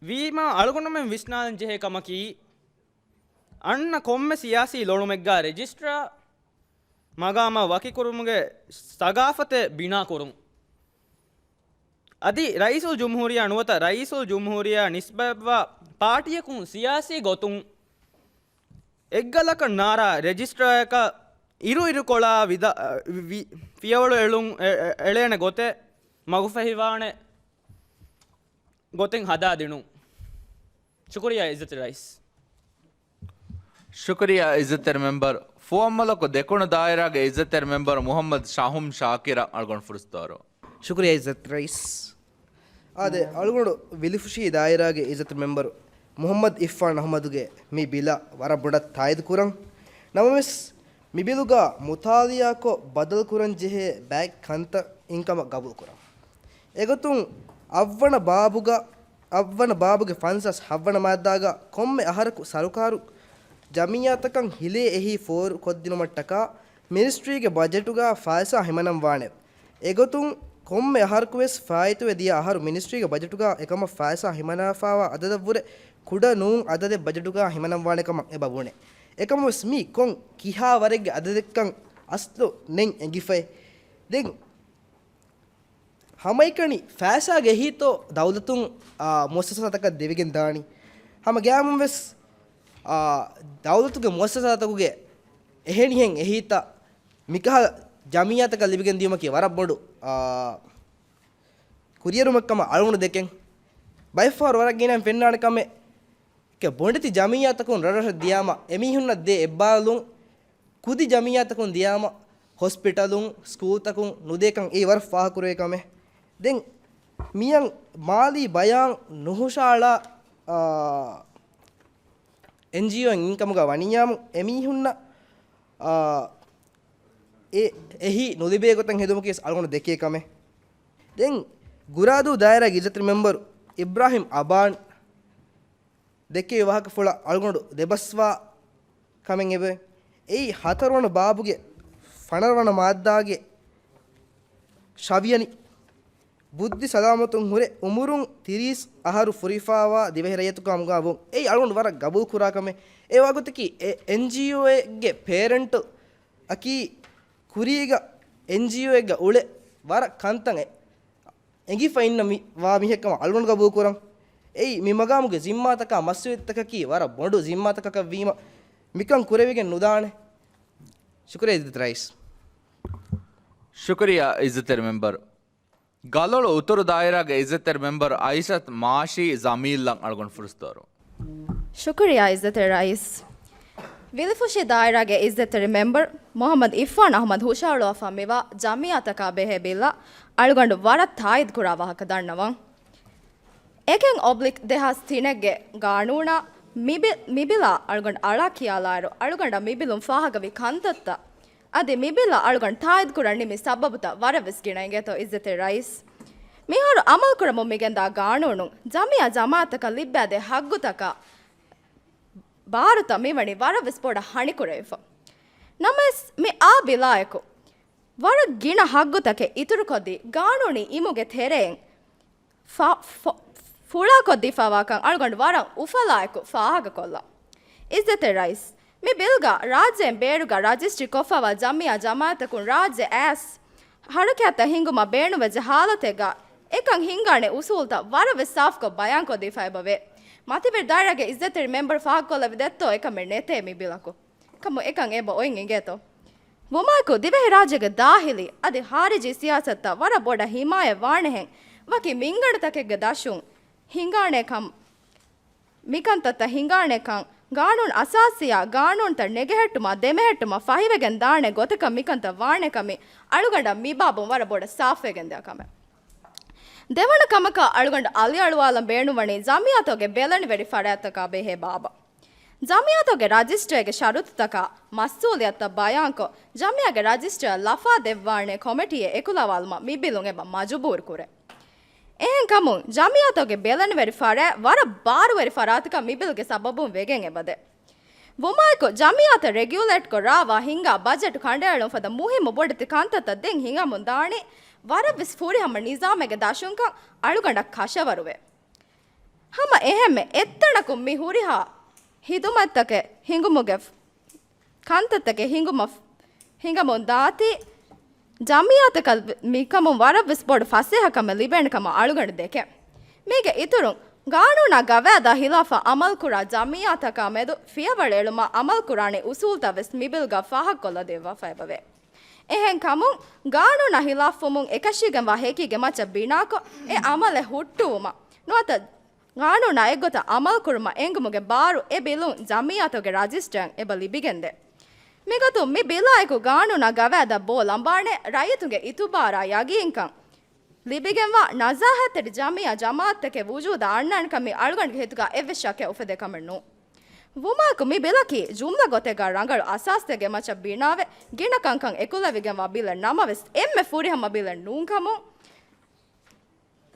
ވީމާ އަޅުގަނޑުމެން ވިސްނާލަން ޖެހޭ ކަމަކީ، އަންނަ ކޮންމެ ސިޔާސީ ލޮނުމެއްގަ ރެޖިސްޓްރާ މަގާމަށް ވަކިކުރުމުގެ ސަގާފަތެއް ބިނާކުރުން. އަދި ރައީސުލް ޖުމްހޫރިއްޔާ ނުވަތަ ރައީސުލް ޖުމްހޫރިއްޔާ ނިސްބަތްވާ ޕާޓީއަކުން ސިޔާސީ ގޮތުން އެއްގަލަކަށް ނާރާ ރެޖިސްޓްރާއަކަށް އިރުއިރުކޮޅާ ވިދާ-، ވި-، ފިޔަވަޅު އެޅުން އެ-، އެ-، އެޅޭނެ ގޮތެއް މަގުފެހިވާނެ ގޮތެއް ހަދާދިނުން. ޝުކުރިއްޔާ އިއްޒަތްތެރި ރައީސް. ޝުކުރިއްޔާ އިއްޒަތްތެރި މެމްބަރު. ފުވައްމަލަކު ދެކުނު ދާއިރާގެ އިއްޒަތްތެރި މެމްބަރު މުހައްމަދު ޝާހުމް ޝާކިރަށް އަޅުގަނޑު ފުރުސަތު ދެއްވަރު. ޝުކުރިއްޔާ އިއްޒަތް ރައީސް. އާދެ، އަޅުގަނޑު ވިލިފުށީ ދާއިރާގެ އިއްޒަތް މެމްބަރު މުހައްމަދު އިއްފާން އަހްމަދުގެ މި ބިލަށް ވަރަށް ބޮޑަށް ތާއީދު ކުރަން. ނަމަވެސް، މި ބިލުގަ މުތާލިއާކޮށް ބަދަލު ކުރަން ޖެހޭ ބައެއް ކަންތައް އިންކަމަށް ގަބޫލު ކުރަން. އެގޮތުން އަށްވަނަ ބާބުގަ، އަށްވަނަ ބާބުގެ ފަންސާސް ހައްވަނަ މާއްދާގަ ކޮންމެ އަހަރަކު ސަރުކާރު ޖަމިއްޔާތަކަށް ހިލޭ އެހީ ފޯރު ކޮށްދިނުމަށްޓަކާ މިނިސްޓްރީގެ ބަޖެޓުގަ ފައިސާ ހިމަނަންވާނެ. އެގޮތުން ކޮންމެ އަހަރަކުވެސް ފާއިތުވެ ދިޔަ އަހަރު މިނިސްޓްރީގެ ބަޖެޓުގަ އެކަމަށް ފައިސާ ހިމަނާފާވާ އަދަދަށްވުރެ ކުޑަ ނޫން އަދަދެއް ބަޖެޓުގަ ހިމަނަންވާނެ ކަމަށް އެބަ ބުނެ. އެކަމަށްވެސް މީ ކޮން ކިހާ ވަރެއްގެ އަދަދެއްކަން އަސްލު ނެތް އެނގިފައި. ދެން ހަމައެކަނި ފައިސާގެ އެހީތޯ ދައުލަތުން، އާ، މުއައްސަސާތަކަށް ދެވިގެން ދާނީ. ހަމަ ގައިމުންވެސް، އާ، ދައުލަތުގެ މުއައްސަސާތަކުގެ އެހެނިހެން އެހީތައް މިކަހަލަ ޖަމިއްޔާތަކަށް ލިބިގެން ދިޔުމަކީ ވަރަށް ބޮޑު، އާ، ކުރިއެރުމެއްކަމަށް އަޅުގަނޑު ދެކެން. ބައެއްފަހަރު ވަރަށް ގިނައިން ފެންނާނެ ކަމެއް، އެކެއް ބޮނޑެތި ޖަމިއްޔާތަކުން ރަށްރަށަށް ދިޔާމަ، އެމީހުންނަށް ދޭ އެއްބާރުލުން ކުދި ޖަމިއްޔާތަކުން ދިޔާމަ، ހޮސްޕިޓަލުން، ސްކޫލްތަކުން ނުދޭކަން އެއީ ވަރަށް ފާހަގަކުރެވޭ ކަމެއް. ދެން މިޔަން މާލީ ބަޔާން ނުހުށައަޅާ، އާ، އެންޖީއޯއިން އިންކަމުގަ ވަނިޔާމު، އެމީހުންނަށް، އާ، އެ އެހީ ނުލިބޭ ގޮތަށް ހެދުމަކީ ވެސް އަޅުގަނޑު ދެކޭ ކަމެއް. ދެން ގުރާދޫ ދާއިރާގެ އިއްޒަތްތެރި މެމްބަރު އިބްރާހިމް އަބާން ދެއްކެވި ވާހަކަފުޅަށް އަޅުގަނޑު ދެބަސްވާ ކަމެއް އެބަ. އެއީ ހަތަރުވަނަ ބާބުގެ ފަނަރަވަނަ މާއްދާގެ ޝަވިޔަނި ބުއްދި ސަލާމަތުން ހުރެ އުމުރުން ތިރީސް އަހަރު ފުރިފާވާ ދިވެހި ރައްޔިތަކާ މުގާ ވުން. އެއީ އަޅުގަނޑު ވަރަށް ގަބޫލު ކުރާ ކަމެއް. އެ ވަގުތަކީ އެ އެންޖީއޯއެއްގެ ޕޭރެންޓު އަކީ ކުރީގަ އެންޖީއޯއެއްގަ އުޅެ ވަރަށް ކަންތައް އެ އެނގިފަ އިންނަ މި ވާ މީހެއްކަމަށް އަޅުގަނޑު ގަބޫލު ކުރަން. އެއީ މި މަގާމުގެ ޒިންމާތަކާ މަސްއޫލިއްޔަތުތަކަކީ ވަރަށް ބޮޑު ޒިންމާތަކަކަށް ވީމަ، މިކަން ކުރެވިގެން ނުދާނެ. ޝުކުރިއްޔާ އިއްޒަތް ރައީސް. ޝުކުރިއްޔާ އިއްޒަތްތެރި މެމްބަރު. ގަލޮޅު އުތުރު ދާއިރާގެ އިއްޒަތްތެރި މެމްބަރު އައިޝަތް މާޝީ ޒަމީލްއަށް އަޅުގަނޑު ފުރުސަތު ދެއްވަރު. ޝުކުރިއްޔާ އިއްޒަތްތެރި ރައީސް. ވިލިފުށި ދާއިރާގެ އިއްޒަތްތެރި މެމްބަރު މުހައްމަދު އިއްފާން އަހްމަދު ހުށަހަޅުވާފަ މިވާ ޖަމިއްޔާތަކާ ބެހޭ ބިލްއަށް އަޅުގަނޑު ވަރަށް ތާއީދު ކުރާ ވާހަކަ ދަންނަވަން. އެކެއް އޮބްލިކް ދެހާސް ތިނެއްގެ ގާނޫނާ މި ބި-، މި ބިލާ އަޅުގަނޑު އަޅާ ކިޔާލާއިރު، އަޅުގަނޑަށް މި ބިލުން ފާހަގަވި ކަންތައްތައް އަދި މި ބިލަށް އަޅުގަނޑު ތާއީދު ކުރަން ނިމި ސަބަބުތައް ވަރަށް ވެސް ގިނަ އިނގޭތޯ އިއްޒަތްތެރި ރައީސް. މިހާރު އަމަލު ކުރަމުން މިގެންދާ ގާނޫނުން ޖަމިއްޔާ ޖަމާއަތަކަށް ލިއްބާދޭ ހައްގުތަކާ ބާރުތައް މިވަނީ ވަރަށް ވެސް ބޮޑަށް ހަނިކުރެވިފަ. ނަމަވެސް މި އާ ބިލާއެކު ވަރަށް ގިނަ ހައްގުތަކެއް އިތުރުކޮށްދީ ގާނޫނީ އިމުގެ ތެރެއިން ފަ-، ފޮ-، ފުޅާކޮށްދީފާވާކަން އަޅުގަނޑު ވަރަށް އުފަލާއެކު ފާހަގަކޮށްލަން. އިއްޒަތްތެރި ރައީސް، މި ބިލްގަ ރާއްޖޭން ބޭރުގަ ރަޖިސްޓްރީ ކޮށްފަވާ ޖަމިއްޔާ ޖަމާއަތަކުން ރާއްޖެ އައިސް ހަރަކާތްތައް ހިންގުމަށް ބޭނުންވެއްޖެ ހާލަތެއްގަ އެކަން ހިންގާނެ އުސޫލްތައް ވަރަށް ވެސް ސާފުކޮށް ބަޔާންކޮށްދީފަ އެބަވޭ. މަތިވެރި ދާއިރާގެ އިއްޒަތްތެރި މެމްބަރު ފާހަގަކޮށްލެވި ދެއްތޯ އެކަމެއް ނެތޭ މި ބިލަކު. ކަމު އެކަން އެބަ އޮތް އިނގޭތޯ. ވުމާއެކު ދިވެހިރާއްޖޭގެ ދާހިލީ އަދި ހާރިޖީ ސިޔާސަތަށް ވަރަށް ބޮޑަށް ހިމާޔަތް ވާނެހެން ވަކި މިންގަނޑުތަކެއްގެ ދަށުން ހިނގާނެ ކަމަށް މިކަންތައްތައް ހިނގާނެކަން، ގާނޫނު އަސާސީއާ ގާނޫނުތައް ނެގެހެއްޓުމާ ދެމެހެއްޓުމަށް ފަހިވެގެން ދާނެ ގޮތަކަށް މިކަންތައް ވާނެ ކަމި އަޅުގަނޑަށް މިބާބުން ވަރަށް ބޮޑަށް ސާފުވެގެން ދިޔަ ކަމެއް. ދެވަނަ ކަމަކަށް އަޅުގަނޑު އަލިއަޅުވާލަން ބޭނުންވަނީ ޖަމިއްޔާތުގެ ބެލެނިވެރި ފަރާތްތަކާ ބެހޭ ބާބަ. ޖަމިއްޔާތުގެ ރަޖިސްޓަރީގެ ޝަރުތުތަކާ މަސްއޫލިއްޔަތުތައް ބަޔާންކޮށް، ޖަމިއްޔާގެ ރަޖިސްޓަރަށް ލަފާ ދެއްވާނެ ކޮމިޓީއެއް އެކުލަވާލުމަށް މި ބިލުން އެބަ މަޖުބޫރު ކުރޭ. އެހެންކަމުން، ޖަމިއްޔާތުގެ ބެލެނިވެރި ފަރާތް ވަރަށް ބާރުވެރި ފަރާތަކަށް މި ބިލްގެ ސަބަބުން ވެގެން އެބަދޭ. ވުމާއެކު، ޖަމިއްޔާތަށް ރެގިއުލޭޓްކޮށް ރާވާ ހިންގާ ބަޖެޓު ކަނޑައެޅުން ފަދަ މުހިއްމު ބޮޑެތި ކަންތައްތައް ދެން ހިނގަމުން ދާނީ، ވަރަށްވެސް ފުރިހަމަ ނިޒާމެއްގެ ދަށުންކަން އަޅުގަނޑަށް ކަށަވަރުވޭ. ހަމަ އެހެންމެ އެއްތަނަކުން މި ހުރިހާ ހިދުމަތްތަކެއް ހިނގުމުގެ ކަންތައްތަކެއް ހިނގުމަށް، ހިނގަމުން ދާތީ، ޖަމިއްޔާތަކަށް މިކަމުން ވަރަށްވެސް ބޮޑު ފަސޭހަކަމެއް ލިބޭނެ ކަމަށް އަޅުގަނޑު ދެކެން. މީގެ އިތުރުން، ގާނޫނާ ގަވާއިދާ ހިލާފަށް އަމަލުކުރާ ޖަމިއްޔާތަކާ މެދު ފިޔަވަޅު އެޅުމަށް އަމަލުކުރާނެ އުސޫލްތައް ވެސް މި ބިލްގަ ފާހަގަކޮށްލަދެއްވާފަ އެބަވޭ. އެހެން ކަމުން، ގާނޫނާ ހިލާފްވުމުން އެކަށީގެންވާ ހެކީގެ މައްޗަށް ބިނާކޮށް، އެ އަމަލެއް ހުއްޓުވުމަށް ނުވަތަ ގާނޫނާ އެއްގޮތަށް އަމަލުކުރުމަށް އެނގުމުގެ ބާރު އެ ބިލުން ޖަމިއްޔާތުގެ ރަޖިސްޓަރަށް އެބަ ލިބިގެންދޭ. މިގޮތުން މި ބިލާއެކު ގާނޫނާ ގަވާއިދަށް ބޯ ލަނބާނެ ރައްޔިތުންގެ އިތުބާރާ ޔަގީންކަން ލިބިގެންވާ ނަޒާހަތްތެރި ޖަމިއްޔާ ޖަމާއަތްތަކެއް ވުޖޫދަށް އަންނާނެ ކަމީ އަޅުގަނޑުގެ ހިތުގަ އެއްވެސް ޝައްކެއް އުފެދޭ ކަމެއް ނޫން. ވުމާއެކު މި ބިލަކީ ޖުމްލަ ގޮތެއްގަ ރަނގަޅު އަސާސްތެއްގެ މައްޗަށް ބިނާވެ ގިނަ ކަންކަން އެކުލެވިގެންވާ ބިލެއް ނަމަވެސް، އެންމެ ފުރިހަމަ ބިލެއް ނޫންކަމުން،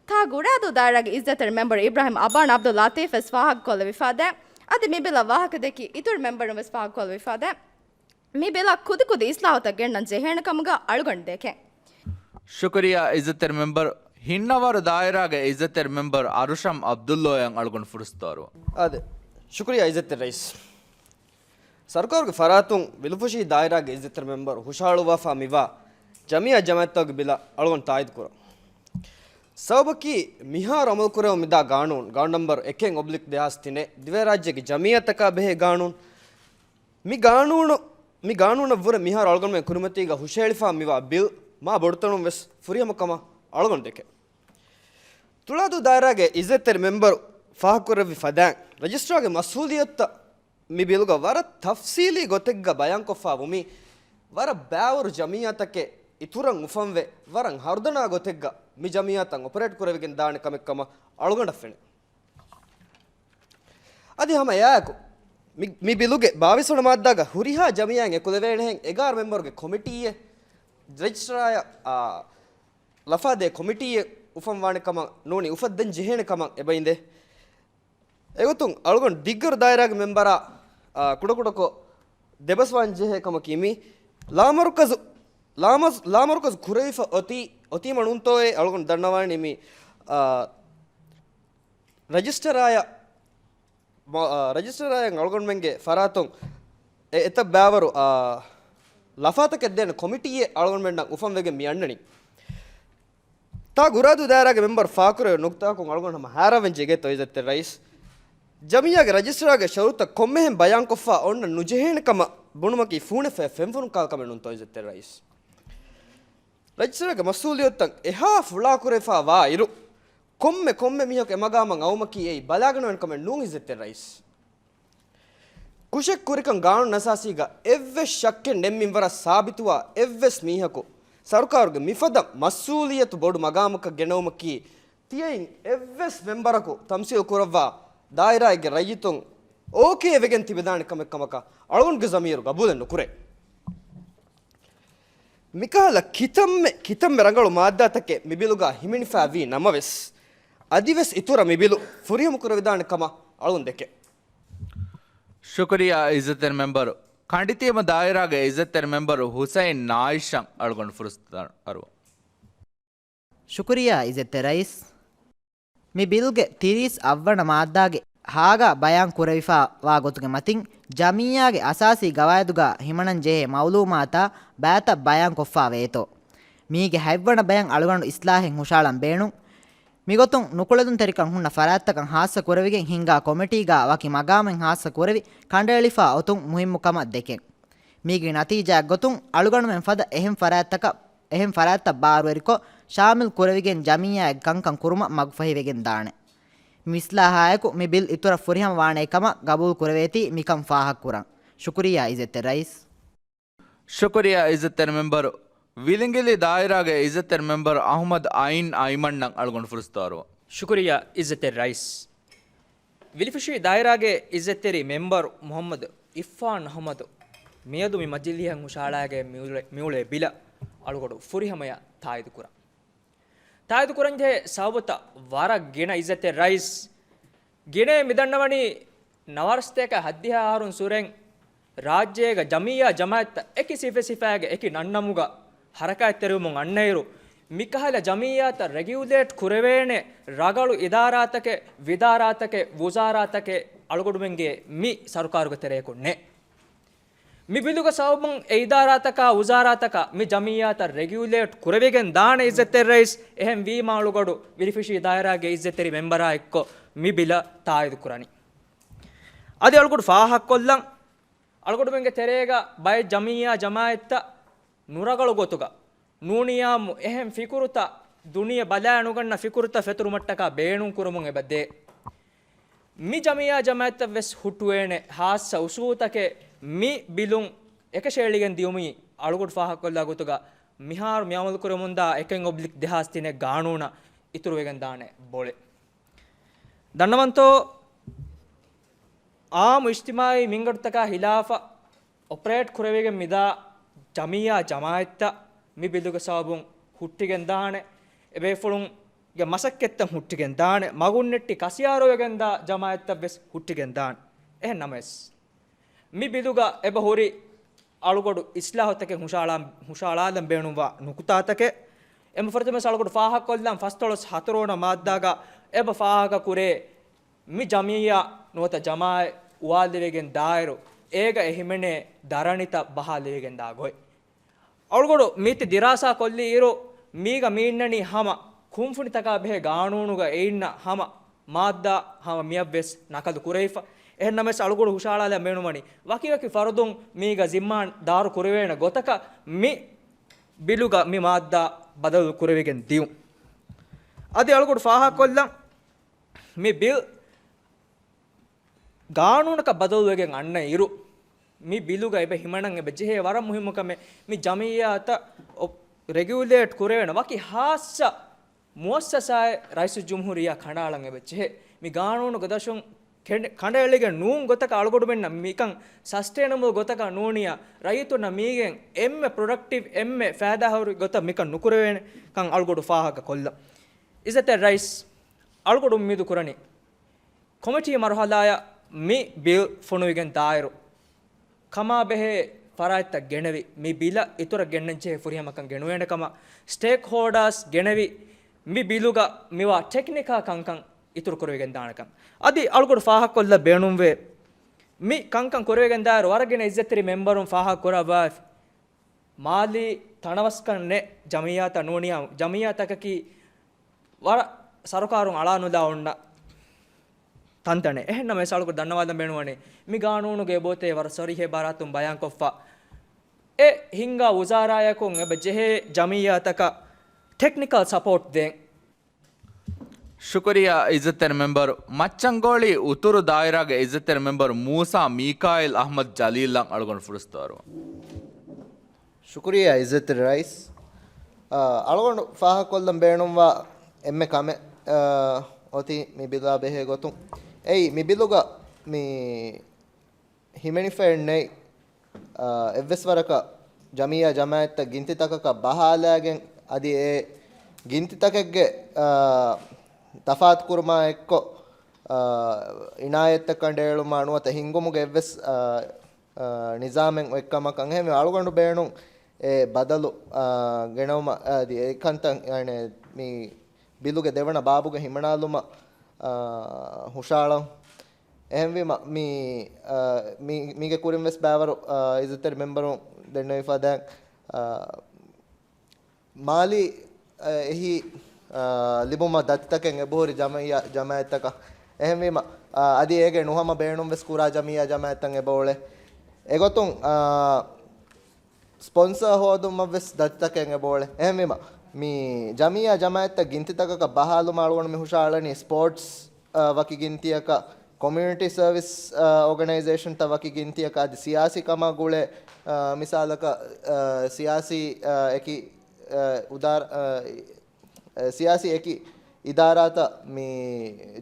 ތާ ގުރާދޫ ދާއިރާގެ އިއްޒަތްތެރި މެމްބަރު އިބްރާހިމް އަބާން އަބްދުލް ލަތީފް ވެސް ފާހަގަކޮށްލެވިފަދަ، އަދި މި ބިލަށް ވާހަކަ ދެއްކި އިތުރު މެމްބަރުން ވެސް ފާހަގަކޮށްލެވިފަދަ، މި ބިލަށް ކުދިކުދި އިސްލާހުތައް ގެންނަން ޖެހޭނެ ކަމުގަ އަޅުގަނޑު ދެކެން. ޝުކުރިއްޔާ އިއްޒަތްތެރި މެމްބަރު. ހިންނަވާރު ދާއިރާގެ އިއްޒަތްތެރި މެމްބަރު އަރުޝަމް އަބްދުއްލޯއަށް އަޅުގަނޑު ފުރުސަތު ދާރުވަން. އާދެ. ޝުކުރިއްޔާ އިއްޒަތްތެރި ރައީސް. ސަރުކާރުގެ ފަރާތުން ވިލުފުށީ ދާއިރާގެ އިއްޒަތްތެރި މެމްބަރު ހުށަހަޅުއްވާފާ މިވާ ޖަމިއްޔާ ޖަމާއަތްތަކުގެ ބިލަށް އަޅުގަނޑު ތާއީދު ކުރަން. ސަބަބަކީ، މިހާރު އަމަލުކުރެވުމަށް މިދާ ގާނޫނު، ގާނޫނު ނަމްބަރު އެކެއް އޮބްލިކް ދެހާސް ތިނެއް، ދިވެހިރާއްޖޭގެ ޖަމިއްޔާތަކާ ބެހޭ ގާނޫނު. މި ގާނޫނު، މި ގާނޫނަށްވުރެ މިހާރު އަޅުގަނޑުމެން ކުރިމަތީގަ ހުށަހެޅިފާ މިވާ ބިލް މާ ބޮޑުތަނުން ވެސް ފުރިހަމަ ކަމަށް އަޅުގަނޑު ދެކެން. ތުޅާދޫ ދާއިރާގެ އިއްޒަތްތެރި މެމްބަރު ފާހަގަކުރެއްވި ފަދައިން، ރަޖިސްޓްރާގެ މަސްއޫލިއްޔަތުތައް މި ބިލުގަ ވަރަށް ތަފްސީލީ ގޮތެއްގަ ބަޔާންކޮށްފާ ވުމީ، ވަރަށް ބައިވަރު ޖަމިއްޔާތަކެއް އިތުރަށް އުފަންވެ، ވަރަށް ހަރުދަނާ ގޮތެއްގަ މި ޖަމިއްޔާތައް އޮޕަރޭޓް ކުރެވިގެން ދާނެ ކަމެއް ކަމަށް އަޅުގަނޑަށް ފެނޭ. އަދި ހަމަ އެއާއެކު، މި، މި ބިލުގެ ބާވީސް ވަނަ މާއްދާގަ ހުރިހާ ޖަމިއްޔާއެއް އެކުލެވޭނެހެން އެގާރަ މެމްބަރުގެ ކޮމިޓީއެއް، ރަޖިސްޓްރާއަށް، އާ، ލަފާދޭ ކޮމިޓީއެއް އުފަންވާނެ ކަމަށް ނޫނީ އުފައްދަން ޖެހޭނެ ކަމަށް އެބައިނދޭ. އެގޮތުން އަޅުގަނޑު ދިއްގަރު ދާއިރާގެ މެމްބަރާ، އާ، ކުޑަކުޑަކޮށް ދެބަސްވާން ޖެހޭ ކަމަކީ މީ ލާމަރުކަޒު، ލާމަސް-، ލާމަރުކަޒު ކުރެވިފަ އޮތީ، އޮތީމަ ނޫންތޯއޭ އަޅުގަނޑު ދަންނަވާނީ މީ، އާ، ރަޖިސްޓަރާއަށް މަ-، އާ، ރަޖިސްޓަރާއަށް އަޅުގަނޑުމެންގެ ފަރާތުން އެ އެތައް ބައިވަރު، އާ، ލަފާތަކެއް ދޭނެ ކޮމިޓީއެއް އަޅުގަނޑުމެންނަށް އުފަންވެގެން މި އަންނަނީ. ތާ ގުރާދޫ ދާއިރާގެ މެމްބަރު ފާކުރެވޭ ނުކުތާއަކުން އަޅުގަނޑު ހަމަ ހައިރާންވެން ޖެހޭތޯ އިއްޒަތްތެރި ރައީސް. ޖަމިއްޔާގެ ރަޖިސްޓަރާގެ ޝަރުތައް ކޮންމެހެން ބަޔާންކޮށްފަ އޮންނަ ނުޖެހޭނެ ކަމަށް ބުނުމަކީ ފޫނެއް ފެ-، ފެންފުނު ކާލަ ކަމެއް ނޫންތޯ އިއްޒަތްތެރި ރައީސް. ރަޖިސްޓަރާގެ މަސްއޫލިއްޔަތުތައް އެހާ ފުޅާކުރެވިފާ ވާ އިރު، ކޮންމެ، ކޮންމެ މީހަކު އެމަގާމަށް އައުމަކީ އެއީ ބަލާގަނެވޭނެ ކަމެއް ނޫން އިއްޒަތްތެރި ރައީސް. ކުށެއް ކުރިކަން ގާނޫނު އަސާސީގަ އެއްވެސް ޝައްކެއް ނެތް މިންވަރަށް ސާބިތުވާ އެއްވެސް މީހަކު ސަރުކާރުގެ މިފަދަ މަސްއޫލިއްޔަތު ބޮޑު މަގާމަކަށް ގެނައުމަކީ ތިޔައިން އެއްވެސް މެމްބަރަކު ތަމްސީލު ކުރައްވާ ދާއިރާއެއްގެ ރައްޔިތުން އޯކޭ ވެގެން ތިބެދާނެ ކަމެއް ކަމަކަށް އަޅުގަނޑުގެ ޒަމީރު ގަބޫލެއް ނުކުރޭ. މިކަހަލަ ކިތަންމެ، ކިތަންމެ ރަނގަޅު މާއްދާތަކެއް މި ބިލުގަ ހިމެނިފައި ވީ ނަމަވެސް، އަދިވެސް އިތުރަށް މި ބިލު ފުރިހަމަ ކުރެވިދާނެ ކަމަށް އަޅުގަނޑު ދެކެން. ޝުކުރިއްޔާ އިއްޒަތްތެރި މެމްބަރު. ކަނޑިތިއިމު ދާއިރާގެ އިއްޒަތްތެރި މެމްބަރު ހުސައިން ނާއިޝަށް އަޅުގަނޑު ފުރުސަތު އަރުވަން. ޝުކުރިއްޔާ އިއްޒަތްތެރި ރައީސް. މި ބިލްގެ ތިރީސް އަށްވަނަ މާއްދާގެ ހާގަ ބަޔާން ކުރެވިފަ ވާ ގޮތުގެ މަތިން، ޖަމިއްޔާގެ އަސާސީ ގަވާއިދުގަ ހިމަނަން ޖެހޭ މައުލޫމާތާ ބައިތައް ބަޔާން ކޮށްފަ ވޭތޯ. މީގެ ހަތްވަނަ ބަޔަށް އަޅުގަނޑު އިސްލާހެއް ހުށައަޅަން ބޭނުން. މިގޮތުން ނުކުޅެދުންތެރިކަން ހުންނަ ފަރާތްތަކަށް ހާއްސަ ކުރެވިގެން ހިންގާ ކޮމިޓީގަ ވަކި މަގާމެއް ހާއްސަ ކުރެވި، ކަނޑައެޅިފާ އޮތުން މުހިއްމު ކަމަށް ދެކެން. މީގެ ނަތީޖާއެއް ގޮތުން އަޅުގަނޑުމެން ފަދަ އެހެން ފަރާތްތަކަށް، އެހެން ފަރާތްތައް ބާރުވެރިކޮށް، ޝާމިލް ކުރެވިގެން ޖަމިއްޔާއެއް ކަންކަން ކުރުމަށް މަގުފަހިވެގެން ދާނެ. މި އިސްލާހާއެކު މި ބިލް އިތުރަށް ފުރިހަމަ ވާނޭ ކަމަށް ގަބޫލު ކުރެވޭތީ މިކަން ފާހަގަ ކުރަން. ޝުކުރިއްޔާ އިއްޒަތްތެރި ރައީސް. ޝުކުރިއްޔާ އިއްޒަތްތެރި މެމްބަރު. ވިލިނގިލި ދާއިރާގެ އިއްޒަތްތެރި މެމްބަރު އަހުމަދު އައިން އައިމަންނަށް އަޅުގަނޑު ފުރުސަތު އަރުވަން. ޝުކުރިއްޔާ އިއްޒަތްތެރި ރައީސް. ވިލިފުށި ދާއިރާގެ އިއްޒަތްތެރި މެމްބަރު މުހައްމަދު އިއްފާން އަހުމަދު މިއަދު މި މަޖިލީހަށް ހުށަހަޅާގެން މިއުޅޭ، މިއުޅޭ ބިލަށް އަޅުގަޑު ފުރިހަމަޔަށް ތާއީދު ކުރަން. ތާއީދު ކުރަންޖެހޭ ސަބަބުތައް ވަރަށް ގިނަ އިއްޒަތްތެރި ރައީސް. ގިނައިން މިދަންނަވަނީ ނަވާރަސަތޭކަ ހައްދިހަ އަހަރުން ސުރެން ރާއްޖޭގަ ޖަމިއްޔާ ޖަމާއަތްތައް އެކި ސިފަ ސިފައިގެ އެކި ނަންނަމުގަ ހަރަކާތްތެރިވަމުން އަންނައިރު، މިކަހަލަ ޖަމިއްޔާތައް ރެގިއުލޭޓް ކުރެވޭނެ ރަނގަޅު އިދާރާތަކެއް، ވިދާރާތަކެއް، ވުޒާރާތަކެއް އަޅުގަޑުމެންގެ މި ސަރުކާރުގެ ތެރެއަކުން ނެތް. މި ބިލުގެ ސަބަބުން އެ އިދާރާތަކާ ވުޒާރާތަކާ މި ޖަމިއްޔާތައް ރެގިއުލޭޓް ކުރެވިގެން ދާނެ އިއްޒަތްތެރި ރައީސް. އެހެން ވީމާ އަޅުގަޑު ވިލިފުށި ދާއިރާގެ އިއްޒަތްތެރި މެމްބަރާ އެއްކޮށް މި ބިލަށް ތާއީދު ކުރަނީ. އަދި އަޅުގަޑު ފާހަގަކޮށްލަން، އަޅުގަޑުމެންގެ ތެރޭގަ ބައެއް ޖަމިއްޔާ ޖަމާއަތްތައް ނުރަނގަޅު ގޮތުގަ ނޫނިޔާމު އެހެން ފިކުރުތައް، ދުނިޔެ ބަލާ ނުގަންނަ ފިކުރުތައް ފެތުރުމަށްޓަކާ ބޭނުން ކުރަމުން އެބަ ދޭ. މި ޖަމިއްޔާ ޖަމާއަތްތައް ވެސް ހުއްޓުވޭނެ ހާއްސަ އުސޫލުތަކެއް މި ބިލުން އެކަށައެޅިގެން ދިޔުމީ އަޅުގަޑު ފާހަގަކޮށްލާ ގޮތުގަ މިހާރު މި އަމަލުކުރަމުންދާ އެކެއް އޮބްލިކް ދެހާސް ތިނެއް ގާނޫނަށް އިތުރުވެގެން ދާނެ ބޮޅެއް. ދަންނަވަންތޯ، އާއްމު އިޖްތިމާއީ މިންގަނޑުތަކާ ހިލާފަށް އޮޕަރޭޓް ކުރެވިގެން މިދާ ޖަމިއްޔާ ޖަމާއަތްތައް މި ބިލުގެ ސަބަބުން ހުއްޓިގެން ދާނެ، އެބޭފުޅުންގެ މަސައްކަތްތައް ހުއްޓިގެން ދާނެ، މަގުންނެއްޓި ކަސިޔާރުވެގެން ދާ ޖަމާއަތްތައް ވެސް ހުއްޓިގެން ދާނެ. އެހެން ނަމަވެސް، މި ބިލުގަ އެބަ ހުރި އަޅުގަޑު އިސްލާހުތަކެއް ހުށައަޅާ-، ހުށައަޅާލަން ބޭނުންވާ ނުކުތާތަކެއް. އެންމެ ފުރަތަމަވެސް އަޅުގަޑު ފާހަގަކޮށްލަން ފަސްދޮޅަސް ހަތަރުވަނަ މާއްދާގަ އެބަ ފާހަގަ ކުރޭ، މި ޖަމިއްޔާ ނުވަތަ ޖަމާއަތް އުވާލެވިގެން ދާއިރު، އޭގަ އެ ހިމެނޭ ދަރަނިތައް ބަހާލެވިގެން ދާ ގޮތް. އަޅުގަޑު މީތި ދިރާސާ ކޮށްލި އިރު، މީގަ މި އިންނަނީ ހަމަ ކުންފުނިތަކާ ބެހޭ ގާނޫނުގަ އެ އިންނަ ހަމަ މާއްދާ ހަމަ މިއަށްވެސް ނަކަލު ކުރެވިފަ. އެހެން ނަމަވެސް އަޅުގަޑު ހުށައަޅާލަން ބޭނުންވަނީ، ވަކިވަކި ފަރުދުން މީގަ ޒިންމާން ދާރު ކުރެވޭނެ ގޮތަކަށް މި ބިލުގަ މި މާއްދާ ބަދަލު ކުރެވިގެން ދިޔުން. އަދި އަޅުގަޑު ފާހަގަކޮށްލަން، މި ބިލް ގާނޫނަކަށް ބަދަލުވެގެން އަންނަ އިރު، މި ބިލުގަ އެބަ ހިމަނަން އެބަ ޖެހޭ ވަރަށް މުހިއްމު ކަމެއް، މި ޖަމިއްޔާތައް އޮ-، ރެގިއުލޭޓް ކުރެވޭނެ ވަކި ހާއްސަ މުއައްސަސާއެއް ރައީސުލްޖުމްހޫރިއްޔާ ކަނޑައަޅަން އެބަ ޖެހޭ. މި ގާނޫނުގެ ދަށުން ކެނޑ-، ކަނޑައެޅިގެން ނޫން ގޮތަކަށް އަޅުގަޑުމެންނަށް މިކަން ސަސްޓެއިނަބަލް ގޮތަކަށް ނޫނިއްޔާ، ރައްޔިތުންނަށް މީގެން އެންމެ ޕްރޮޑަކްޓިވް، އެންމެ ފައިދާހުރި ގޮތަށް މިކަން ނުކުރެވޭނެ ކަން އަޅުގަޑު ފާހަގަ ކޮށްލަން. އިއްޒަތްތެރި ރައީސް، އަޅުގަޑު އުއްމީދު ކުރަނީ، ކޮމިޓީ މަރުހަލާއަށް މި ބިލް ފޮނުވިގެން ދާއިރު، ކަމާބެހޭ ފަރާތްތައް ގެނެވި، މި ބިލަށް އިތުރަށް ގެންނަންޖެހޭ ފުރިހަމަކަން ގެނުވޭނެ ކަމަށް، ސްޓޭކް ހޯލްޑާސް ގެނެވި، މި ބިލުގަ މިވާ ޓެކްނިކަލް ކަންކަން އިތުރު ކުރެވިގެން ދާނެ ކަން. އަދި އަޅުގަޑު ފާހަގަކޮށްލަ ބޭނުންވޭ، މި ކަންކަން ކުރެވިގެން ދާއިރު ވަރަށް ގިނަ އިއްޒަތްތެރި މެމްބަރުން ފާހަގަ ކުރައްވާފި. މާލީ ތަނަވަސްކަން ނެތް ޖަމިއްޔާތައް ނޫނިއްޔާ، ޖަމިއްޔާތަކަކީ ވަރަށް ސަރުކާރުން އަޅާނުލާ އޮންނަ ތަންތަނެއް. އެހެން ނަމަވެސް އަޅުގަޑު ދަންނަވާލަން ބޭނުންވަނީ، މި ގާނޫނުގެ އެބައޮތޭ ވަރަށް ސަރީހަ އިބާރާތުން ބަޔާންކޮށްފަ، އެ ހިންގާ ވުޒާރާޔަކުން އެބަ ޖެހޭ ޖަމިއްޔާތަކަށް ޓެކްނިކަލް ސަޕޯޓް ދޭން. ޝުކުރިއްޔާ އިއްޒަތްތެރި މެމްބަރު. މައްޗަންގޯޅި އުތުރު ދާއިރާގެ އިއްޒަތްތެރި މެމްބަރު މޫސާ މީކާއިލް އަޙްމަދު ޖަލީލަށް އަޅުގަނޑު ފުރުސަތު އަރުވަން. ޝުކުރިއްޔާ އިއްޒަތްތެރި ރައީސް. އަ، އަޅުގަނޑު ފާހަގަކޮށްލަން ބޭނުންވާ އެންމެ ކަމެއް، އަ، އޮތީ މި ބިލާ ބެހޭ ގޮތުން. އެއީ، މި ބިލުގަ މި ހިމެނިފައެއް ނެތް، އަ، އެއްވެސް ވަރަކަށް ޖަމިއްޔާ ޖަމާއަތްތައް ގިންތިތަކަކަށް ބަހާލާގެން، އަދި އެ ގިންތިތަކެއްގެ، އަ، ތަފާތުކުރުމާ އެއްކޮށް، އަ، އިނާޔަތްތައް ކަނޑައެޅުމާ ނުވަތަ ހިންގުމުގެ އެއްވެސް، އަ، އަ، ނިޒާމެއް އޮތްކަމަކަށް އެހެންވެ އަޅުގަނޑު ބޭނުން އެ ބަދަލު، އަ، ގެނައުމަށް އަދި އެކަންތައް، އަނެ، މި ބިލުގެ ދެވަނަ ބާބުގަ ހިމަނާލުމަށް، އަ، ހުށައަޅަން. އެހެންވީމަ، މި، އަ، މި، މީގެ ކުރިން ވެސް ބައިވަރު، އަ، އިއްޒަތްތެރި މެމްބަރުން ދެންނެވިފަދައިން، އަ، މާލީ، އަ، އެހީ، އަ، ލިބުމަށް ދަތިތަކެއް އެބަހުރި ޖަމިއްޔާ ޖަމާއަތްތަކަށް. އެހެންވީމަ، އަ، އަދި އޭގެ ނުހަމަ ބޭނުން ވެސް ކުރާ ޖަމިއްޔާ ޖަމާއަތްތައް އެބައުޅޭ. އެގޮތުން، އަ، ސްޕޮންސަރ ހޯދުމަށް ވެސް ދަތިތަކެއް އެބައުޅޭ. އެހެންވީމަ، މި ޖަމިއްޔާ ޖަމާއަތްތައް ގިންތިތަކަކަށް ބަހާލުމަށް އަޅުގަނޑު މި ހުށައަޅަނީ ސްޕޯޓްސް އަ، ވަކި ގިންތިއަކަށް، ކޮމިއުނިޓީ ސަރވިސް، އަ، އޯގަނައިޒޭޝަންތައް ވަކި ގިންތިއަކަށް، އަދި ސިޔާސީ ކަމާ ގުޅޭ، އަ، މިސާލަކަށް، އަ، ސިޔާސީ، އަ، އެކި، އަ، އުދާރ-، އަ، އަ، ސިޔާސީ އެކި އިދާރާތައް މި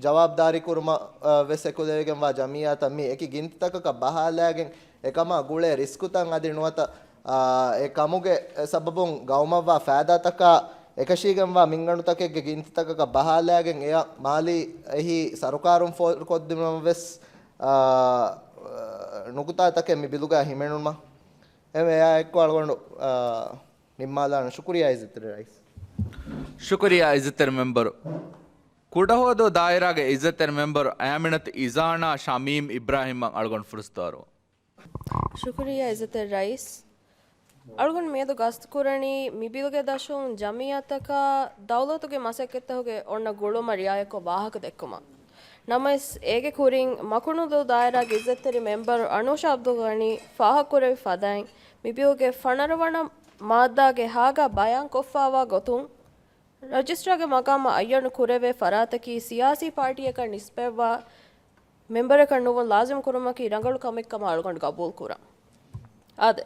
ޖަވާބުދާރީ ކުރުމަށް، އަ، ވެސް އެކުލެވިގެންވާ ޖަމިއްޔާތައް މި އެކި ގިންތިތަކަކަށް ބަހާލާގެން އެކަމާ ގުޅޭ ރިސްކުތައް އަދި ނުވަތަ، އާ، އެ ކަމުގެ ސަބަބުން ގައުމަށްވާ ފައިދާތަކާ އެކަށީގެންވާ މިންގަނޑުތަކެއްގެ ގިންތިތަކަކަށް ބަހާލާގެން އެޔަށް މާލީ އެހީ ސަރުކާރުން ފޯރުކޮށްދިނުމަށް ވެސް، އާ، ނުކުތާތަކެއް މި ބިލުގައި ހިމެނުމަށް އެ އެއާ އެއްކޮށް އަޅުގަނޑު، އާ، ނިންމާލާނަން. ޝުކުރިއްޔާ އިއްޒަތްތެރި ރައީސް. ޝުކުރިއްޔާ އިއްޒަތްތެރި މެމްބަރު. ކުޑަހުވަދޫ ދާއިރާގެ އިއްޒަތްތެރި މެމްބަރު އައިމިނަތު އިޒާނާ ޝަމީމް އިބްރާހިމްއަށް އަޅުގަނޑު ފުރުސަތު އަރުވަން. ޝުކުރިއްޔާ އިއްޒަތްތެރި ރައީސް. އަޅުގަނޑު މިއަދު ގަސްތުކުރަނީ މި ބިލުގެ ދަށުން ޖަމިއްޔާތަކާ ދައުލަތުގެ މަސައްކަތްތަކުގެ އޮންނަ ގުޅުމަށް ރިއާޔަތްކޮށް ވާހަކަ ދެއްކުމަށް. ނަމަވެސް، އޭގެ ކުރިން މަކުނުދޫ ދާއިރާގެ އިއްޒަތްތެރި މެމްބަރު އަނޫޝާ އަބްދުލް ޣަނީ ފާހަގަކުރެއްވި ފަދައިން، މި ބިލުގެ ފަނަރަ ވަނަ މާއްދާގެ ހާގާ ބަޔާންކޮށްފައިވާ ގޮތުން، ރަޖިސްޓްރާގެ މަގާމަށް އައްޔަނު ކުރެވޭ ފަރާތަކީ ސިޔާސީ ޕާޓީއަކަށް ނިސްބަތްވާ މެމްބަރަކަށް ނުވުން ލާޒިމް ކުރުމަކީ ރަނގަޅު ކަމެއްކަމަށް އަޅުގަނޑު ގަބޫލުކުރަން. އާދެ،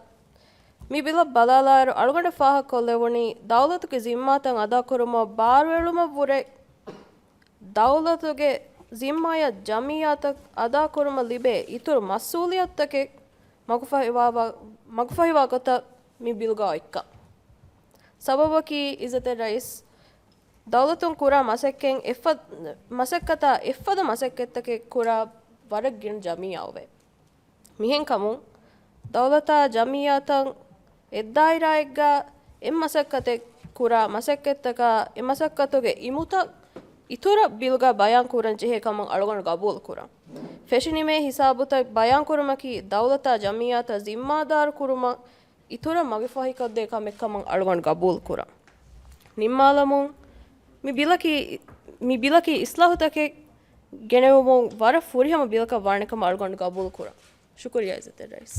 މި ބިލަށް ބަލާލާއިރު، އަޅުގަނޑަށް ފާހަގަކޮށްލެވުނީ، ދައުލަތުގެ ޒިންމާތައް އަދާކުރުމަށް ބާރުއެޅުމަށްވުރެ، ދައުލަތުގެ ޒިންމާއަށް ޖަމިއްޔާތައް އަދާކުރުމަށް ލިބޭ އިތުރު މަސްއޫލިއްޔަތުތަކެއް މަގުފަހިވާ، މަގުފަހިވާ ގޮތަށް މި ބިލުގަ އޮތްކަން. ސަބަބަކީ އިއްޒަތްތެރި ރައީސް، ދައުލަތުން ކުރާ މަސައްކަތް އެއްފަ-، މަސައްކަތާ އެއްފަދަ މަސައްކަތްތަކެއް ކުރާ ވަރަށް ގިނަ ޖަމިއްޔާ އޮވޭ. މިހެންކަމުން، ދައުލަތާ ޖަމިއްޔާތައް އެއްދާއިރާއެއްގަ އެއްމަސައްކަތެއް ކުރާ މަސައްކަތްތަކާ އެ މަސައްކަތުގެ އިމުތައް އިތުރަށް ބިލުގަ ބަޔާން ކުރަން ޖެހޭ ކަމަށް އަޅުގަނޑު ގަބޫލު ކުރަން. ފެށިނިމޭ ހިސާބުތައް ބަޔާން ކުރުމަކީ ދައުލަތާ ޖަމިއްޔާތައް ޒިންމާދާރު ކުރުމަށް އިތުރަށް މަގުފަހިކޮށްދޭ ކަމެއް ކަމަށް އަޅުގަނޑު ގަބޫލު ކުރަން. ނިންމާލަމުން، މި ބިލަކީ، މި ބިލަކީ އިސްލާހުތަކެއް ގެނެވުމުން ވަރަށް ފުރިހަމަ ބިލަކަށް ވާނެ ކަމަށް އަޅުގަނޑު ގަބޫލު ކުރަން. ޝުކުރިއްޔާ އިއްޒަތްތެރި ރައީސް.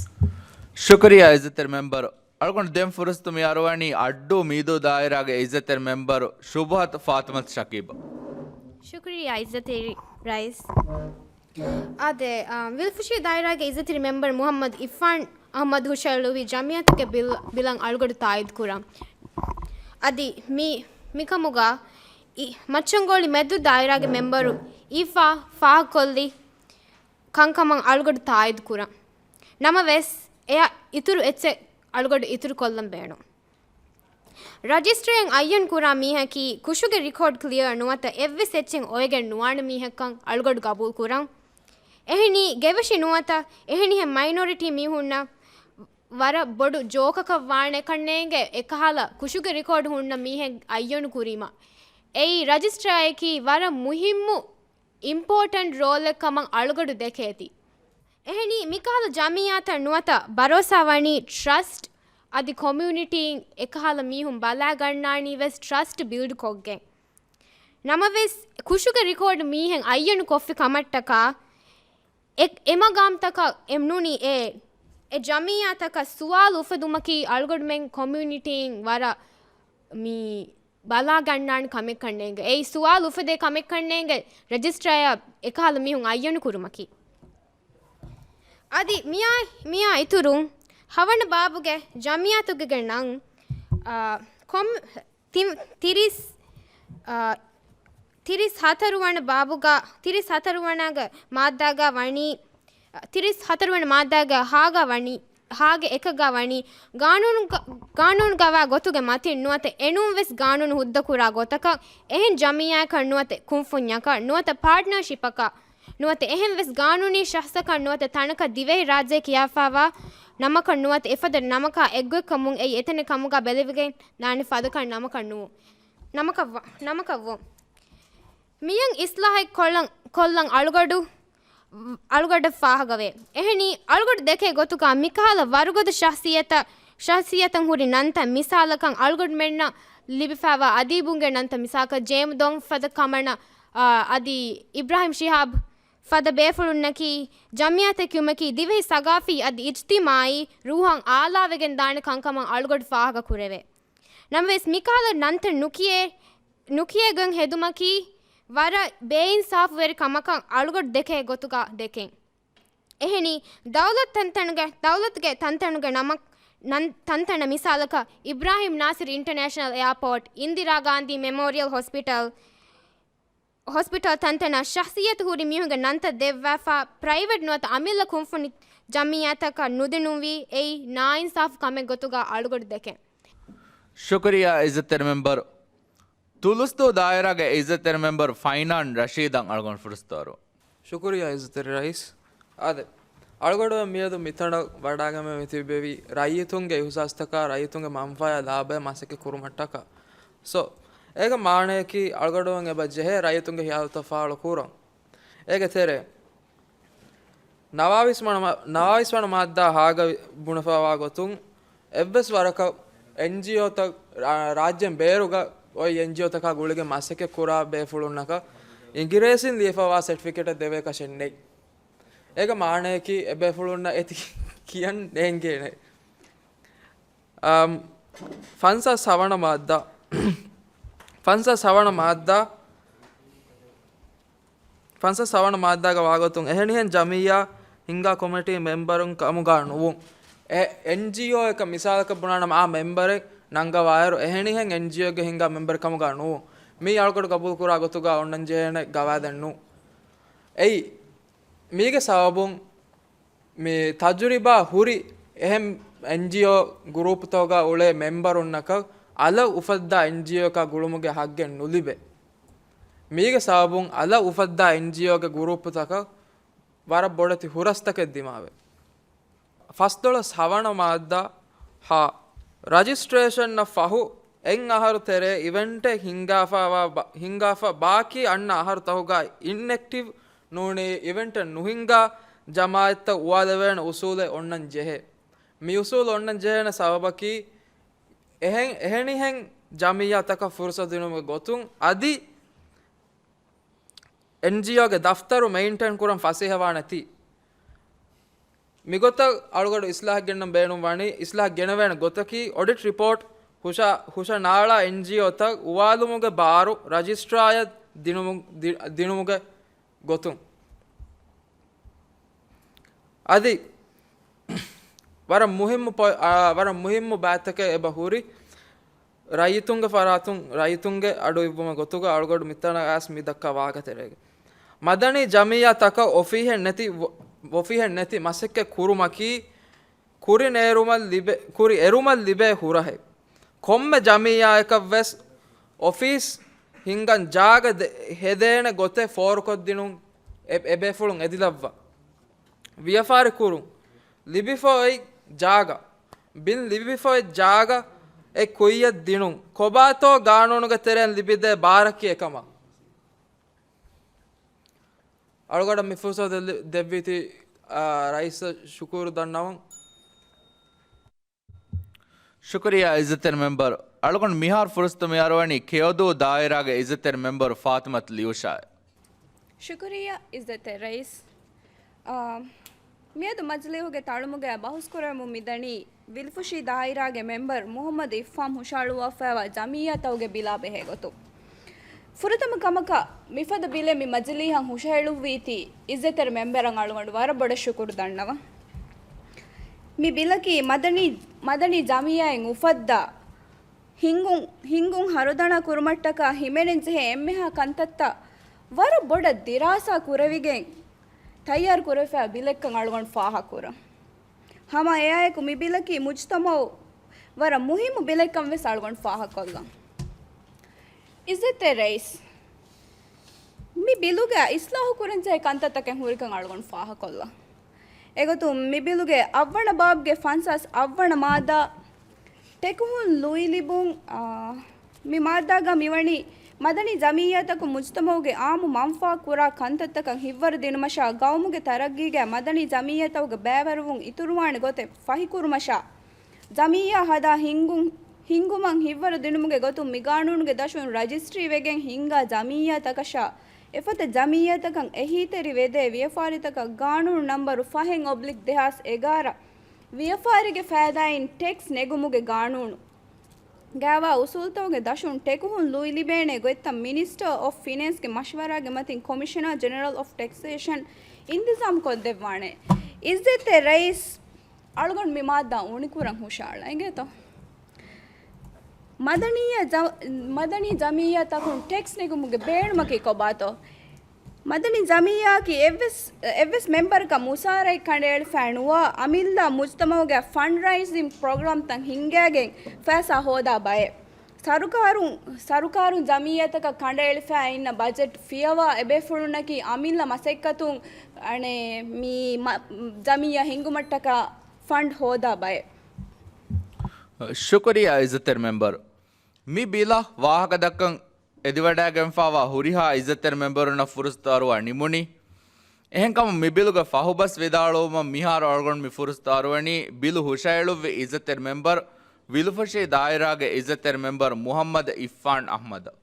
ޝުކުރިއްޔާ އިއްޒަތްތެރި މެމްބަރު. އަޅުގަނޑު ދެން ފުރުސަތު މި އަރުވަނީ އައްޑޫ މީދޫ ދާއިރާގެ އިއްޒަތްތެރި މެމްބަރު ޝުބުހަތު ފާތިމަތު ޝަކީބަށް. ޝުކުރިއްޔާ އިއްޒަތްތެރި ރައީސް. އާދެ، އާ، ވިލުފުށި ދާއިރާގެ އިއްޒަތްތެރި މެމްބަރު މުހައްމަދު އިފާން އަހްމަދު ހުށައެޅުއްވި ޖަމިއްޔާތުގެ ބިލް، ބިލަށް އަޅުގަޑު ތާއީދު ކުރަން. އަދި މި، މިކަމުގަ މައްޗަންގޮޅި މެދު ދާއިރާގެ މެމްބަރު އީފާ ފާހަގަކޮށްލި ކަންކަމަށް އަޅުގަޑު ތާއީދު ކުރަން. ނަމަވެސް، އެއަށް އިތުރު އެއްޗެއް އަޅުގަޑު އިތުރު ކޮށްލަން ބޭނުން. ރަޖިސްޓްރީއަށް އައްޔަން ކުރާ މީހަކީ ކުށުގެ ރިކޯޑް ކްލިއަރ ނުވަތަ އެއްވެސް އެއްޗެއް އޮވެގެން ނުވާނެ މީހެއްކަން އަޅުގަޑު ގަބޫލު ކުރަން. އެހެނީ ގެވެށި ނުވަތަ އެހެނިހެން މައިނޮރިޓީ މީހުންނަށް ވަރަށް ބޮޑު ޖޯކަކަށް ވާނެ ކަންނޭނގެ އެކަހަލަ ކުށުގެ ރިކޯޑް ހުންނަ މީހެއް އައްޔަނު ކުރީމަ. އެއީ ރަޖިސްޓްރާއަކީ ވަރަށް މުހިއްމު އިމްޕޯޓެންޓް ރޯލެއް ކަމަށް އަޅުގަޑު ދެކޭތީ. އެހެނީ، މިކަހަލަ ޖަމިއްޔާތައް ނުވަތަ ބަރޯސާ ވަނީ ޓްރަސްޓް އަދި ކޮމިއުނިޓީން އެކަހަލަ މީހުން ބަލާގަންނާނީ ވެސް ޓްރަސްޓް ބިލްޑް ކޮށްގެން. ނަމަވެސް، ކުށުގެ ރިކޯޑް މީހެއް އައްޔަނު ކޮށްފި ކަމަށްޓަކާ، އެ، އެ މަގާމްތަކަށް އެ ނޫނީ އެ، އެ ޖަމިއްޔާތަކަށް ސުވާލު އުފެދުމަކީ އަޅުގަޑުމެން ކޮމިއުނިޓީން ވަރަށް މި ބަލާގަންނާނެ ކަމެއްކަންނޭނގެ. އެއީ ސުވާލު އުފެދޭ ކަމެއްކަންނޭނގެ ރަޖިސްޓްރާއަށް އެކަހަލަ މީހުން އައްޔަނު ކުރުމަކީ. އަދި މިއާ، މިއާ އިތުރުން ހަވަނަ ބާބުގެ ޖަމިއްޔާތުގެ ނަން، އާ، ކޮމް-، ތި-، ތިރީސް، އާ، ތިރީސް ހަތަރު ވަނަ ބާބުގަ، ތިރީސް ހަތަރު ވަނަ މާއްދާގަ ވަނީ، ތިރީސް ހަތަރު ވަނަ މާއްދާގަ ހާގަ ވަނީ، ހާގެ އެކަގަ ވަނީ، ގާނޫނުގަ، ގާނޫނުގަވާ ގޮތުގެ މަތިން ނުވަތަ އެނޫން ވެސް ގާނޫނު ހުއްދަކުރާ ގޮތަކަށް އެހެން ޖަމިއްޔާއަކަށް ނުވަތަ ކުންފުންޏަކަށް ނުވަތަ ޕާޓްނަރޝިޕަކަށް ނުވަތަ އެހެން ވެސް ގާނޫނީ ޝަހްސަކަށް ނުވަތަ ތަނަކަށް ދިވެހި ރާއްޖެ ކިޔާފައިވާ ނަމަކަށް ނުވަތަ އެފަދަ ނަމަކާ އެއްގޮތްކަމުން އެއީ އެތަނެއް ކަމުގަ ބެލެވިގެން ދާނެ ފަދަކަށް ނަމަކަށް ނުވުން. ނަމަކަށް ވަ-، ނަމަކަށް ވުން. މިޔަން އިސްލާހެއް ކޮށްލަން، ކޮށްލަން އަޅުގަޑު، އަޅުގަޑަށް ފާހަގަވޭ. އެހެނީ، އަޅުގަޑު ދެކޭ ގޮތުގަ މިކަހަލަ ވަރުގަދަ ޝަހްސިއްޔަތަށް، ޝަހްސިއްޔަތަށް ހުރި ނަންތައް މިސާލަކަށް އަޅުގަޑުމެންނަށް ލިބިފައިވާ އަދީބުންގެ ނަންތައް މިސާލަކަށް ޖޭމް ދޮން ފަދަ ކަމަނަ، އާ، އަދި އިބްރާހިމް ޝިހާބް ފަދަ ބޭފުޅުންނަކީ ޖަމްޢިއްޔާތެއް ކިޔުމަކީ ދިވެހި ސަގާފީ އަދި އިޖްތިމާޢީ ރޫހަށް އާލާވެގެން ދާނެ ކަންކަމަށް އަޅުގަޑު ފާހަގަ ކުރެވޭ. ނަމަވެސް މިކަހަލަ ނަންތައް ނުކިޔޭ، ނުކިޔޭ ގޮތް ހެދުމަކީ ވަރަށް ބޭއިންސާފުވެރި ކަމަކަށް އަޅުގަޑު ދެކޭ ގޮތުގަ ދެކެން. އެހެނީ، ދައުލަތް ތަންތަނުގެ، ދައުލަތުގެ ތަންތަނުގެ ނަމަށް، ނަން-، ތަންތަނަށް މިސާލަކަށް އިބްރާހިމް ނާސިރު އިންޓަރނޭޝަނަލް އެއާޕޯޓް، އިންދިރާ ގާންދީ މެމޯރިއަލް ހޮސްޕިޓަލް، ހޮސްޕިޓަލް ތަންތަނަށް ޝަޚްޞިއްޔަތު ހުރި މީހުންގެ ނަންތައް ދެއްވާފަ، ޕްރައިވެޓް ނުވަތަ އަމިއްލަ ކުންފުނި ޖަމްޢިއްޔާތަކަށް ނުދިނުންވީ އެއީ ނާއިންސާފު ކަމެއް ގޮތުގަ އަޅުގަޑު ދެކެން. ޝުކުރިއްޔާ އިއްޒަތްތެރި މެމްބަރު. ތުލުސްދޫ ދާއިރާގެ އިއްޒަތްތެރި މެމްބަރު ފައިނާން ރަޝީދަށް އަޅުގަނޑު ފުރުސަތު އަރު. ޝުކުރިއްޔާ އިއްޒަތްތެރި ރައީސް. އާދެ، އަޅުގަޑު މިއަދު މިތަނަށް ވަޑައިގަންނަވަން މިތިބެވީ ރައްޔިތުންގެ އިހުސާސްތަކާ ރައްޔިތުންގެ މަންފާޔާ ލާބަޔަށް މަސައްކަތް ކުރުމަށްޓަކާ. ސޯ، އޭގެ މާނަޔަކީ އަޅުގަޑު އެބަ ޖެހޭ ރައްޔިތުންގެ ހިޔާލުތައް ފާޅު ކުރަން. އޭގެ ތެރޭ، ނަވާވީސް ވަނަ މަ-، ނަވާވީސް ވަނަ މާއްދާ ހާގަ ބުނެފައިވާ ގޮތުން، އެއްވެސް ވަރަކަށް އެންޖީއޯތައް ރާ-، ރާއްޖޭން ބޭރުގަ އޮތް އެންޖީއޯތަކާ ގުޅިގެން މަސައްކަތް ކުރާ ބޭފުޅުންނަކަށް އިނގިރޭސިން ލިޔެފައިވާ ސެޓްފިކެޓެއް ދެވޭކަށެއް ނެތް. އޭގެ މާނަޔަކީ އެބޭފުޅުންނަށް އޭތި ކިޔަން ނޭނގޭނެ. އަމް، ފަންސާސް ހަވަނަ މާއްދާ، ފަންސާސް ހަވަނަ މާއްދާ، ފަންސާސް ހަވަނަ މާއްދާގަ ވާގޮތުން އެހެނިހެން ޖަމިއްޔާ ހިންގާ ކޮމިޓީ މެމްބަރުން ކަމުގަ ނުވުން. އެ އެންޖީއޯއަކަށް މިސާލަކަށް ބުނާނަމަ އާ މެމްބަރެއް ނަންގަވާއިރު އެހެނިހެން އެންޖީއޯގެ ހިންގާ މެމްބަރެއް ކަމުގަ ނުވުން. މީ އަޅުގަޑު ގަބޫލު ކުރާ ގޮތުގަ އޮންނަން ޖެހޭނެ ގަވާއިދެއް ނޫން. އެއީ، މީގެ ސަބަބުން މި ތަޖުރިބާ ހުރި އެހެން އެންޖީއޯ ގުރޫޕުތަކުގަ އުޅޭ މެމްބަރުންނަކަށް އަލަށް އުފައްދާ އެންޖީއޯއަކާ ގުޅުމުގެ ހައްގެއް ނުލިބޭ. މީގެ ސަބަބުން އަލަށް އުފައްދާ އެންޖީއޯގެ ގުރޫޕުތަކަށް ވަރަށް ބޮޑެތި ހުރަސްތަކެއް ދިމާވޭ. ފަސްދޮޅަސް ހަވަނަ މާއްދާ ހަ، ރަޖިސްޓްރޭޝަންއަށް ފަހު އެއް އަހަރު ތެރޭ އިވެންޓެއް ހިންގާފައިވާ ބަ-، ހިންގާފަ ބާކީ އަންނަ އަހަރުތަކުގައި އިންއެކްޓިވް ނޫނީ އިވެންޓެއް ނުހިންގާ ޖަމާއަތްތައް އުވާލެވޭނެ އުސޫލެއް އޮންނަން ޖެހޭ. މި އުސޫލު އޮންނަން ޖެހޭނެ ސަބަބަކީ އެހެން، އެހެނިހެން ޖަމިއްޔާތަކަށް ފުރުސަތު ދިނުމުގެ ގޮތުން އަދި އެންޖީއޯގެ ދަފްތަރު މެއިންޓެން ކުރަން ފަސޭހަވާނެތީ. މިގޮތަށް އަޅުގަޑު އިސްލާހް ގެންނަން ބޭނުން ވަނީ، އިސްލާހް ގެނެވޭނެ ގޮތަކީ އޮޑިޓް ރިޕޯޓް ހުށަ-، ހުށަނާޅާ އެންޖީއޯތައް އުވާލުމުގެ ބާރު ރަޖިސްޓްރާއަށް ދިނުމު-، ދި-، ދިނުމުގެ ގޮތުން. އަދި ވަރަށް މުހިއްމު ޕޮ-، އާ، ވަރަށް މުހިއްމު ބައިތަކެއް އެބަ ހުރި. ރައްޔިތުންގެ ފަރާތުން ރައްޔިތުންގެ އަޑު އިއްވުމުގެ ގޮތުގަ އަޅުގަޑު މިތަނަށް އައިސް މި ދައްކާ ވާހަކަ ތެރޭގަ. މަދަނީ ޖަމިއްޔާތަކަށް އޮފީހެއް ނެތި، އޮފީހެއް ނެތި މަސައްކަތް ކުރުމަކީ ކުރިން އެރުމަށް ލިބޭ، ކުރި އެރުމަށް ލިބޭ ހުރަހެއް. ކޮންމެ ޖަމިއްޔާއަކަށް ވެސް އޮފީސް ހިންގަން ޖާގަ ދެ-، ހެދޭނެ ގޮތެއް ފޯރުކޮށްދިނުން އެ-، އެބޭފުޅުން އެދިލައްވާ. ވިޔަފާރި ކުރުން، ލިބިފަ އޮތް ޖާގަ، ބިން ލިބިފަ އޮތް ޖާގަ އެ ކުއްޔަށް ދިނުން، ކޮބާތޯ ގާނޫނުގެ ތެރެއިން ލިބިދޭ ބާރަކީ އެކަމަށް. އަޅުގަޑަށް މި ފުރުސަތު ދެ-، ދެއްވީތީ، އާ، ރައީސަށް ޝުކުރު ދަންނަވަން. ޝުކުރިއްޔާ އިއްޒަތްތެރި މެމްބަރު. އަޅުގަނޑު މިހާރު ފުރުސަތު މި އަރުވަނީ ކެޔޮދޫ ދާއިރާގެ އިއްޒަތްތެރި މެމްބަރު ފާތިމަތު ލިޔުޝާއަށް. ޝުކުރިއްޔާ އިއްޒަތްތެރި ރައީސް. އާ، މިއަދު މަޖިލީހުގެ ތަޅުމުގައި ބަހުސްކުރަމުން މިދަނީ ވިލުފުށީ ދާއިރާގެ މެމްބަރު މުހައްމަދު އިއްފާމް ހުށައަޅުއްވާފައިވާ ޖަމިއްޔާތަކުގެ ބިލާ ބެހޭ ގޮތުން. ފުރަތަމަ ކަމަކަށް މިފަދަ ބިލެއް މި މަޖިލީހަށް ހުށަހެޅުއްވީތީ އިއްޒަތްތެރި މެމްބަރަށް އަޅުގަނޑު ވަރަށް ބޮޑަށް ޝުކުރު ދަންނަވަން. މި ބިލަކީ މަދަނީ، މަދަނީ ޖަމިއްޔާއިން އުފައްދާ ހިންގުން، ހިންގުން ހަރުދަނާ ކުރުމަށްޓަކާ ހިމެނެންޖެހޭ އެންމެހާ ކަންތައްތައް ވަރަށް ބޮޑަށް ދިރާސާ ކުރެވިގެން ތައްޔާރު ކުރެވިފައި ބިލެއްކަން އަޅުގަނޑު ފާހަގަކުރަން. ހަމަ އެއާއެކު މި ބިލަކީ މުޖްތަމަޢު ވަރަށް މުހިއްމު ބިލެއްކަން ވެސް އަޅުގަނޑު ފާހަގަކޮށްލަން. އިއްޒަތްތެރި ރައީސް، މި ބިލުގައި އިސްލާހު ކުރަންޖެހޭ ކަންތައްތަކެއް ހުރިކަން އަޅުގަނޑު ފާހަގަކޮށްލަން. އެގޮތުން މި ބިލުގެ އަށްވަނަ ބާބްގެ ފަންސާސް އަށްވަނަ މާއްދާ ޓެކުހުން ލުއިލިބުން، އާ، މި މާއްދާގަ މިވަނީ މަދަނީ ޖަމިއްޔާތަކުން މުޖްތަމަޢުގެ އާއްމު މަންފާ ކުރާ ކަންތައްތަކަށް ހިތްވަރު ދިނުމަށާ، ގައުމުގެ ތަރައްގީގައި މަދަނީ ޖަމިއްޔާތަކުގެ ބައިވެރިވުން އިތުރުވާނެ ގޮތެއް ފަހިކުރުމަށާ، ޖަމިއްޔާ ހަދާ ހިންގުން ހިންގުމަށް ހިތްވަރު ދިނުމުގެ ގޮތުން މިގާނޫނުގެ ދަށުން ރަޖިސްޓްރީ ވެގެން ހިންގާ ޖަމިއްޔާތަކަށާ އެފަދަ ޖަމިއްޔާތަކަށް އެހީތެރި ވެދޭ ވިޔަފާރިތަކަށް ގާނޫނު ނަންބަރު ފަހެއް އޮބްލިކް ދެހާސް އެގާރަ ވިޔަފާރިގެ ފައިދާއިން ޓެކްސް ނެގުމުގެ ގާނޫނު ގާވާ އުސޫލުތަކުގެ ދަށުން ޓެކުހުން ލުއި ލިބޭނެ ގޮތްތައް މިނިސްޓަރ އޮފް ފިނޭންސްގެ މަޝްވަރާގެ މަތިން ކޮމިޝަނާ ޖެނެރަލް އޮފް ޓެކްސޭޝަން އިންތިޒާމް ކޮށްދެއްވާނެ. އިއްޒަތްތެރި ރައީސް، އަޅުގަނޑު މި މާއްދާ އުނިކުރަން ހުށައަޅަ އިނގޭތޯ. މަދަނީ ޖަ-، މަދަނީ ޖަމިއްޔާތަކުން ޓެކްސް ނެގުމުގެ ބޭނުމަކީ ކޮބާތޯ؟ މަދަނީ ޖަމިއްޔާއަކީ އެއްވެސް، އެއްވެސް މެމްބަރަކަށް މުސާރައެއް ކަނޑައެޅިފައި ނުވާ، އަމިއްލަ މުޖްތަމައުގެ ފަންޑް ރައިޒިން ޕްރޮގްރާމްތައް ހިންގައިގެން ފައިސާ ހޯދާ ބައެއް. ސަރުކާރުން، ސަރުކާރުން ޖަމިއްޔާތަކަށް ކަނޑައެޅިފައި އިންނަ ބަޖެޓް ފިޔަވާ އެބޭފުޅުންނަކީ އަމިއްލަ މަސައްކަތުން އަނެއް މި މަ-، ޖަމިއްޔާ ހިންގުމަށްޓަކާ ފަންޑް ހޯދާ ބައެއް. ޝުކުރިއްޔާ އިއްޒަތްތެރި މެމްބަރު. މި ބިލަށް ވާހަކަދައްކަން އެދިވަޑައިގެންފާވާ ހުރިހާ އިއްޒަތްތެރި މެމްބަރުންނަށް ފުރުސަތު އަރުވާ ނިމުނީ. އެހެންކަމުން މި ބިލުގެ ފަހުބަސް ވިދާޅުވުމަށް މިހާރު އަޅުގަނޑު މި ފުރުސަތު އަރުވަނީ ބިލު ހުށައެޅުއްވި އިއްޒަތްތެރި މެމްބަރު، ވިލުފުށި ދާއިރާގެ އިއްޒަތްތެރި މެމްބަރު މުހައްމަދު އިއްފާން އަހްމަދަށް.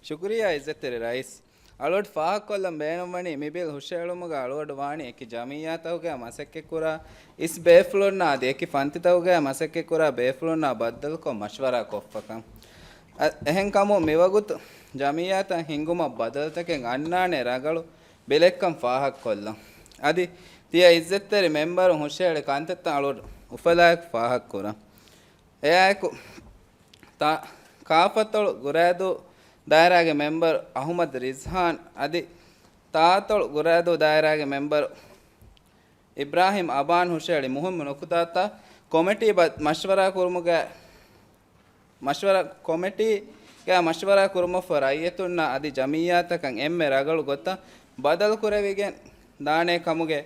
ޝުކުރިއްޔާ އިއްޒަތްތެރި ރައީސް. އަޅުގަޑު ފާހަގަކޮށްލަން ބޭނުންވަނީ މި ބިލް ހުށައެޅުމުގަ އަޅުގަޑު ވާނީ އެކި ޖަމިއްޔާތަކުގައި މަސައްކަތްކުރާ އިސް ބޭފުޅުންނާ އަދި އެކި ފަންތިތަކުގައި މަސައްކަތްކުރާ ބޭފުޅުންނާ ބައްދަލުކޮށް މަޝްވަރާ ކޮށްފަކަން. އަ، އެހެންކަމުން މިވަގުތު ޖަމިއްޔާތައް ހިންގުމަށް ބަދަލުތަކެއް އަންނާނެ ރަނގަޅު ބިލެއްކަން ފާހަގަކޮށްލަން. އަދި ތިޔަ އިއްޒަތްތެރި މެމްބަރު ހުށައެޅި ކަންތައްތައް އަޅުގަޑު އުފަލާއެކު ފާހަގަކުރަން. އެއާއެކު، ތާ-، ކާފަތޮޅު ގުރައިދޫ ދާއިރާގެ މެމްބަރު އަހުމަދު ރިޒްހާން އަދި ތާތޮޅު ގުރައިދޫ ދާއިރާގެ މެމްބަރު އިބްރާހިމް އަބާން ހުށައެޅި މުހިއްމު ނުކުތާތައް ކޮމިޓީ ބަ-، މަޝްވަރާ ކުރުމުގަ، މަޝްވަރާ ކޮމިޓީގަ މަޝްވަރާ ކުރުމަށްފަހު ރައްޔިތުންނާ އަދި ޖަމިއްޔާތަކަށް އެންމެ ރަގަޅު ގޮތަށް ބަދަލު ކުރެވިގެން ދާނެ ކަމުގެ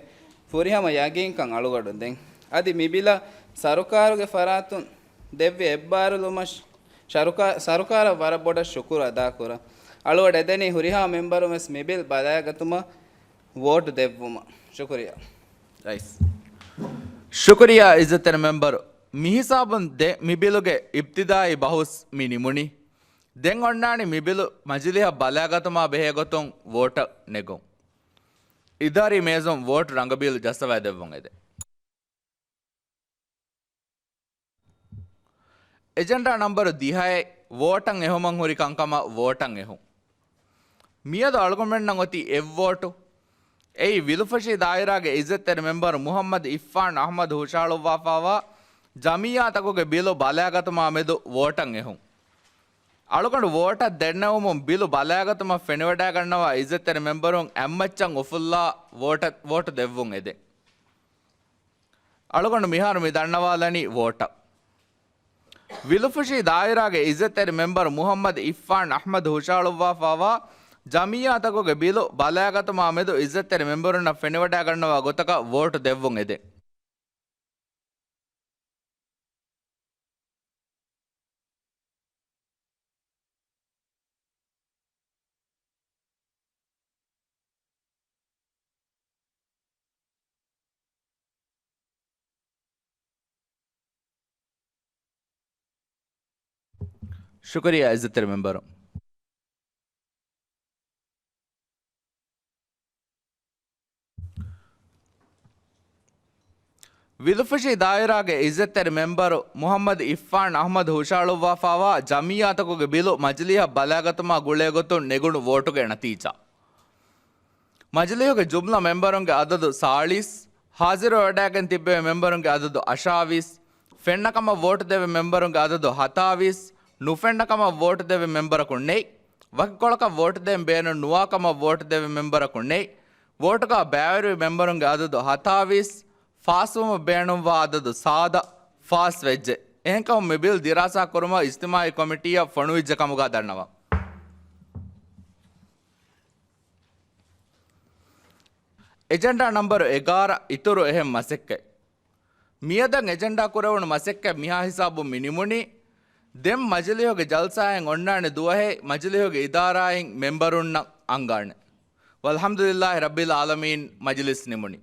ފުރިހަމަ ޔަގީންކަން އަޅުގަޑު ދެން. އަދި މި ބިލަށް ސަރުކާރުގެ ފަރާތުން ދެއްވި އެއްބާރުލުމަށް ޝަރުކާ-، ސަރުކާރަށް ވަރަށް ބޮޑަށް ޝުކުރު އަދާކުރަން. އަޅުގަޑު އެދެނީ ހުރިހާ މެމްބަރުން ވެސް މި ބިލް ބަލައިގަތުމަށް ވޯޓު ދެއްވުމަށް. ޝުކުރިއްޔާ. ރައީސް. ޝުކުރިއްޔާ އިއްޒަތްތެރި މެމްބަރު. މިހިސާބުން ދެ-، މި ބިލުގެ އިބްތިދާއީ ބަހުސް މި ނިމުނީ. ދެން އޮންނާނީ މި ބިލު މަޖިލީހަށް ބަލައިގަތުމާ ބެހޭގޮތުން ވޯޓަށް ނެގުން. އިދާރީ މޭޒުން ވޯޓް ރަނގަބީލު ޖައްސަވައިދެއްވުން އެދެން. އެޖެންޑާ ނަންބަރު ދިހައެއް، ވޯޓަށް އެހުމަށް ހުރި ކަންކަމަށް ވޯޓަށް އެހުން. މިއަދު އަޅުގަނޑުމެންނަށް އޮތީ އެއްވޯޓު. އެއީ ވިލުފުށި ދާއިރާގެ އިއްޒަތްތެރި މެމްބަރު މުހައްމަދު އިއްފާން އަހްމަދު ހުށަހަޅުއްވާފާވާ ޖަމިއްޔާތަކުގެ ބިލު ބަލައިގަތުމާ މެދު ވޯޓަށް އެހުން. އަޅުގަނޑު ވޯޓަށް ދެންނެވުމުން ބިލު ބަލައިގަތުމަށް ފެނިވަޑައިގަންނަވާ އިއްޒަތްތެރި މެމްބަރުން އެއްމައްޗަށް އުފުއްލާ ވޯޓަށް، ވޯޓު ދެއްވުން އެދެން. އަޅުގަނޑު މިހާރު މި ދަންނަވާލަނީ ވޯޓަށް. ވިލުފުށި ދާއިރާގެ އިއްޒަތްތެރި މެމްބަރު މުހައްމަދު އިއްފާން އަހްމަދު ހުށަހަޅުއްވާފާވާ ޖަމިއްޔާތަކުގެ ބިލު ބަލައިގަތުމާ މެދު އިއްޒަތްތެރި މެމްބަރުންނަށް ފެނިވަޑައިގަންނަވާ ގޮތަކަށް ވޯޓު ދެއްވުން އެދެން. ޝުކުރިއްޔާ އިއްޒަތްތެރި މެމްބަރު. ވިލުފުށި ދާއިރާގެ އިއްޒަތްތެރި މެމްބަރު މުހައްމަދު އިއްފާން އަހްމަދު ހުށަހަޅުއްވާފާވާ ޖަމިއްޔާތަކުގެ ބިލު މަޖިލީހަށް ބަލައިގަތުމާ ގުޅޭގޮތުން ނެގުނު ވޯޓުގެ ނަތީޖާ. މަޖިލީހުގެ ޖުމްލަ މެމްބަރުންގެ އަދަދު ސާޅީސް، ހާޒިރުވެވަޑައިގެން ތިއްބެވި މެމްބަރުންގެ އަދަދު އަށާވީސް، ފެންނަކަމަށް ވޯޓު ދެއްވި މެމްބަރުންގެ އަދަދު ހަތާވީސް، ނުފެންނަކަމަށް ވޯޓު ދެއްވި މެމްބަރަކު ނެތް، ވަކިކޮޅަކަށް ވޯޓު ދޭން ބޭނުން ނުވާކަމަށް ވޯޓު ދެއްވި މެމްބަރަކު ނެތް، ވޯޓުގަ ބައިވެރިވި މެމްބަރުންގެ އަދަދު ހަތާވީސް، ފާސްވުމަށް ބޭނުންވާ އަދަދު ސާދަ، ފާސް ވެއްޖެ. އެހެންކަމުން މި ބިލް ދިރާސާ ކުރުމަށް އިޖްތިމާއީ ކޮމިޓީއަށް ފޮނުވިއްޖެ ކަމުގަ ދަންނަވަން. އެޖެންޑާ ނަންބަރު އެގާރަ، އިތުރު އެހެން މަސައްކަތް. މިއަދަށް އެޖެންޑާ ކުރެވުނު މަސައްކަތް މިހާ ހިސާބުން މި ނިމުނީ، ދެން މަޖިލީހުގެ ޖަލްސާއެއް އޮންނާނެ ދުވަހެއް މަޖިލީހުގެ އިދާރާއިން މެމްބަރުންނަށް އަންގާނެ. ވަލްޙަމްދުލިއްލާހި ރައްބިލް ޢާލަމީން، މަޖިލިސް ނިމުނީ.